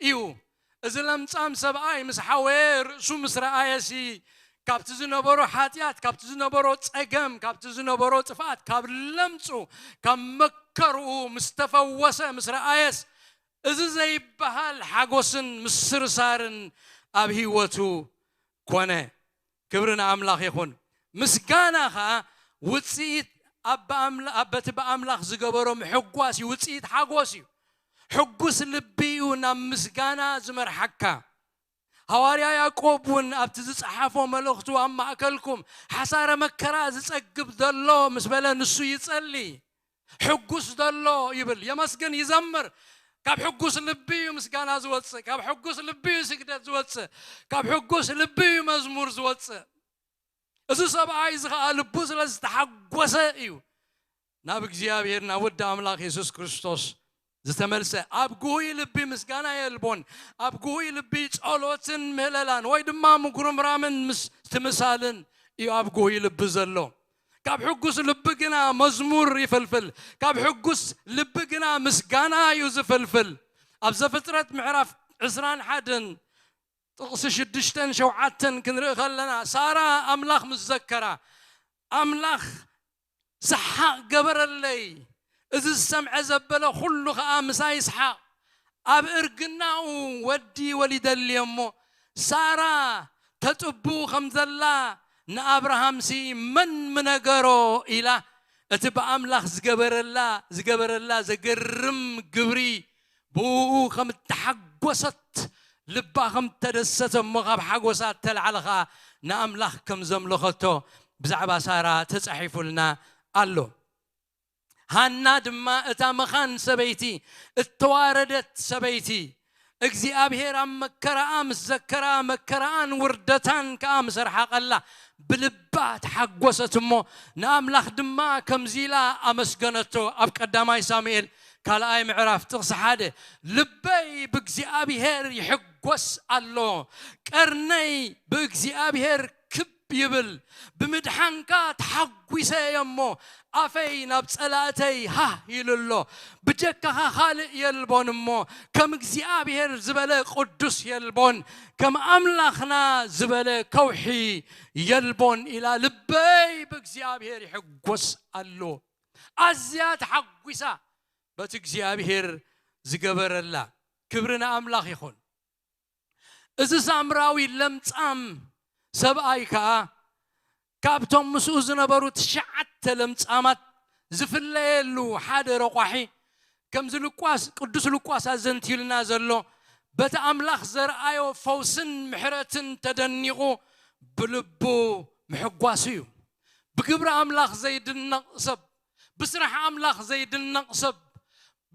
እዩ። እዚ ለምጻም ሰብኣይ ምስ ሓወየ፣ ርእሱ ምስ ረኣየሲ፣ ካብቲ ዝነበሮ ሓጢኣት፣ ካብቲ ዝነበሮ ጸገም፣ ካብቲ ዝነበሮ ጥፍኣት፣ ካብ ለምጹ፣ ካብ መከርኡ ምስ ተፈወሰ፣ ምስ ረኣየስ፣ እዚ ዘይበሃል ሓጎስን ምስርሳርን ኣብ ህይወቱ ኮነ። ክብሪ ንኣምላኽ ይኹን። ምስጋና ኸኣ ውጽኢት ኣብ ብኣምላ-፣ ኣብ በቲ ብኣምላኽ ዝገበሮ ምሕጓስ እዩ፣ ውጽኢት ሓጎስ እዩ። ሕጉስ ልቢ እዩ ናብ ምስጋና ዝመርሓካ። ሃዋርያ ያዕቆብ እውን ኣብቲ ዝጸሓፎ መልእኽቱ፣ ኣብ ማእከልኩም ሓሳረ መከራ ዝጸግብ ዘሎ ምስ በለ፣ ንሱ ይጸሊ። ሕጉስ ዘሎ ይብል፣ የመስግን፣ ይዘምር። ካብ ሕጉስ ልቢ እዩ ምስጋና ዝወጽእ፣ ካብ ሕጉስ ልቢ እዩ ስግደት ዝወጽእ፣ ካብ ሕጉስ ልቢ እዩ መዝሙር ዝወጽእ። እዚ ሰብኣይ እዚ ኸኣ ልቡ ስለ ዝተሓጎሰ እዩ ናብ እግዚኣብሔር፣ ናብ ወዲ ኣምላኽ የሱስ ክርስቶስ ዝተመልሰ። ኣብ ግሁይ ልቢ ምስጋና የልቦን። ኣብ ግሁይ ልቢ ጸሎትን ምህለላን ወይ ድማ ምጉርምራምን ምስ ትምሳልን እዩ ኣብ ግሁይ ልቢ ዘሎ። ካብ ሕጉስ ልቢ ግና መዝሙር ይፍልፍል። ካብ ሕጉስ ልቢ ግና ምስጋና እዩ ዝፍልፍል። ኣብ ዘፍጥረት ምዕራፍ ዕስራን ሓደን ጥቕሲ ሽዱሽተን ሸውዓተን ክንርኢ ከለና፣ ሳራ ኣምላኽ ምስ ዘከራ፣ ኣምላኽ ሰሓቕ ገበረለይ፣ እዚ ዝሰምዐ ዘበለ ኩሉ ኸኣ ምሳይ ይስሓቕ። ኣብ እርግናኡ ወዲ ወሊደልየ እሞ፣ ሳራ ተጥቡ ከም ዘላ ንኣብርሃምሲ መን ምነገሮ? ኢላ እቲ ብኣምላኽ ዝገበረላ፣ ዝገበረላ ዘገርም ግብሪ ብእኡ ከም እተሓጎሰት፣ ልባ ከም እተደሰተ እሞ ካብ ሓጎሳ እተላዕለ ኸኣ ንኣምላኽ ከም ዘምለኸቶ ብዛዕባ ሳራ ተጻሒፉልና ኣሎ። ሃና ድማ እታ መኻን ሰበይቲ፣ እተዋረደት ሰበይቲ፣ እግዚኣብሔር ኣብ መከራኣ ምስ ዘከራ፣ መከራኣን ውርደታን ከኣ ምስ ኣርሓቐላ፣ ብልባ ተሓጎሰት እሞ፣ ንኣምላኽ ድማ ከምዚ ኢላ ኣመስገነቶ። ኣብ ቀዳማይ ሳሙኤል ካልኣይ ምዕራፍ ጥቕሲ ሓደ፣ ልበይ ብእግዚኣብሔር ይሕጎስ ኣሎ፣ ቀርነይ ብእግዚኣብሔር ክብ ይብል፣ ብምድሓንካ ተሓጒሰ እየ እሞ፣ ኣፈይ ናብ ጸላእተይ ሃህ ኢሉ ኣሎ። ብጀካኻ ካልእ የልቦን እሞ፣ ከም እግዚኣብሔር ዝበለ ቅዱስ የልቦን፣ ከም ኣምላኽና ዝበለ ከውሒ የልቦን ኢላ፣ ልበይ ብእግዚኣብሔር ይሕጎስ ኣሎ። ኣዝያ ተሓጒሳ በቲ እግዚኣብሔር ዝገበረላ። ክብሪ ንኣምላኽ ይኹን። እዚ ሳምራዊ ለምጻም ሰብኣይ ከኣ ካብቶም ምስኡ ዝነበሩ ትሽዓተ ለምጻማት ዝፍለየሉ ሓደ ረቋሒ፣ ከምዚ ሉቃስ፣ ቅዱስ ሉቃስ ኣዘንትዩልና ዘሎ፣ በቲ ኣምላኽ ዘርኣዮ ፈውስን ምሕረትን ተደኒቑ ብልቡ ምሕጓሱ እዩ። ብግብሪ ኣምላኽ ዘይድነቕ ሰብ፣ ብስራሕ ኣምላኽ ዘይድነቕ ሰብ፣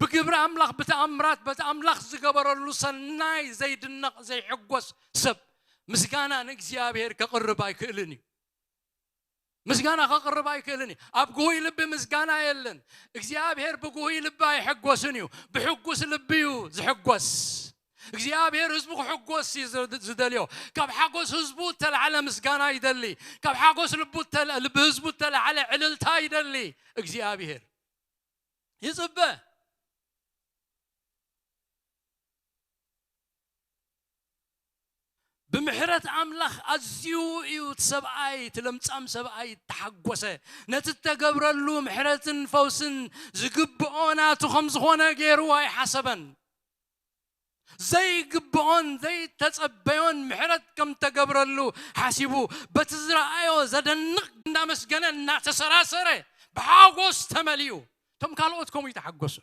ብግብሪ ኣምላኽ፣ ብተኣምራት፣ በቲ ኣምላኽ ዝገበረሉ ሰናይ ዘይድነቕ ዘይሕጎስ ሰብ፣ ምስጋና ንእግዚኣብሔር ከቕርብ ኣይክእልን እዩ። ምስጋና ከቕርብ ኣይክእልን እዩ። ኣብ ግሁይ ልቢ ምስጋና የለን። እግዚኣብሔር ብግሁይ ልቢ ኣይሕጎስን እዩ። ብሕጉስ ልቢ እዩ ዝሕጎስ። እግዚኣብሔር ህዝቡ ክሕጎስ እዩ ዝ-፣ ዝደልዮ። ካብ ሓጎስ ህዝቡ እተላዕለ ምስጋና ይደሊ። ካብ ሓጎስ ልቡ እተላ-፣ ልቢ ህዝቡ እተላዕለ ዕልልታ ይደሊ። እግዚኣብሔር ይጽበ። ብምሕረት ኣምላኽ ኣዝዩ እዩ እቲ ሰብኣይ፣ እቲ ለምጻም ሰብኣይ ተሓጎሰ። ነቲ እተገብረሉ ምሕረትን ፈውስን ዝግብኦ ናቱ ከም ዝኾነ ገይሩ ኣይሓሰበን። ዘይግብኦን ዘይተጸበዮን ምሕረት ከም ተገብረሉ ሓሲቡ፣ በቲ ዝረኣዮ ዘደንቕ እናመስገነ እናተሰራሰረ ብሓጎስ ተመሊኡ። እቶም ካልኦት ከምኡ ይተሓጎሱ።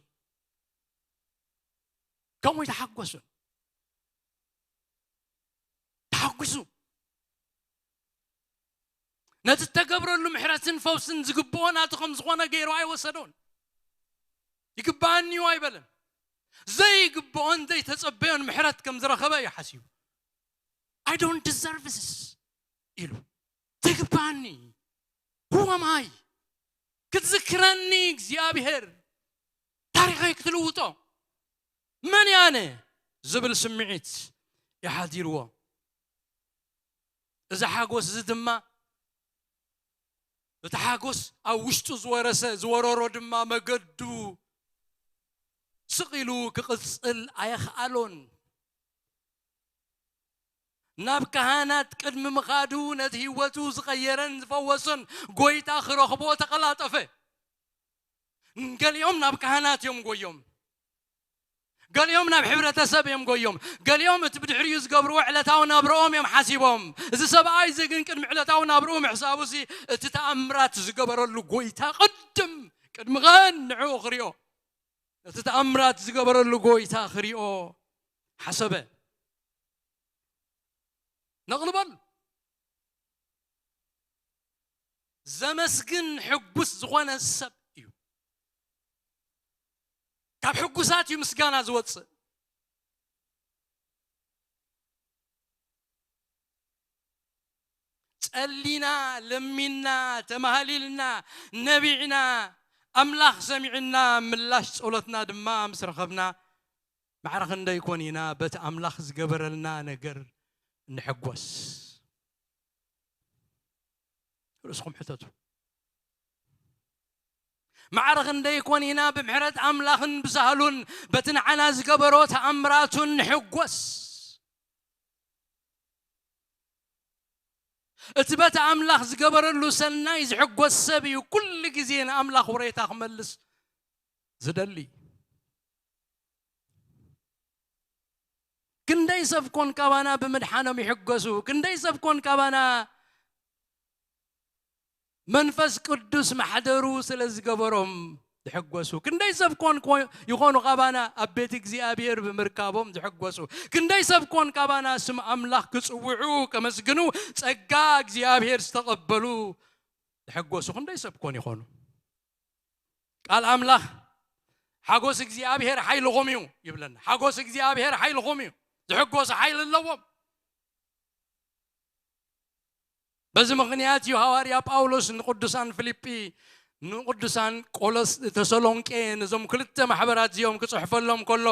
ከምኡ ይተሓጎሱን ተሓጉሱ። ነቲ እተገብረሉ ምሕረትን ፈውስን ዝግብኦ ናቱ ከም ዝኾነ ገይሩ ኣይወሰዶን። ይግብኣኒ እዩ ኣይበለን። ዘይግብኦን ዘይተጸበዮን ምሕረት ከም ዝረኸበ እዩ ሓሲቡ። I don't deserve this ኢሉ። ዘይግብኣኒ፣ who am I ክትዝክረኒ እግዚኣብሔር፣ ታሪኸይ ክትልውጦ መን እየ ኣነ ዝብል ስምዒት ይሓዲርዎ። እዚ ሓጎስ እዚ ድማ፣ እቲ ሓጎስ ኣብ ውሽጡ ዝወረሰ ዝወረሮ ድማ መገዱ ስቕ ኢሉ ክቕጽል ኣየኽኣሎን። ናብ ካህናት ቅድሚ ምኻዱ ነቲ ህይወቱ ዝቐየረን ዝፈወሶን ጎይታ ክረኽቦ ተቐላጠፈ። ገሊኦም ናብ ካህናት እዮም ጎዮም፣ ገሊኦም ናብ ሕብረተሰብ እዮም ጎዮም፣ ገሊኦም እቲ ብድሕሪኡ ዝገብርዎ ዕለታዊ ናብርኦም እዮም ሓሲቦም። እዚ ሰብኣይ እዚ ግን ቅድሚ ዕለታዊ ናብርኡ ምሕሳቡ እዚ እቲ ተኣምራት ዝገበረሉ ጎይታ ቅድም ቅድሚ ኸን ንዕኡ ክሪኦ፣ ነቲ ተኣምራት ዝገበረሉ ጎይታ ክሪኦ ሓሰበ። ነቕልበሉ። ዘመስግን ሕጉስ ዝኾነ ሰብ እዩ። ካብ ሕጉሳት እዩ ምስጋና ዝወጽእ። ጸሊና፣ ለሚና፣ ተማህሊልና፣ ነቢዕና፣ ኣምላኽ ሰሚዕና፣ ምላሽ ጸሎትና ድማ ምስ ረኸብና፣ ማዕረ ክንደይ ኮን ኢና በቲ ኣምላኽ ዝገበረልና ነገር ንሕጎስ? ርእስኹም ሕተቱ። ማዕረ ክንደይ ኮን ኢና ብምሕረት ኣምላኽን ብሳህሉን በቲ ንዓና ዝገበሮ ተኣምራቱን ንሕጎስ? እቲ በቲ ኣምላኽ ዝገበረሉ ሰናይ ዝሕጎስ ሰብ እዩ ኩሉ ግዜ ንኣምላኽ ውሬታ ክመልስ ዝደሊ። ክንደይ ሰብ ኮን ካባና ብምድሓኖም ይሕገሱ? ክንደይ ሰብ ኮን ካባና መንፈስ ቅዱስ ማሕደሩ ስለ ዝገበሮም ዝሕጎሱ? ክንደይ ሰብ ኮን ኮ-፣ ይኾኑ ካባና ኣብ ቤት እግዚኣብሔር ብምርካቦም ዝሕጎሱ? ክንደይ ሰብ ኮን ካባና ስም ኣምላኽ ክጽውዑ፣ ከመስግኑ፣ ጸጋ እግዚኣብሔር ዝተቐበሉ ዝሕጎሱ? ክንደይ ሰብ ኮን ይኾኑ? ቃል ኣምላኽ ሓጎስ እግዚኣብሔር ሓይልኹም እዩ ይብለና። ሓጎስ እግዚኣብሔር ሓይልኹም እዩ። ዝሕጎሱ ሓይሊ ኣለዎም። በዚ ምኽንያት እዩ ሃዋርያ ጳውሎስ ንቅዱሳን ፊልጲ፣ ንቅዱሳን ቆሎስ-፣ ተሰሎንቄ፣ ነዞም ክልተ ማሕበራት እዚኦም ክጽሕፈሎም ከሎ፣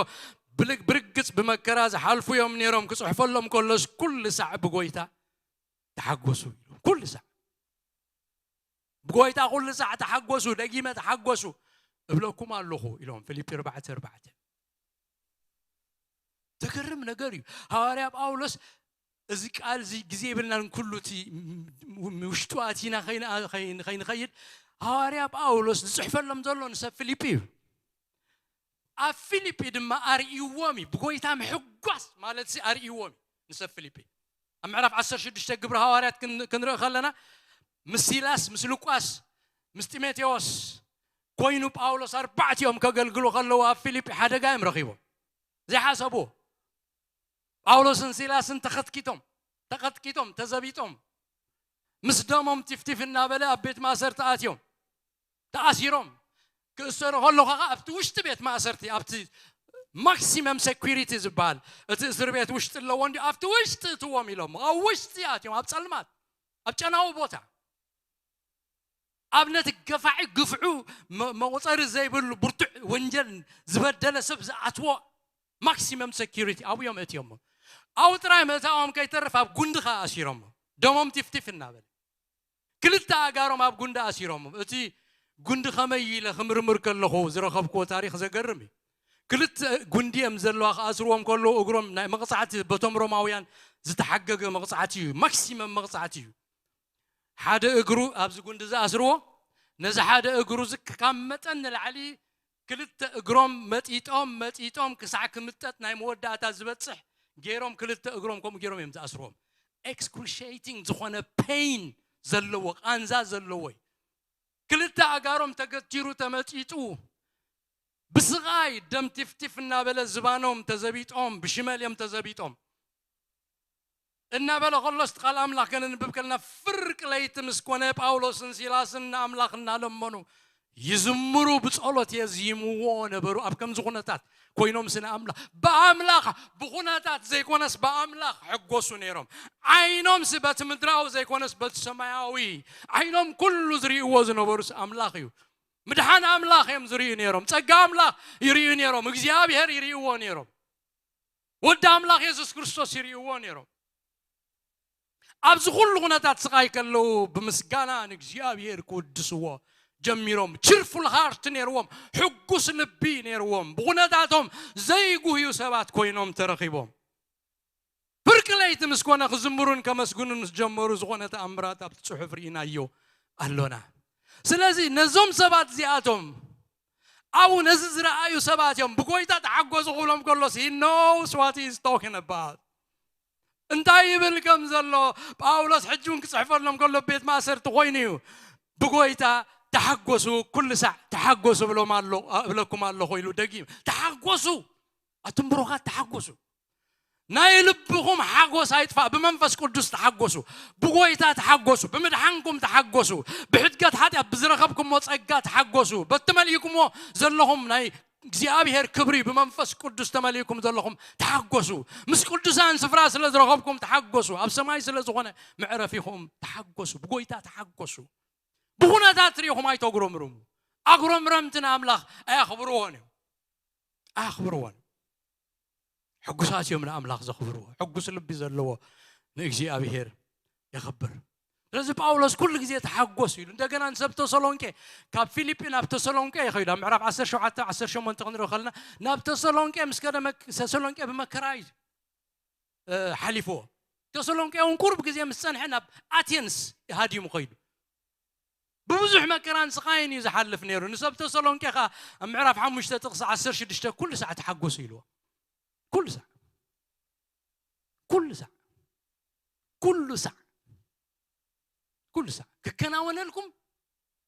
ብልግ-፣ ብርግጽ ብመከራ ዝሓልፉ እዮም ነይሮም። ክጽሕፈሎም ከሎስ ኩሉ ሳዕ ብጎይታ ተሓጎሱ ኢሉ። ኩሉ ሳዕ ብጎይታ ኩሉ ሳዕ ተሓጎሱ፣ ደጊመ ተሓጎሱ እብለኩም ኣለኹ ኢሎም። ፊልጲ ኣርባዕተ ኣርባዕተ። ተገርም ነገር እዩ። ሃዋርያ ጳውሎስ እዚ ቃል እዚ ግዜ የብልናን፣ ኩሉ እቲ ም-፣ ም-፣ ውሽጡ ኣቲና ከይን-፣ ከይን-፣ ከይንኸይድ፣ ሃዋርያ ጳውሎስ ዝጽሕፈሎም ዘሎ ንሰብ ፊልጲ እዩ። ኣብ ፊልጲ ድማ ኣርእይዎም እዩ። ብጎይታ ምሕጓስ ማለት ሲ ኣርእይዎም እዩ ንሰብ ፊልጲ። ኣብ ምዕራፍ ዓሰርተ ሽዱሽተ ግብሪ ሃዋርያት ክን-፣ ክንርኢ ከለና፣ ምስ ሲላስ፣ ምስ ሉቃስ፣ ምስ ጢሞቴዎስ ኮይኑ ጳውሎስ ኣርባዕቲኦም ከገልግሉ ከለዉ ኣብ ፊልጲ ሓደጋ እዮም ረኺቦም። ዘይሓሰብዎ። ጳውሎስን ሲላስን ተኸትኪቶም፣ ተቐጥቂጦም፣ ተዘቢጦም፣ ምስ ደሞም ቲፍቲፍ እናበለ ኣብ ቤት ማእሰርቲ ኣትዮም፣ ተኣሲሮም። ክእሰሩ ከለዉ ከዓ ኣብቲ ውሽጢ ቤት ማእሰርቲ፣ ኣብቲ ማክሲመም ሴኩሪቲ ዝበሃል እቲ እስር ቤት ውሽጢ ኣለዎ እንዲ፣ ኣብቲ ውሽጢ እትዎም ኢሎም፣ ኣብ ውሽጢ ኣትዮም፣ ኣብ ጸልማት፣ ኣብ ጨናዊ ቦታ። ኣብ ነቲ ገፋዒ ግፍዑ መ-፣ መቑጸሪ ዘይብሉ ብርቱዕ ወንጀል ዝበደለ ሰብ ዝኣትዎ ማክሲመም ሴኩሪቲ ኣብኡ እዮም እትዮሞ። ኣብኡ ጥራይ ምእታዎም ከይተርፍ ኣብ ጉንዲ ኸዓ ኣሲሮሞ። ደሞም ቲፍቲፍ እናበለ። ክልተ ኣጋሮም ኣብ ጉንዲ ኣሲሮሞ። እቲ ጉንዲ ከመይ ኢለ ክምርምር ከለኹ ዝረኸብክዎ ታሪኽ ዘገርም እዩ። ክልተ ጉንዲ እዮም ዘለዋ። ክኣስርዎም ከለዉ እግሮም ናይ መቕጻዕቲ፣ በቶም ሮማውያን ዝተሓገገ መቕጻዕቲ እዩ። ማክሲመም መቕጻዕቲ እዩ። ሓደ እግሩ ኣብዚ ጉንዲ ዝኣስርዎ፣ ነዚ ሓደ እግሩ እዚ ካብ መጠን ንላዕሊ ክልተ እግሮም መጢጦም መጢጦም ክሳዕ ክምጠጥ ናይ መወዳእታ ዝበጽሕ ገይሮም፣ ክልተ እግሮም ከምኡ ገይሮም እዮም ዝኣስርዎም። ኤክስክሩሺኤቲንግ ዝኾነ ፔይን ዘለዎ፣ ቃንዛ ዘለዎ እዩ። ክልተ ኣጋሮም ተገቲሩ ተመጢጡ፣ ብስቓይ ደም ቲፍቲፍ እናበለ ዝባኖም ተዘቢጦም፣ ብሽመል እዮም ተዘቢጦም። እናበለ ከሎስ ቃል ኣምላኽ ከነንብብ ከለና፣ ፍርቂ ለይቲ ምስ ኮነ ጳውሎስን ሲላስን ንኣምላኽ እናለመኑ ይዝምሩ፣ ብጸሎት የዝይምዎ ነበሩ። ኣብ ከምዚ ኩነታት ኮይኖም ስነ ኣምላኽ፣ ብኣምላኽ፣ ብኹነታት ዘይኮነስ ብኣምላኽ ሕጎሱ ነይሮም። ዓይኖምሲ በቲ ምድራዊ ዘይኮነስ በቲ ሰማያዊ፣ ዓይኖም ኩሉ ዝርእይዎ ዝነበሩስ ኣምላኽ እዩ። ምድሓን ኣምላኽ እዮም ዝርእዩ ነይሮም። ጸጋ ኣምላኽ ይርእዩ ነይሮም። እግዚኣብሔር ይርእይዎ ነይሮም። ወዲ ኣምላኽ የሱስ ክርስቶስ ይርእይዎ ነይሮም። ኣብዚ ኩሉ ኩነታት ስቓይ ከለዉ ብምስጋና ንእግዚኣብሔር ክውድስዎ ጀሚሮም። ቺርፉል ሃርት ነይርዎም፣ ሕጉስ ልቢ ነይርዎም። ብኩነታቶም ዘይጉህዩ ሰባት ኮይኖም ተረኺቦም። ፍርቂ ለይቲ ምስ ኮነ ክዝምሩን ከመስግኑን ምስ ጀመሩ ዝኾነ ተኣምራት ኣብቲ ጽሑፍ ርኢናዮ ኣሎና። ስለዚ ነዞም ሰባት እዚኣቶም ኣብኡ ነዚ ዝረኣዩ ሰባት እዮም። ብጎይታ ተሓጎሱ ክብሎም ከሎስ he knows what he is talking about። እንታይ ይብል ከም ዘሎ ጳውሎስ ሕጂ እውን ክጽሕፈሎም ከሎ ቤት ማእሰርቲ ኮይኑ እዩ። ብጎይታ ተሓጎሱ፣ ኩሉ ሳዕ ተሓጎሱ እብሎም ኣሎ፣ እብለኩም ኣለኹ ኢሉ ደጊም። ተሓጎሱ፣ ኣቱም ብሩኻት ተሓጎሱ። ናይ ልብኹም ሓጎስ ኣይጥፋእ። ብመንፈስ ቅዱስ ተሓጎሱ፣ ብጎይታ ተሓጎሱ፣ ብምድሓንኩም ተሓጎሱ፣ ብሕድገት ሓጢኣት ብዝረኸብኩሞ ጸጋ ተሓጎሱ፣ በቲ መሊእኩሞ ዘለኹም ናይ እግዚኣብሔር ክብሪ ብመንፈስ ቅዱስ ተመሊእኩም ዘለኹም ተሓጎሱ። ምስ ቅዱሳን ስፍራ ስለ ዝረኸብኩም ተሓጎሱ። ኣብ ሰማይ ስለ ዝኾነ መዕረፊኹም ተሓጎሱ። ብጎይታ ተሓጎሱ። ብኹነታት ርኢኹም ኣይተጉረምርሙ። ኣጉረምረምቲ ንኣምላኽ ኣየኽብርዎን እዮም። ኣየኽብርዎን። ሕጉሳት እዮም ንኣምላኽ ዘኽብርዎ። ሕጉስ ልቢ ዘለዎ ንእግዚኣብሔር የኽብር። ስለዚ ጳውሎስ ኩሉ ግዜ ተሓጎስ ኢሉ። እንደገና ንሰብ ተሰሎንቄ፣ ካብ ፊሊጲ ናብ ተሰሎንቄ ይኸይዱ። ኣብ ምዕራፍ ዓሰርተ ሸውዓተ፣ ዓሰርተ ሸሞንተ ክንርኢ ከለና፣ ናብ ተሰሎንቄ ምስ ከደ መክ-፣ ተሰሎንቄ ብመከራ እዩ፣ እ፣ ሓሊፍዎ። ተሰሎንቄ እውን ቁሩብ ግዜ ምስ ጸንሐ ናብ ኣቴንስ ሃዲሙ ኸይዱ። ብብዙሕ መከራን ስቓይን እዩ ዝሓልፍ ነይሩ። ንሰብ ተሰሎንቄ ኸኣ ኣብ ምዕራፍ ሓሙሽተ ጥቕሲ ዓሰርተ ሽዱሽተ ኩሉ ሳዕ ተሓጎሱ ኢልዎ። ኩሉ ሳዕ። ኩሉ ሳዕ። ኩሉ ሳዕ። ኩሉ ሳዕ። ክከናወነልኩም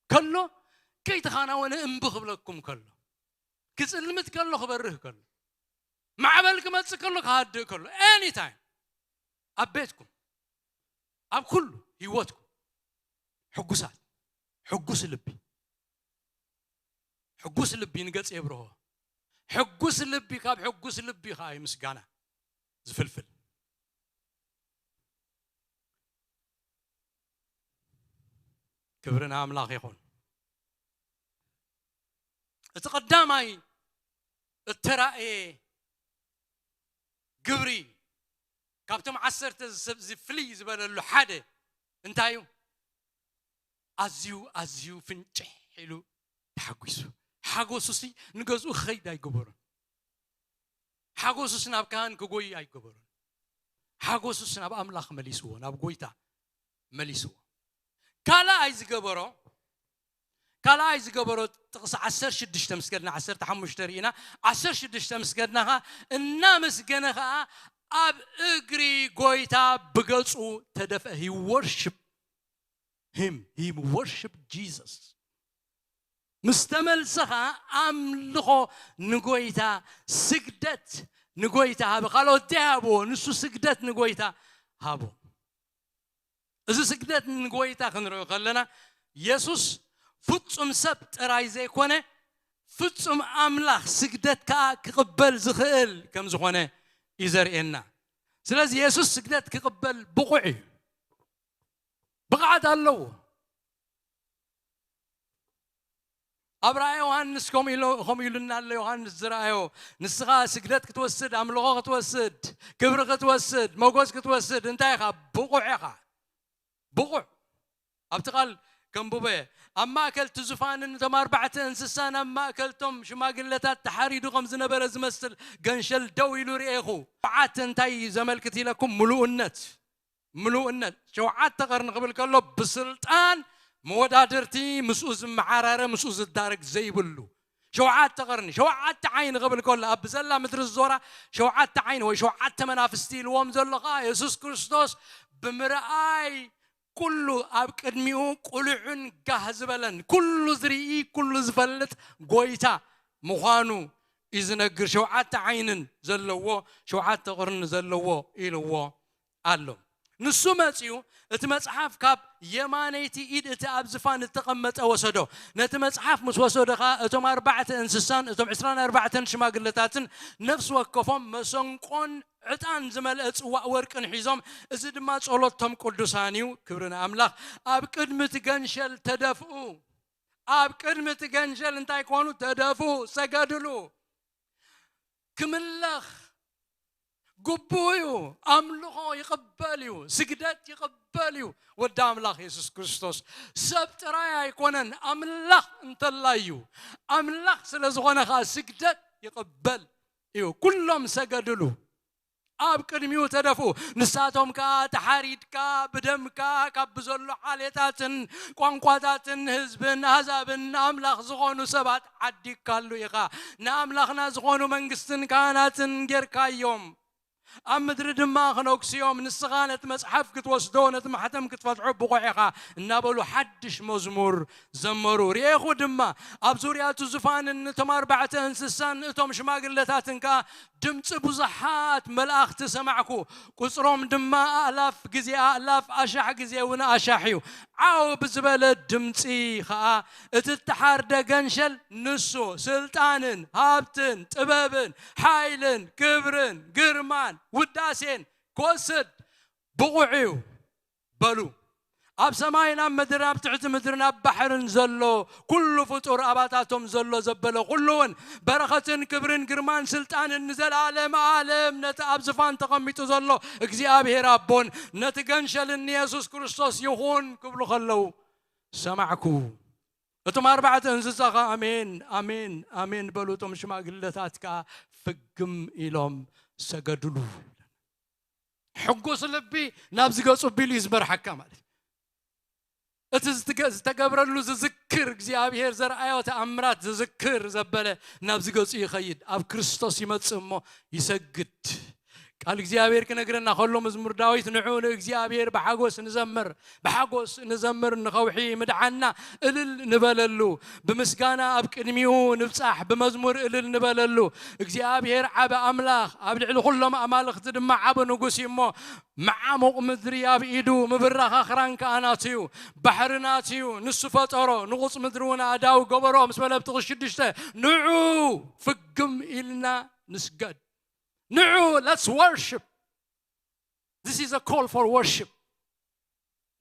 ከሎ፣ ከይተኸናወነ እምቢ ክብለኩም ከሎ፣ ክጽልምት ከሎ፣ ክበርህ ከሎ፣ ማዕበል ክመጽእ ከሎ፣ ክሃድእ ከሎ፣ ኤኒ ታይም ኣብ ቤትኩም፣ ኣብ ኩሉ ህይወትኩም ሕጉሳት፣ ሕጉስ ልቢ፣ ሕጉስ ልቢ ንገጽ የብርሆ። ሕጉስ ልቢ፣ ካብ ሕጉስ ልቢ ኸኣ እዩ ምስጋና ዝፍልፍል። ክብሪ ንኣምላኽ ይኹን። እቲ ቀዳማይ እተራእየ ግብሪ ካብቶም ዓሰርተ ዝሰብ-፣ ዝፍልይ ዝበለሉ ሓደ እንታይ እዩ? ኣዝዩ፣ ኣዝዩ ፍንጭሕ ኢሉ ተሓጒሱ። ሓጎሱሲ ንገዝኡ ክኸይድ ኣይገበሮን። ሓጎሱስ ናብ ካህን ክጎይ ኣይገበሮን። ሓጎሱስ ናብ ኣምላኽ መሊስዎ፣ ናብ ጎይታ መሊስዎ። ካልኣይ ዝገበሮ፣ ካልኣይ ዝገበሮ ጥቕሲ ዓሰርተ ሽዱሽተ ምስ ከድና፣ ዓሰርተ ሓሙሽተ ርኢና፣ ዓሰርተ ሽዱሽተ ምስ ከድና ኸኣ፣ እናመስገነ ኸኣ ኣብ እግሪ ጎይታ ብገጹ ተደፍአ። He worship him. He worship Jesus. ምስ ተመልሰ ኸኣ ኣምልኾ ንጎይታ፣ ስግደት ንጎይታ ሃበ። ካልኦት ዘይሃብዎ፣ ንሱ ስግደት ንጎይታ ሃቦ። እዚ ስግደት ንጎይታ ክንሪኦ ከለና፣ የሱስ ፍጹም ሰብ ጥራይ ዘይኮነ፣ ፍጹም ኣምላኽ ስግደት ከኣ ክቕበል ዝኽእል ከም ዝኾነ እዩ ዘርእየና። ስለዚ የሱስ ስግደት ክቕበል ብቑዕ እዩ። ብቕዓት ኣለዎ። ኣብ ራእይ ዮሃንስ ከምኡ ኢሉ፣ ከምኡ ኢሉና ኣሎ ዮሃንስ ዝረኣዮ። ንስኻ ስግደት ክትወስድ፣ ኣምልኾ ክትወስድ፣ ክብሪ ክትወስድ፣ ሞገስ ክትወስድ፣ እንታይ ኢኻ? ብቑዕ ኢኻ። ብቑዕ። ኣብቲ ቃል ከንብቦ እየ። ኣብ ማእከል እቲ ዙፋንን እቶም ኣርባዕተ እንስሳን ኣብ ማእከል እቶም ሽማግለታት ተሓሪዱ ከም ዝነበረ ዝመስል ገንሸል ደው ኢሉ ርኤኹ። ሸውዓተ እንታይ ዘመልክት ኢለኩም? ምሉእነት። ምሉእነት። ሸውዓተ ቀርኒ ክብል ከሎ ብስልጣን መወዳድርቲ ምስኡ ዝመዓራረ ምስኡ ዝዳረግ ዘይብሉ ሸውዓተ ቀርኒ፣ ሸውዓተ ዓይኒ ክብል ከሎ ኣብ ብዘላ ምድሪ ዝዞራ ሸውዓተ ዓይኒ ወይ ሸውዓተ መናፍስቲ ኢልዎም ዘሎ ኸዓ የሱስ ክርስቶስ ብምርኣይ ኩሉ ኣብ ቅድሚኡ ቁሉዕን ጋህ ዝበለን ኩሉ ዝርኢ ኩሉ ዝፈልጥ ጎይታ ምዃኑ እዩ ዝነግር። ሸውዓተ ዓይንን ዘለዎ ሸውዓተ ቅርኒ ዘለዎ ኢልዎ ኣሎ። ንሱ መጺኡ እቲ መጽሓፍ ካብ የማነይቲ ኢድ እቲ ኣብ ዝፋን እተቐመጠ ወሰዶ። ነቲ መጽሓፍ ምስ ወሰዶ ኸኣ እቶም ኣርባዕተ እንስሳን እቶም ዕስራን ኣርባዕተን ሽማግለታትን ነፍሲ ወከፎም መሰንቆን ዕጣን ዝመልአ ጽዋእ ወርቅን ሒዞም፣ እዚ ድማ ጸሎቶም ቅዱሳን እዩ። ክብሪ ንኣምላኽ። ኣብ ቅድሚ እቲ ገንሸል ተደፍኡ። ኣብ ቅድሚ እቲ ገንሸል እንታይ ኮኑ? ተደፍኡ፣ ሰገድሉ። ክምለኽ ግቡእ እዩ። ኣምልኾ ይቕበል እዩ። ስግደት ይቕበል እዩ። ወዲ ኣምላኽ የሱስ ክርስቶስ ሰብ ጥራይ ኣይኮነን፣ ኣምላኽ እንተላይ እዩ። ኣምላኽ ስለ ዝኾነ ኸኣ ስግደት ይቕበል እዩ። ኩሎም ሰገድሉ። ኣብ ቅድሚኡ ተደፍኡ። ንሳቶም ከኣ ተሓሪድካ ብደምካ ካብ ብዘሎ ዓሌታትን ቋንቋታትን ህዝብን ኣህዛብን ንኣምላኽ ዝኾኑ ሰባት ዓዲግካሉ ኢኻ። ንኣምላኽና ዝኾኑ መንግስትን ካህናትን ጌርካዮም። ኣብ ምድሪ ድማ ክነግስዮም፣ ንስኻ ነቲ መጽሓፍ ክትወስዶ፣ ነቲ ማሕተም ክትፈትሖ ብቑዕ ኢኻ እናበሉ ሓድሽ መዝሙር ዘመሩ። ርኤኹ ድማ ኣብ ዙርያ እቲ ዙፋንን እቶም ኣርባዕተ እንስሳን እቶም ሽማግለታትን ከኣ ድምጺ ብዙሓት መላእኽቲ ሰማዕኩ። ቁጽሮም ድማ ኣእላፍ ግዜ ኣእላፍ፣ ኣሻሕ ግዜ እውን ኣሻሕ እዩ። ዓው ብዝበለ ድምጺ ኸኣ እቲ እተሓርደ ገንሸል ንሱ ስልጣንን ሃብትን ጥበብን ሓይልን ክብርን ግርማን ውዳሴን ክወስድ ብቑዕ እዩ በሉ። ኣብ ሰማይን ኣብ ምድርን ኣብ ትሕቲ ምድርን ኣብ ባሕርን ዘሎ ኩሉ ፍጡር ኣባታቶም ዘሎ ዘበለ ኩሉ እውን በረኸትን ክብርን ግርማን ስልጣንን ንዘለኣለም ኣለም ነቲ ኣብ ዝፋን ተቐሚጡ ዘሎ እግዚኣብሔር ኣቦን ነቲ ገንሸልን ንየሱስ ክርስቶስ ይኹን ክብሉ ከለዉ ሰማዕኩ። እቶም ኣርባዕተ እንስሳ ኸዓ ኣሜን ኣሜን ኣሜን በሉ። እቶም ሽማግለታት ከኣ ፍግም ኢሎም ሰገዱሉ። ሕጉስ ልቢ ናብዚ ገጹ ቢሉ እዩ ዝመርሓካ ማለት እዩ። እቲ ዝተገ- ዝተገብረሉ ዝዝክር እግዚኣብሔር ዘርኣዮ ተኣምራት ዝዝክር ዘበለ ናብዚ ገጹ ይኸይድ። ኣብ ክርስቶስ ይመጽእ እሞ ይሰግድ። ቃል እግዚኣብሔር ክነግረና ከሎ መዝሙር ዳዊት ንዑ ንእግዚኣብሔር ብሓጎስ ንዘምር፣ ብሓጎስ ንዘምር ንኸውሒ ምድሓና እልል ንበለሉ፣ ብምስጋና ኣብ ቅድሚኡ ንብጻሕ ብመዝሙር እልል ንበለሉ። እግዚኣብሔር ዓቢ ኣምላኽ ኣብ ልዕሊ ኩሎም ኣማልኽቲ ድማ ዓቢ ንጉስ እዩ እሞ መዓሙቕ ምድሪ ኣብ ኢዱ ምብራኽ ኣኽራን ከኣ ናቱ እዩ። ባሕሪ ናቱ እዩ፣ ንሱ ፈጠሮ፣ ንቑጽ ምድሪ እውን ኣእዳው ገበሮ ምስ በለ ኣብ ጥቕሲ ሽዱሽተ ንዑ ፍግም ኢልና ንስገድ። ንዑ let's worship. This is a call for worship.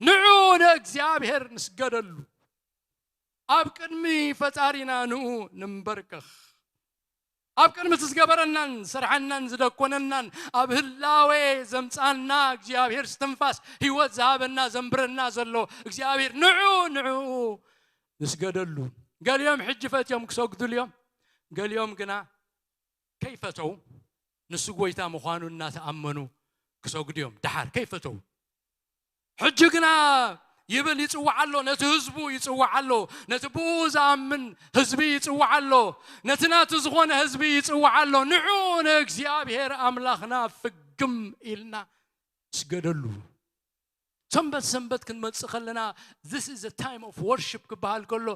ንዑ ንእግዚኣብሔር ንስገደሉ። ኣብ ቅድሚ ፈጣሪና ንኡ ንንበርከኽ። ኣብ ቅድሚ እቲ ዝገበረናን ዝሰርሐናን ዝደኮነናን ኣብ ህላዌ ዘምጻና እግዚኣብሔር ስትንፋስ ህይወት ዝሃበና ዘንብረና ዘሎ እግዚኣብሔር ንዑ ንዕኡ ንስገደሉ። ገሊኦም ሕጂ ፈትዮም ክሰግዱሉ እዮም። ገሊኦም ግና ከይፈተው ንሱ ጎይታ ምዃኑ እናተኣመኑ ክሰግዱ እዮም። ደሓር ከይፈተው ሕጂ ግና ይብል ይጽውዓ ኣሎ፣ ነቲ ህዝቡ ይጽውዓ ኣሎ፣ ነቲ ብኡ ዝኣምን ህዝቢ ይጽውዓ ኣሎ፣ ነቲ ናቱ ዝኾነ ህዝቢ ይጽውዓ ኣሎ። ንዑ ንእግዚኣብሔር ኣምላኽና ፍግም ኢልና ስገደሉ። ሰንበት ሰንበት ክንመጽእ ከለና this is a time of worship ክበሃል ከሎ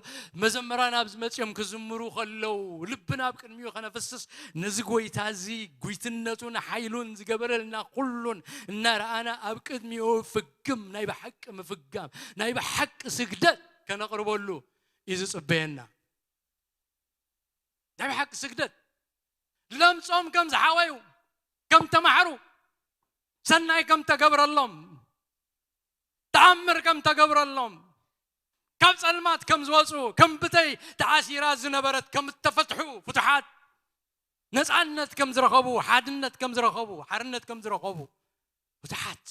መዘመራን ኣብዚ መጺኦም ክዝምሩ ከለዉ ልብና ኣብ ቅድሚኡ ከነፍስስ ነዚ ጎይታ እዚ ጉይትነቱን ሓይሉን ዝገበረልና ኩሉን እናረኣና ኣብ ቅድሚኡ ፍግም ናይ ብሓቂ ምፍጋም ናይ ብሓቂ ስግደት ከነቕርበሉ እዩ ዝጽበየና። ናይ ብሓቂ ስግደት ለምጾም ከም ዝሓወዩ ከም ተማሕሩ ሰናይ ከም ተገብረሎም ተኣምር ከም ተገብረሎም ካብ ጸልማት ከም ዝወጹ ከም ብተይ ተኣሲራ ዝነበረት ከም እተፈትሑ ፍቱሓት ነጻነት ከም ዝረኸቡ ሓድነት ከም ዝረኸቡ ሓርነት ከም ዝረኸቡ ፍቱሓት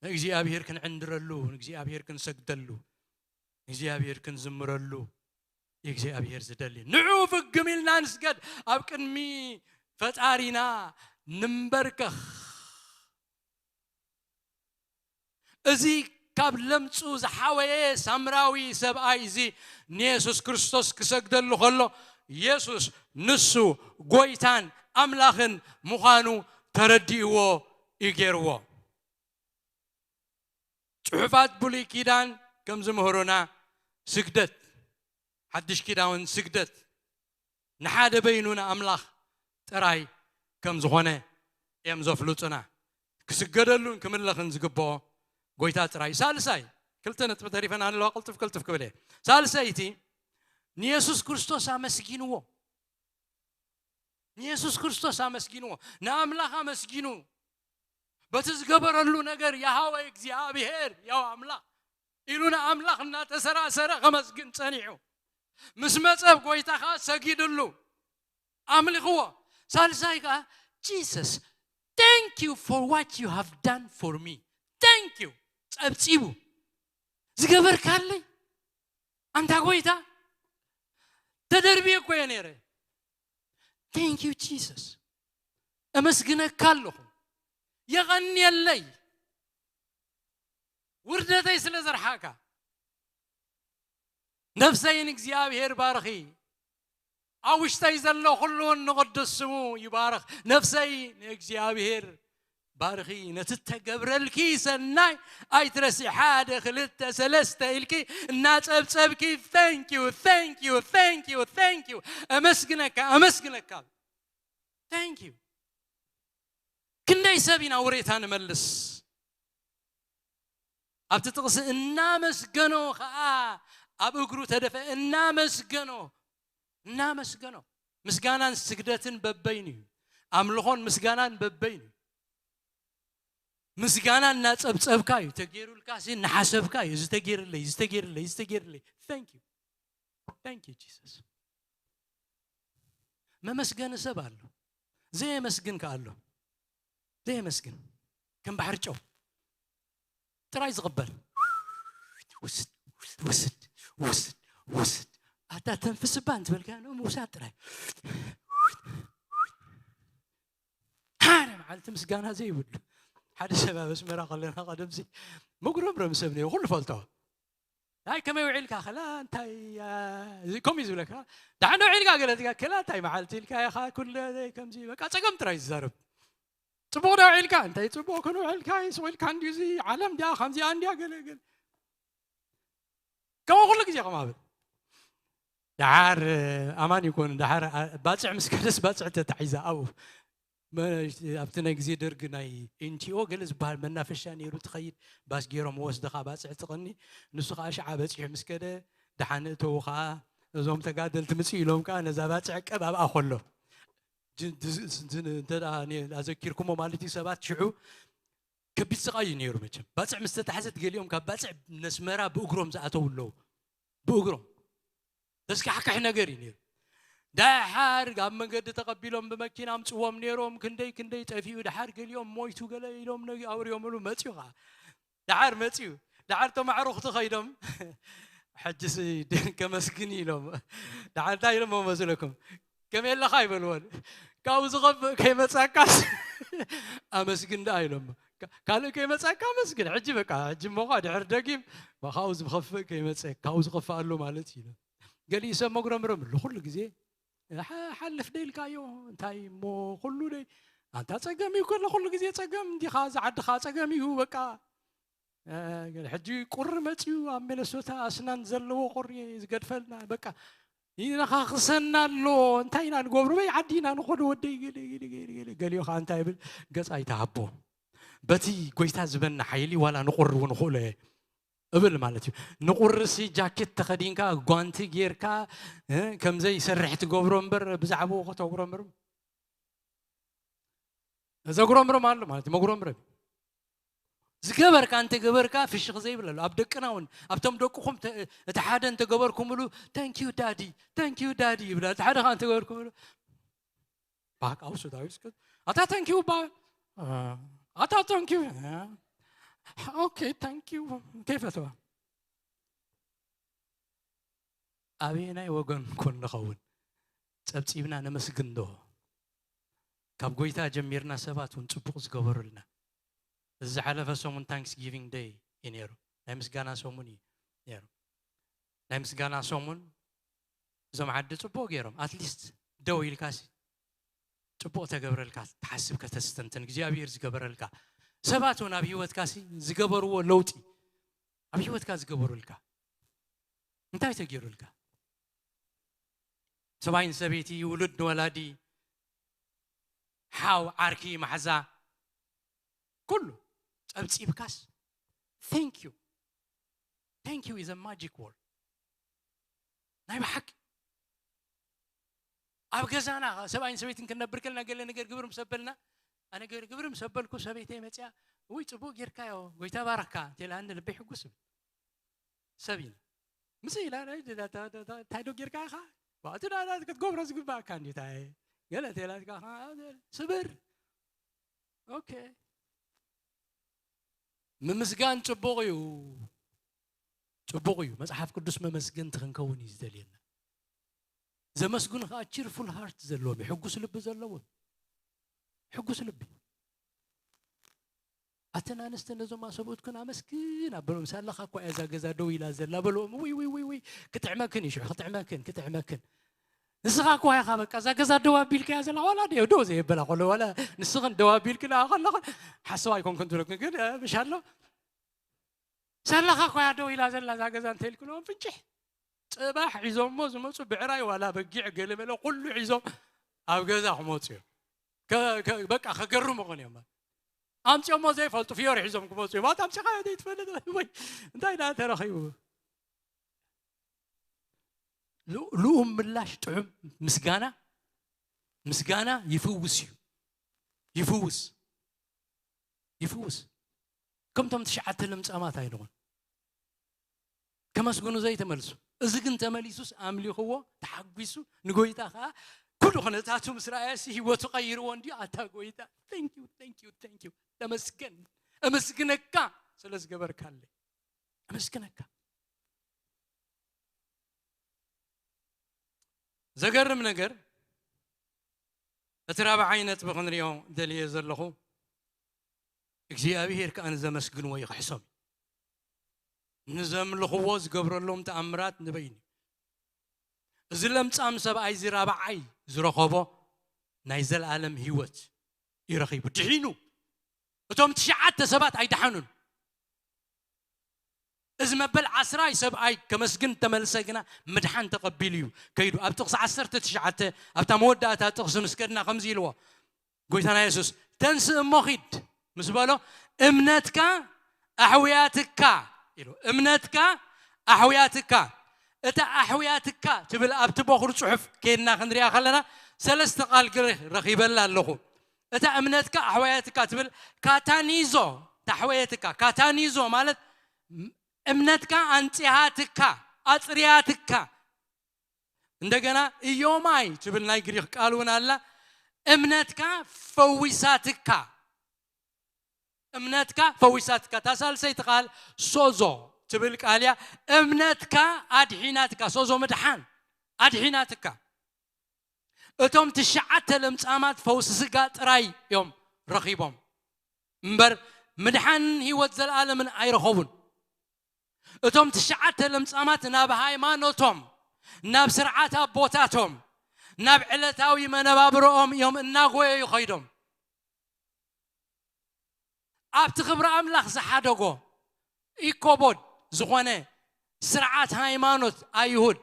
ንእግዚኣብሔር ክንዕንድረሉ ንእግዚኣብሔር ክንሰግደሉ እግዚኣብሔር ክንዝምረሉ እግዚኣብሔር ዝደሊ። ንዑ ፍግም ኢልና ንስገድ፣ ኣብ ቅድሚ ፈጣሪና ንንበርከኽ። እዚ ካብ ለምጹ ዝሓወየ ሳምራዊ ሰብኣይ እዚ ንየሱስ ክርስቶስ ክሰግደሉ ከሎ፣ የሱስ ንሱ ጎይታን ኣምላኽን ምዃኑ ተረዲእዎ እዩ ገይርዎ። ጽሑፋት ብሉይ ኪዳን ከም ዝምህሩና፣ ስግደት፣ ሓድሽ ኪዳን ስግደት ንሓደ በይኑ ንኣምላኽ ጥራይ ከም ዝኾነ እዮም ዘፍልጡና። ክስገደሉን ክምለኽን ዝግብኦ ጎይታ ጥራይ። ሳልሳይ፣ ክልተ ነጥቢ ተሪፈን ኣለዋ፣ ቅልጥፍ ቅልጥፍ ክብል እየ። ሳልሰይቲ፣ ንየሱስ ክርስቶስ ኣመስጊንዎ። ንየሱስ ክርስቶስ ኣመስጊንዎ። ንኣምላኽ ኣመስጊኑ። በቲ ዝገበረሉ ነገር፣ "የሃወ እግዚኣብሔር፣ ያው ኣምላኽ" ኢሉ ንኣምላኽ እናተሰራሰረ ከመስግን ጸኒሑ። ምስ መጸ፣ ኣብ ጎይታ ኸኣ ሰጊድሉ፣ ኣምልኽዎ። ሳልሳይ ከኣ፣ "Jesus, thank you for what you have done for me. Thank you." ጸብጺቡ፣ "ዝገበርካለይ ኣንታ ጎይታ፣ ተደርብየ እኮ እየ ነይረ። Thank you, Jesus. እመስግነካ ኣለኹ። የቐንየለይ፣ ውርደተይ ስለ ዘርሓካ። ነፍሰይ ንእግዚኣብሔር ባርኺ። ኣብ ውሽጠይ ዘሎ ኩሉውን ንቕዱስ ስሙ ይባርኽ። ነፍሰይ ንእግዚኣብሔር ባርኺ፣ ነቲ እተገብረልኪ ሰናይ ኣይትረስዒ። ሓደ፣ ክልተ፣ ሰለስተ ኢልኪ እናጸብጸብኪ፣ "Thank you, thank you, thank you, thank you፣ ኣመስግነካ፣ ኣመስግነካ፣ thank you." ክንደይ ሰብ ኢና ውሬታ ንመልስ? ኣብቲ ጥቕሲ እናመስገኖ ኸኣ ኣብ እግሩ ተደፍአ፣ እናመስገኖ፣ እናመስገኖ። ምስጋናን ስግደትን በበይኑ እዩ። ኣምልኾን ምስጋናን በበይኑ እዩ። ምስጋና እናጸብጸብካ እዩ፣ ተገይሩልካ ሲ እናሓሰብካ እዩ፣ "እዚ ተገይርለይ፣ እዚ ተገይርለይ፣ እዚ ተገይርለይ። Thank you, thank you, Jesus." መመስገኒ ሰብ ኣሎ፣ ዘየመስግን ከኣ ኣሎ። ዘየመስግን ከም ባሕሪ ጨው ጥራይ ዝቕበል። ውስድ፣ ውስድ፣ ውስድ፣ ውስድ። ኣታ ተንፍስ እባ እንትበልካ፣ ኖ ምውሳድ ጥራይ። ሓደ መዓልቲ ምስጋና ዘይብሉ። ሓደ ሰብ ኣብ ኣስመራ ከለና ቀደምሲ መጉረምረም ሰብ ነይሩ፣ ኩሉ ፈልጦ። "ኣይ፣ ከመይ ውዒልካ?" ከላ፣ "እንታይ፣ አ፣ እዚ ከምኡ እዩ ዝብለካ። ደሓን ዶ ውዒልካ?" ገለ ትጋ፣ ከላ፣ "እንታይ መዓልቲ ኢልካ ኢኻ?" ኩሉ ከምዚ በቃ ጸገም ጥራይ ዝዛረብ። "ጽቡቕ ዶ ውዒልካ?" "እንታይ ጽቡቕ ክንውዕልካ? ስቕ ኢልካ እንድዩ፣ እዚ ዓለም ድያ ከምዚኣ እንድያ?" ገለ ገለ። ከምኡ ኩሉ ግዜ ከምኡ ኣብል። ደሓር ኣማን ይኮኑ፣ ደሓር ኣ-፣ ባጽዕ ምስ ከደስ፣ ባጽዕ ተታሒዛ ኣብኡ። መ-፣ ኣብቲ ናይ ግዜ ደርግ ናይ ኤን ጂ ኦ ገለ ዝበሃል መናፈሻ ነይሩ፣ ትኸይድ፣ ባስ ገይሮም ወስድኻ ባጽዕ ትቕኒ። ንሱ ኸኣ ሽዓ በጺሑ ምስ ከደ፣ ደሓን እተዉ ኸኣ፣ እዞም ተጋደልቲ ምጽኡ ኢሎም ከኣ ነዛ ባጽዕ ቀብ ኣብኣ ከሎ። ጅ-፣ ድዝ-፣ ዝ-፣ እንተ ደኣ ነ-፣ ኣዘኪርኩሞ ማለት እዩ፣ ሰባት ሽዑ ከቢድ ስቓይ እዩ ነይሩ መቸም። ባጽዕ ምስ ተታሕዘት፣ ገሊኦም ካብ ባጽዕ ነስመራ ብእግሮም ዝኣተዉ ኣለዉ። ብእግሮም። ዘስካሕክሕ ነገር እዩ ነይሩ። ደሓር ኣብ መንገዲ ተቐቢሎም ብመኪና ኣምጽዎም ነይሮም። ክንደይ ክንደይ ጠፊኡ፣ ደሓር ገሊኦም ሞይቱ፣ ገለ ኢሎም ነጊ ኣውሪዮምሉ መጽኡ ኸዓ። ደሓር መጽኡ። ደሓር እቶም ኣዕሩኽቲ ኸይዶም፣ "ሕጅስ ደን ከመስግን" ኢሎም። ደሓር እንታይ ኢሎሞ መስለኩም? "ከመይ ኣለኻ?" ኣይበልዎን። "ካብኡ ዝኸፍእ ከይመጻካስ ኣመስግን ደኣ" ኢሎሞ። "ካ-፣ ካልእ ከይመጻካ ኣመስግን። ሕጂ በቃ፣ ሕጂ እሞ ኸኣ ድሕሪ ደጊም ካብኡ ዝኸፍእ ከይመጸ፣ ካብኡ ዝኸፍእ ኣሎ ማለት እዩ" ኢሎም። ገሊኡ ሰብ መጉረምረም ኣሎ ኩሉ ግዜ። ሓ-፣ ሓልፍ ዶ ኢልካዮ? እንታይ እሞ ኩሉ ዶ-፣ ኣንታ ጸገም እዩ ከሎ ኩሉ ግዜ ጸገም እንዲኻ፣ እዚ ዓድኻ ጸገም እዩ በቃ። እ፣ ሕጂ ቁሪ መጺኡ ኣብ ሚነሶታ ኣስናን ዘለዎ ቁሪ ዝገድፈልና በቃ ይነኻኽሰና ኣሎ። እንታይ ኢና ንገብሮ? በይ ዓዲ ኢና ንኸዶ ወደይ ገለ፣ ገለ፣ ገለ፣ ገለ። ገሊኡ ኸዓ እንታይ ይብል? ገጽ ኣይትሃቦ። በቲ ጎይታ ዝበና ሓይሊ ዋላ ንቁሪ እውን እኽእሎ እየ እብል ማለት እዩ። ንቁርሲ ጃኬት ተኸዲንካ፣ ጓንቲ ጌርካ፣ እ፣ ከምዘይ ይሰርሕ ትገብሮ እምበር፣ ብዛዕባኡ ከተጉረምርም፣ ዘጉረምርም ኣሎ ማለት እዩ። መጉረምረም። ዝገበርካ እንተገበርካ ፍሽኽ ዘይብል ኣሎ። ኣብ ደቅና እውን፣ ኣብቶም ደቅኹም ተ-፣ እቲ ሓደ እንተገበርኩምሉ፣ "Thank you, Daddy, thank you, Daddy" ይብላ። እቲ ሓደ ኸዓ እንተገበርኩምሉ፣ ባክ ኣውሱ ዳዊት ስከት፣ "ኣታ thank you ባ-፣ እ፣ ኣታ thank you፣ እ፣ ኦኬ፣ thank you" ከይፈተዋ። ኣበየናይ ወገን ኮን ንኸውን? ጸብጺብና ነመስግን ዶ? ካብ ጎይታ ጀሚርና ሰባት እውን ጽቡቕ ዝገበሩልና። እዚ ዝሓለፈ ሰሙን ታንክስ ጊቪንግ ደይ እዩ ነይሩ። ናይ ምስጋና ሰሙን እዩ ነይሩ። ናይ ምስጋና ሰሙን እዞም ዓዲ ጽቡቕ ገይሮም፣ ኣትሊስት ደው ኢልካሲ ጽቡቕ ተገብረልካ፣ ትሓስብ ከተስተንትን እግዚኣብሔር ዝገበረልካ ሰባት እውን ኣብ ህይወትካሲ ዝገበርዎ ለውጢ ኣብ ህይወትካ ዝገበሩልካ እንታይ ተገይሩልካ? ሰብኣይ ንሰበይቲ፣ ውሉድ ንወላዲ፣ ሓው ዓርኪ ማሕዛ፣ ኩሉ ጸብጺብካስ thank you, thank you is a magic word። ናይ ብሓቂ ኣብ ገዛና ሰብኣይን ሰበይትን ክንነብር ከለና ገለ ነገር ግብር ምስ ኣበልና፣ ኣነ ገለ ግብር ምስ ኣበልኩ ሰበይተይ መፅያ፣ ውይ ፅቡቅ ጌርካዮ፣ ጎይታ ባረካ፣ እንተኢላኒ ልበይ ሕጉስ ይብል። ሰብ ኢላ ምስ ኢላ ናይ እንታይ ዶ ጌርካ ኢኻ? ባእቲ ናና ክትገብሮ ዝግባእካ እንዲታይ ገለ እንተኢላትካ ስብር። ኦኬ፣ ምምስጋን ጽቡቕ እዩ። ጽቡቕ እዩ። መጽሓፍ ቅዱስ መመስገንቲ ክንከውን እዩ ዝደልየና። ዘመስግኑ ከዓ ቺርፉል ሃርት ዘለዎም እዩ፣ ሕጉስ ልቢ ዘለዎም፣ ሕጉስ ልቢ። ኣተን ኣንስቲ ነዞም ኣሰብኡትክን ኣመስግን ኣበሎም። ሳላኻ እኳ እያ እዛ ገዛ ደው ኢላ ዘላ በልኦም። ውይ ውይ ውይ ውይ፣ ክጥዕመክን እዩ ሽዑ፣ ክጥዕመክን፣ ክጥዕመክን። ንስኻ እኳ ኢኻ በቃ እዛ ገዛ ደው ኣቢልካያ ዘላ፣ ዋላ ደው ደው ዘየበላ ከሎ፣ ዋላ ንስኽን ደው ኣቢልክን ከለኽን ሓሰብ ኣይኮንክን ትብለክን፣ ግን እ፣ ምሽ ኣሎ ሳላኻ እኳ እያ ደው ኢላ ዘላ እዛ ገዛ እንተኢልክንኦም ፍንጭሕ። ጽባሕ ሒዞሞ ዝመጹ ብዕራይ ዋላ በጊዕ ገለመለ ኩሉ ሒዞም ኣብ ገዛ ክመጹ እዮም። ከ-፣ ከ-፣ በቃ ከገርሙ ኾን እዮም። ኣምጺኦሞ ዘይፈልጡ ፍዮሪ ሒዞም ክመጹ እዮም። ኣታ ኣምጺኻዮ ዘይትፈልጥ ወይ እንታይ ደኣ ተረኺቡ? ል-፣ ልኡም ምላሽ ጥዑም ምስጋና፣ ምስጋና ይፍውስ እዩ። ይፍውስ፣ ይፍውስ። ከምቶም ትሽዓተ ለምጻማት ኣይንኹን። ከመስግኑ ዘይተመልሱ። እዚ ግን ተመሊሱስ ኣምሊኽዎ፣ ተሓጒሱ፣ ንጎይታ ኸዓ ኩሉ ኩነታቱ ምስ ረኣየሲ ህይወቱ ቀይርዎ እንድዩ። ኣታ ጎይታ፣ thank you, thank you, thank you። ተመስገን። እመስግነካ ስለ ዝገበርካለይ። እመስግነካ። ዘገርም ነገር፣ እቲ ራብዓይ ነጥቢ ክንሪኦ ደልየ ዘለኹ፣ እግዚኣብሄር ከኣ ንዘመስግንዎ ይኽሕሶም። ንዘምልኽዎ ዝገብረሎም ተኣምራት ንበይኑ። እዚ ለምጻም ሰብኣይ እዚ ራብዓይ ዝረኸቦ ናይ ዘለኣለም ህይወት እዩ ረኺቡ። ድሒኑ። እቶም ትሽዓተ ሰባት ኣይደሓኑን። እዚ መበል ዓስራይ ሰብኣይ ከመስግን ተመልሰ ግና ምድሓን ተቐቢሉ እዩ ከይዱ። ኣብ ጥቕሲ ዓሰርተ ትሽዓተ ኣብታ መወዳእታ ጥቕሲ ምስ ከድና ከምዚ ኢልዎ፣ ጎይታና የሱስ፣ "ተንስእ እሞ ኺድ" ምስ በሎ፣ "እምነትካ ኣሕውያትካ" ኢሉ። "እምነትካ ኣሕውያትካ።" እታ ኣሕውያትካ ትብል ኣብቲ በኹሪ ጽሑፍ ኬድና ክንሪኣ ከለና ሰለስተ ቃል ግሪኽ ረኺበላ ኣለኹ። እታ እምነትካ ኣሕወየትካ ትብል ካታኒዞ፣ ታሕወየትካ። ካታኒዞ ማለት እምነትካ ኣንጽሃትካ፣ ኣጽርያትካ። እንደገና ኢዮማይ ትብል ናይ ግሪኽ ቃል እውን ኣላ። እምነትካ ፈዊሳትካ። እምነትካ ፈዊሳትካ። እታ ሳልሰይቲ ቃል ሶዞ ትብል ቃል እያ። እምነትካ ኣድሒናትካ። ሶዞ ምድሓን። ኣድሒናትካ። እቶም ትሽዓተ ለምጻማት ፈውሲ ስጋ ጥራይ እዮም ረኺቦም። እምበር ምድሓንን ህይወት ዘለኣለምን ኣይረኸቡን። እቶም ትሽዓተ ለምጻማት ናብ ሃይማኖቶም፣ ናብ ስርዓት ኣቦታቶም፣ ናብ ዕለታዊ መነባብሮኦም እዮም እናጎየዩ ኸይዶም። ኣብቲ ክብሪ ኣምላኽ ዝሓደጎ ኢኮቦድ ዝኾነ ስርዓት ሃይማኖት ኣይሁድ፣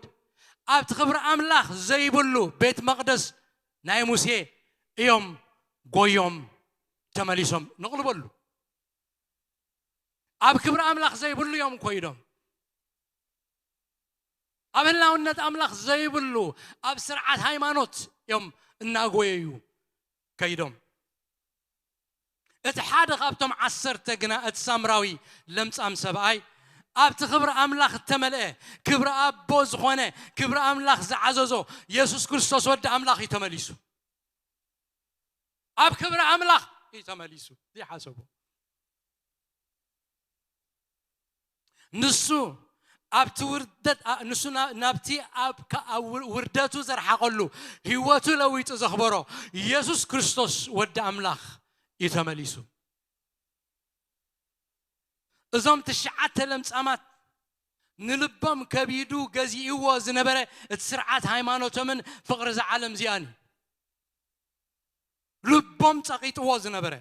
ኣብቲ ክብሪ ኣምላኽ ዘይብሉ ቤት መቕደስ ናይ ሙሴ እዮም ጎዮም ተመሊሶም ንቕልበሉ። ኣብ ክብሪ ኣምላኽ ዘይብሉ እዮም ኮይዶም። ኣብ ህላውነት ኣምላኽ ዘይብሉ፣ ኣብ ስርዓት ሃይማኖት እዮም እናጎየዩ ከይዶም። እቲ ሓደ ካብቶም ዓሰርተ ግና፣ እቲ ሳምራዊ ለምጻም ሰብኣይ፣ ኣብቲ ክብሪ ኣምላኽ እተመልአ፣ ክብሪ ኣቦ ዝኾነ፣ ክብሪ ኣምላኽ ዝዓዘዞ የሱስ ክርስቶስ ወዲ ኣምላኽ እዩ ተመሊሱ። ኣብ ክብሪ ኣምላኽ እዩ ተመሊሱ። ዘይሓሰቦ። ንሱ ኣብቲ ውርደት ኣ- ንሱ ና- ናብቲ ኣብ ካ- ኣብ ውር- ውርደቱ ዘርሓቐሉ፣ ህይወቱ ለዊጡ ዘኽበሮ የሱስ ክርስቶስ ወዲ ኣምላኽ እዩ ተመሊሱ። እዞም ትሽዓተ ለምጻማት ንልቦም ከቢዱ ገዚእዎ ዝነበረ እቲ ስርዓት ሃይማኖቶምን ፍቕሪ ዝዓለም እዚኣን እዩ። ልቦም ጸቒጥዎ ዝነበረ፣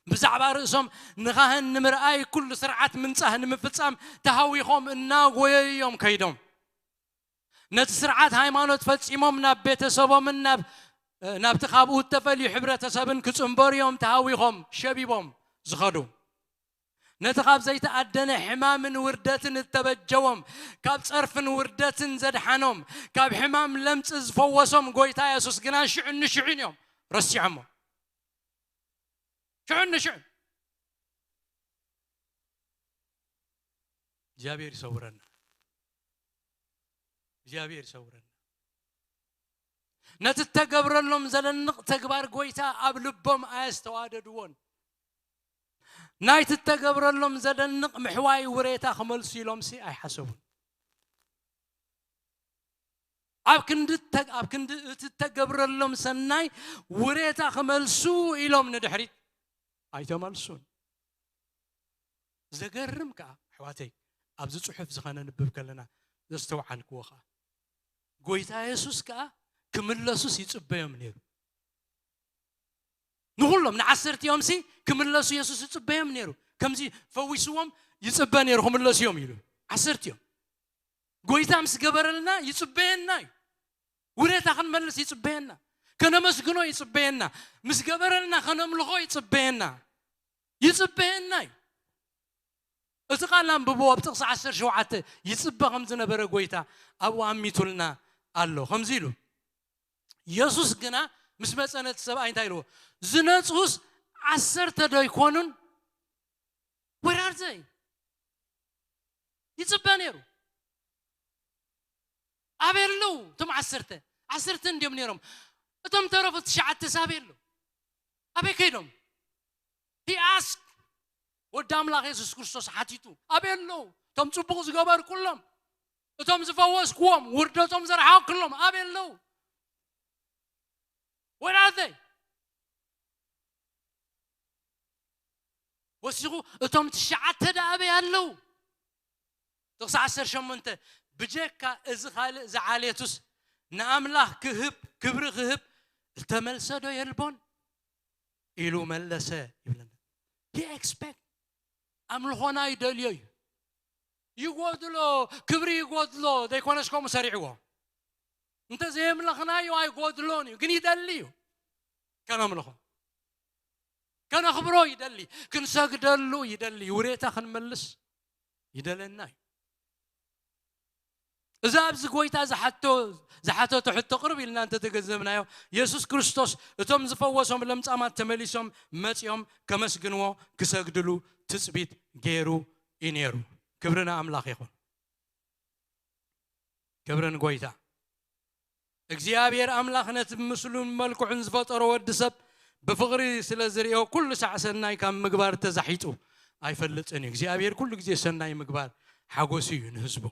ብዛዕባ ርእሶም ንኻህን ንምርኣይ ኩሉ ስርዓት ምንጻህ ንምፍጻም ተሃዊኾም እናጎየዩ እዮም ከይዶም። ነቲ ስርዓት ሃይማኖት ፈጺሞም ናብ ቤተሰቦምን ናብ ናብቲ ካብኡ እተፈልዩ ሕብረተሰብን ክጽንበሩ እዮም ተሃዊኾም ሸቢቦም ዝኸዱ። ነቲ ካብ ዘይተኣደነ ሕማምን ውርደትን እተበጀዎም፣ ካብ ጸርፍን ውርደትን ዘድሓኖም፣ ካብ ሕማም ለምጽ ዝፈወሶም ጎይታ የሱስ ግና ሽዑ ንሽዑን እዮም ረሲዖሞ። ሽዑ ንሽዑ እግዚኣብሔር ይሰውረና። እግዚኣብሔር ይሰውረና። ነቲ እተገብረሎም ዘደንቕ ተግባር ጎይታ ኣብ ልቦም ኣየስተዋደድዎን። ናይቲ እተገብረሎም ዘደንቕ ምሕዋይ ውሬታ ክመልሱ ኢሎምሲ ኣይሓሰቡን። ኣብ ክንዲ እተ- ኣብ ክንዲ እቲ እተገብረሎም ሰናይ ውሬታ ክመልሱ ኢሎም ንድሕሪት ኣይተመልሱን። ዘገርም ከኣ ኣሕዋተይ፣ ኣብዚ ጽሑፍ ዝኸነንብብ ከለና ዘስተውዓልክዎ ከኣ፣ ጎይታ የሱስ ከኣ ክምለሱስ ይጽበዮም ነይሩ። ንኹሎም ንዓሰርቲኦም ሲ ክምለሱ የሱስ ይጽበዮም ነይሩ። ከምዚ ፈዊስዎም ይጽበ ነይሩ ክምለሱ እዮም ኢሉ። ዓሰርቲኦም ጎይታ ምስ ገበረልና ይጽበየና እዩ። ውሬታ ክንመልስ ይጽበየና። ከነመስግኖ ይጽበየና። ምስ ገበረልና ከነምልኾ ይጽበየና። ይጽበየና እዩ። እቲ ቃል ኣንብብዎ፣ ኣብ ጥቕሲ ዓሰርተ ሸውዓተ ይጽበ ከም ዝነበረ ጎይታ ኣብኡ ኣሚቱልና ኣሎ። ከምዚ ኢሉ፣ የሱስ ግና ምስ መጸ ነቲ ሰብኣይ እንታይ ኢልዎ? ዝነጽሁስ ዓሰርተ ዶ ኣይኮኑን? Where are they? ይጽበ ነይሩ። ኣበይ ኣለዉ እቶም ዓሰርተ? ዓሰርተ እንድዮም ነይሮም። እቶም ተረፉ ትሽዓተ ኣበይ ኣለዉ? ኣበይ ከይዶም? He ask ወዲ ኣምላኽ የሱስ ክርስቶስ ሓቲቱ፣ ኣበይ ኣለዉ እቶም ጽቡቕ ዝገበርኩሎም? እቶም ዝፈወስክዎም፣ ውርደቶም ዘርሓቕክሎም ኣበይ ኣለዉ? Where are they? ወሲኹ እቶም ትሽዓተ ደኣ ኣበይ ኣለዉ? ጥቕሲ ዓሰርተ ሸሞንተ፣ ብጀካ እዚ ካልእ ዝዓሌቱስ ንኣምላኽ ክህብ፣ ክብሪ ክህብ ዝተመልሰ ዶ የልቦን? ኢሉ መለሰ ይብለና። He expect ኣምልኾና ይደልዮ እዩ። ይጎድሎ፣ ክብሪ ይጎድሎ ዘይኮነስ ከምኡ ሰሪዕዎ። እንተ ዘየምለኽናዮ ኣይጎድሎን እዩ፣ ግን ይደሊ እዩ። ከነምልኾ፣ ከነኽብሮ ይደሊ፣ ክንሰግደሉ ይደሊ፣ ውሬታ ክንመልስ ይደለና እዩ። እዚ ኣብዚ ጎይታ ዝሓቶ ዝሓተቶ ሕቶ ቅርብ ኢልና እንተተገንዘብናዮ፣ የሱስ ክርስቶስ እቶም ዝፈወሶም ለምጻማት ተመሊሶም መጺኦም ከመስግንዎ ክሰግድሉ ትጽቢት ገይሩ እዩ ነይሩ። ክብሪ ንኣምላኽ ይኹን። ክብሪ ንጎይታ። እግዚኣብሔር ኣምላኽ ነቲ ብምስሉን መልክዑን ዝፈጠሮ ወዲ ሰብ ብፍቕሪ ስለ ዝርእዮ ኩሉ ሳዕ ሰናይ ካብ ምግባር ተዛሒጡ ኣይፈልጥን እዩ። እግዚኣብሔር ኩሉ ግዜ ሰናይ ምግባር ሓጎሱ እዩ ንህዝቡ።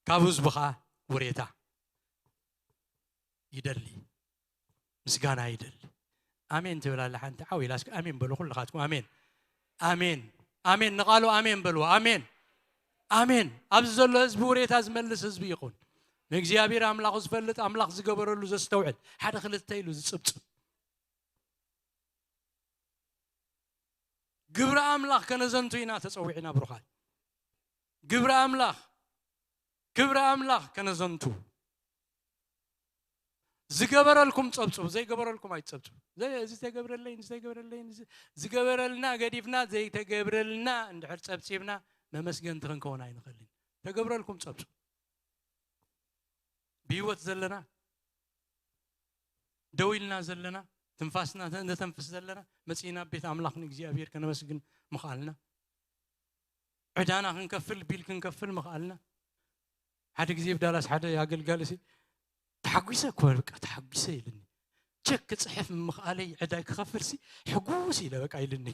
ካብ ህዝቡ ኸዓ ውሬታ ይደሊ፣ ምስጋና ይደሊ። ኣሜን ትብል ኣላ ሓንቲ ዓው ኢላ እስኪ ኣሜን በሉ ኩልኻትኩም። ኣሜን ኣሜን ኣሜን፣ ንቓሉ ኣሜን በልዎ። ኣሜን ኣሜን። ኣብዚ ዘሎ ህዝቢ ውሬታ ዝመልስ ህዝቢ ይኹን። ንእግዚኣብሔር ኣምላኹ ዝፈልጥ፣ ኣምላኽ ዝገበረሉ ዘስተውዕል፣ ሓደ ክልተ ኢሉ ዝጽብጽብ። ግብሪ ኣምላኽ ከነዘንቱ ኢና ተጸዊዕና ብሩኻት። ግብሪ ኣምላኽ፣ ክብሪ ኣምላኽ ከነዘንቱ። ዝገበረልኩም ጸብጽቡ፣ ዘይገበረልኩም ኣይትጸብጽቡ። ዘ- እዚ ተገብረለይ፣ እዚ ተገብረለይ፣ እዚ- ዝገበረልና ገዲፍና ዘይተገብረልና እንድሕር ጸብጺብና መመስገንቲ ክንከውን ኣይንኽእልን። ተገብረልኩም ጸብጽቡ። ብህይወት ዘለና፣ ደው ኢልና ዘለና፣ ትንፋስና ተ- ነተንፍስ ዘለና፣ መጺእና ኣብ ቤት ኣምላኽ ንእግዚኣብሔር ከነመስግን ምኽኣልና፣ ዕዳና ክንከፍል፣ ቢል ክንከፍል ምኽኣልና። ሓደ ግዜ ኣብ ዳላስ ሓደ ኣገልጋሊ ሲ፣ "ተሓጒሰ እኮ፣ በቃ ተሓጒሰ" ኢልኒ። ቸክ ክፅሕፍ ምኽኣለይ ዕዳይ ክኸፍልሲ ሕጉስ ኢለ በቃ ኢልኒ።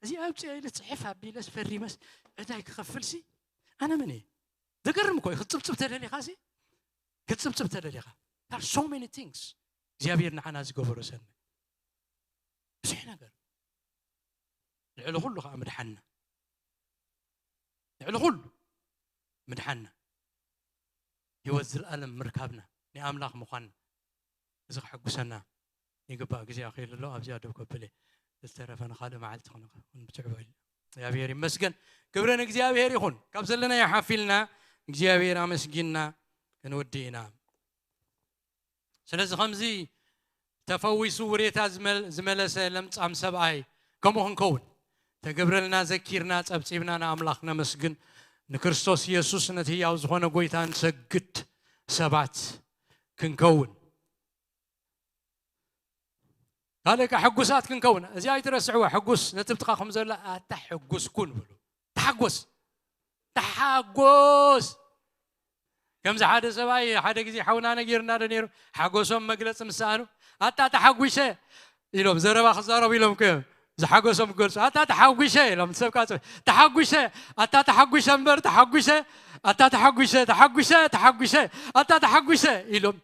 እዚ ኣብፅያ ኢለ ፅሕፍ ኣቢለስ ፈሪመስ ዕዳይ ክኸፍልሲ ኣነ መን እየ? ዘገርም እኮ እዩ። ክትፅብፅብ ተደሊኻሲ ክትፅብፅብ ተደሊኻ so many things እግዚኣብሔር ንዓና ዝገበሮ ሰናይ ብዙሕ ነገር ልዕሊ ኩሉ ከዓ ምድሓንና ልዕሊ ኩሉ ምድሓንና ህይወት ዝለኣለም ምርካብና ናይ ኣምላኽ ምዃንና እዚ ከሐጉሰና ይግባእ። ግዜ ኣኺሉ ኣሎ ኣብዚኣ ደው ከብል እየ። ዝተረፈ ንኻልእ መዓልቲ ክንኸውን ብትዕቦ ኢልና እግዚኣብሔር ይመስገን። ክብሪ ንእግዚኣብሔር ይኹን። ካብ ዘለናዮ ሓፍ ኢልና እግዚኣብሔር ኣመስጊንና ክንውድእ ኢና። ስለዚ ከምዚ ተፈዊሱ ውሬታ ዝመል- ዝመለሰ ለምጻም ሰብኣይ ከምኡ ክንከውን ተገብረልና ዘኪርና ጸብጺብና ንኣምላኽ ነመስግን። ንክርስቶስ ኢየሱስ ነቲ ህያው ዝኾነ ጎይታ ንሰግድ ሰባት ክንከውን ካልእ ከዓ ሕጉሳት ክንከውን እዚኣ ኣይትረስዕዋ። ሕጉስ ነቲ ብጥቓ ከም ዘሎ ኣታ ሕጉስ ኩን ብሉ። ተሓጎስ ተሓጎስ። ከምዚ ሓደ ሰብኣይ ሓደ ግዜ ሓውና ነጊርና ዶ ነይሩ። ሓጎሶም መግለፂ ምስ ሰኣኑ ኣታ ተሓጒሰ ኢሎም ዘረባ ክዛረቡ ኢሎም ከ ዝሓጎሶም ክገልፁ ኣታ ተሓጒሰ ኢሎም ሰብ ቃ ተሓጒሰ ኣታ ተሓጒሰ እምበር ተሓጒሰ ኣታ ተሓጒሰ ተሓጒሰ ተሓጒሰ ኣታ ተሓጒሰ ኢሎም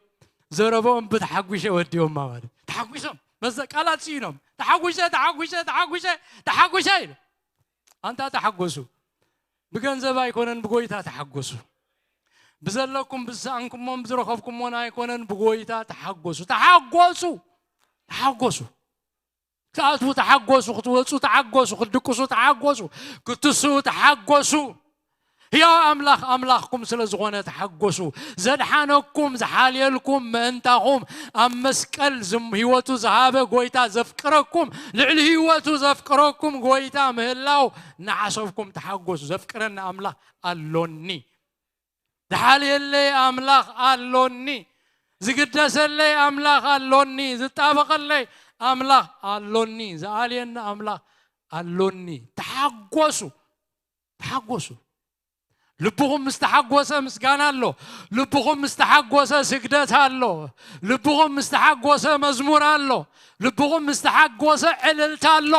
ዘረብኦም ብተሓጒሰ ወዲኦማ ማለት እዩ። ተሓጒሶም መዘ ቃላት ስኢኖም ተሓጒሰ ተሓጒሰ ተሓጒሰ ተሓጒሰ ኢሎም ኣንታ ተሓጎሱ። ብገንዘብ ኣይኮነን ብጎይታ ተሓጎሱ። ብዘለኩም ብዝሰኣንኩሞን ብዝረኸብኩሞን ኣይኮነን ብጎይታ ተሓጎሱ። ተሓጎሱ ተሓጎሱ። ክትኣትዉ ተሓጎሱ፣ ክትወፁ ተሓጎሱ፣ ክትድቅሱ ተሓጎሱ፣ ክትስኡ ተሓጎሱ። ሕያው ኣምላኽ ኣምላኽኩም ስለ ዝኾነ ተሓጎሱ። ዘድሓነኩም ዝሓልየልኩም ምእንታኹም ኣብ መስቀል ዝም- ህይወቱ ዝሃበ ጎይታ ዘፍቅረኩም ልዕሊ ህይወቱ ዘፍቅረኩም ጎይታ ምህላው እናሓሰብኩም ተሓጎሱ። ዘፍቅረኒ ኣምላኽ ኣሎኒ። ዝሓልየለይ ኣምላኽ ኣሎኒ። ዝግደሰለይ ኣምላኽ ኣሎኒ። ዝጣበቐለይ ኣምላኽ ኣሎኒ። ዝኣልየኒ ኣምላኽ ኣሎኒ። ተሓጎሱ፣ ተሓጎሱ። ልብኹም ምስ ተሓጎሰ ምስጋና ኣሎ። ልብኹም ምስ ተሓጎሰ ስግደት ኣሎ። ልብኹም ምስ ተሓጎሰ መዝሙር ኣሎ። ልብኹም ምስ ተሓጎሰ ዕልልታ ኣሎ።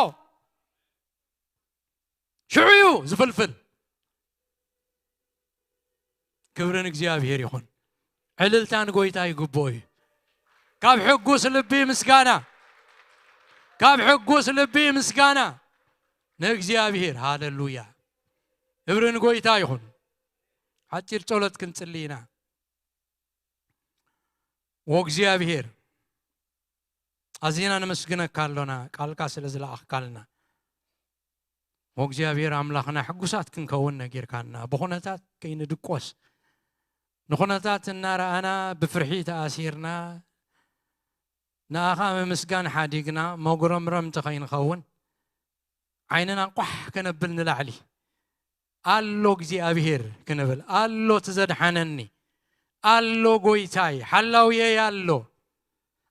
ሽዑ እዩ ዝፍልፍል። ክብሪ ንእግዚኣብሔር ይኹን። ዕልልታ ንጎይታ ይግብኦ እዩ። ካብ ሕጉስ ልቢ ምስጋና፣ ካብ ሕጉስ ልቢ ምስጋና ንእግዚኣብሔር። ሃሌሉያ። ክብሪ ንጎይታ ይኹን። ሓፂር ጸሎት ክንጽሊ ኢና። ወእግዚኣብሔር ኣዚና ነመስግነካ ኣሎና ቃልካ ስለ ዝለኣኽካልና። ወእግዚኣብሔር ኣምላኽና ሕጉሳት ክንከውን ነጊርካና ብኹነታት ከይንድቆስ ንኹነታት እናረኣና ብፍርሒ ተኣሲርና ንኣኻ ምምስጋን ሓዲግና መጉረምረምቲ ከይንኸውን ዓይንና ቋሕ ከነብል ንላዕሊ ኣሎ እግዚኣብሔር ክንብል ኣሎ እቲ ዘድሓነኒ ኣሎ ጎይታይ ሓላውየይ ኣሎ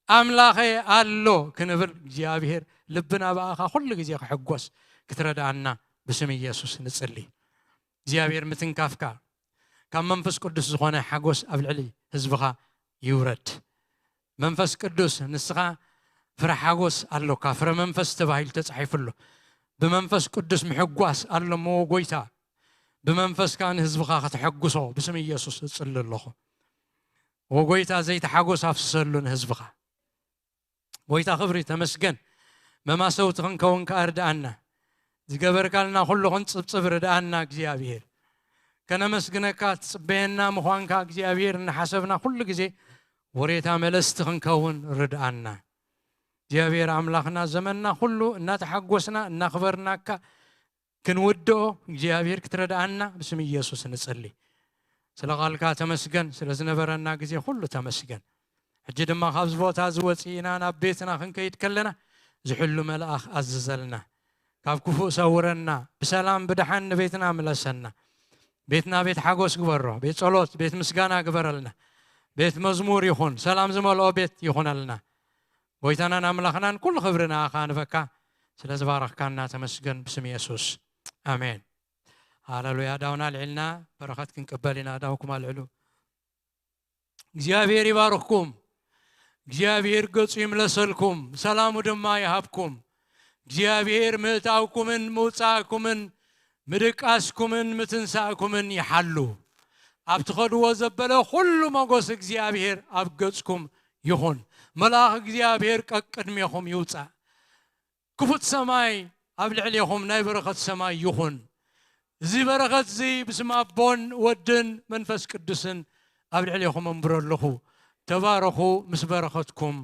ኣምላኸ ኣሎ ክንብል እግዚኣብሔር ልብና ብኣኻ ኩሉ ግዜ ክሕጎስ ክትረድኣና ብስም ኢየሱስ ንጽሊ እግዚኣብሔር ምትንካፍካ ካብ መንፈስ ቅዱስ ዝኾነ ሓጎስ ኣብ ልዕሊ ህዝብኻ ይውረድ መንፈስ ቅዱስ ንስኻ ፍረ ሓጎስ ኣሎካ ፍረ መንፈስ ተባሂሉ ተጻሒፉ ኣሎ ብመንፈስ ቅዱስ ምሕጓስ ኣለሞ ጎይታ ብመንፈስካ ንህዝብኻ ከተሐጉሶ ብስም ኢየሱስ እጽሊ ኣለኹ ወጎይታ ዘይተሓጎስ ኣፍስሰሉ ንህዝብኻ ጎይታ ክብሪ ተመስገን መማሰውቲ ክንከውን ከኣ ርድኣና ዝገበርካልና ኩሉ ክንጽብጽብ ርድኣና እግዚኣብሔር ከነመስግነካ ትጽበየና ምዃንካ እግዚኣብሔር እናሓሰብና ኩሉ ግዜ ወሬታ መለስቲ ክንከውን ርድኣና እግዚኣብሔር ኣምላኽና ዘመንና ኩሉ እናተሓጎስና እናኽበርናካ ክንውድኦ እግዚኣብሔር ክትረድኣና ብስም ኢየሱስ ንጽሊ ስለ ቃልካ ተመስገን ስለ ዝነበረና ግዜ ኩሉ ተመስገን ሕጂ ድማ ካብዚ ቦታ ዝወፅእና ናብ ቤትና ክንከይድ ከለና ዝሕሉ መልኣኽ ኣዝዘልና ካብ ክፉእ ሰውረና ብሰላም ብድሓን ንቤትና ምለሰና ቤትና ቤት ሓጎስ ግበሮ ቤት ጸሎት ቤት ምስጋና ግበረልና ቤት መዝሙር ይኹን ሰላም ዝመልኦ ቤት ይኹነልና ጎይታናን ኣምላኽናን ኩሉ ክብሪ ንኣኻ ንበካ ስለ ዝባረኽካና ተመስገን ብስም የሱስ ኣሜን ሃሌሉያ ዳውና ልዕልና በረኸት ክንቅበል ኢና ዳውኩም ኣልዕሉ እግዚኣብሔር ይባርኽኩም እግዚኣብሔር ገጹ ይምለሰልኩም፣ ሰላሙ ድማ ይሃብኩም። እግዚኣብሔር ምእታውኩምን ምውጻእኩምን ምድቃስኩምን ምትንሳእኩምን ይሓሉ። ኣብ ትኸድዎ ዘበለ ኩሉ መጎስ እግዚኣብሔር ኣብ ገጽኩም ይኹን። መልኣኽ እግዚኣብሔር ቀቅድሜኹም ይውጻእ። ክፉት ሰማይ ኣብ ልዕሌኹም ናይ በረኸት ሰማይ ይኹን። እዚ በረኸት እዚ ብስም ኣቦን ወድን መንፈስ ቅዱስን ኣብ ልዕሌኹም ኣንብሮ ኣለኹ። ተባረኹ፣ ምስ በረኸትኩም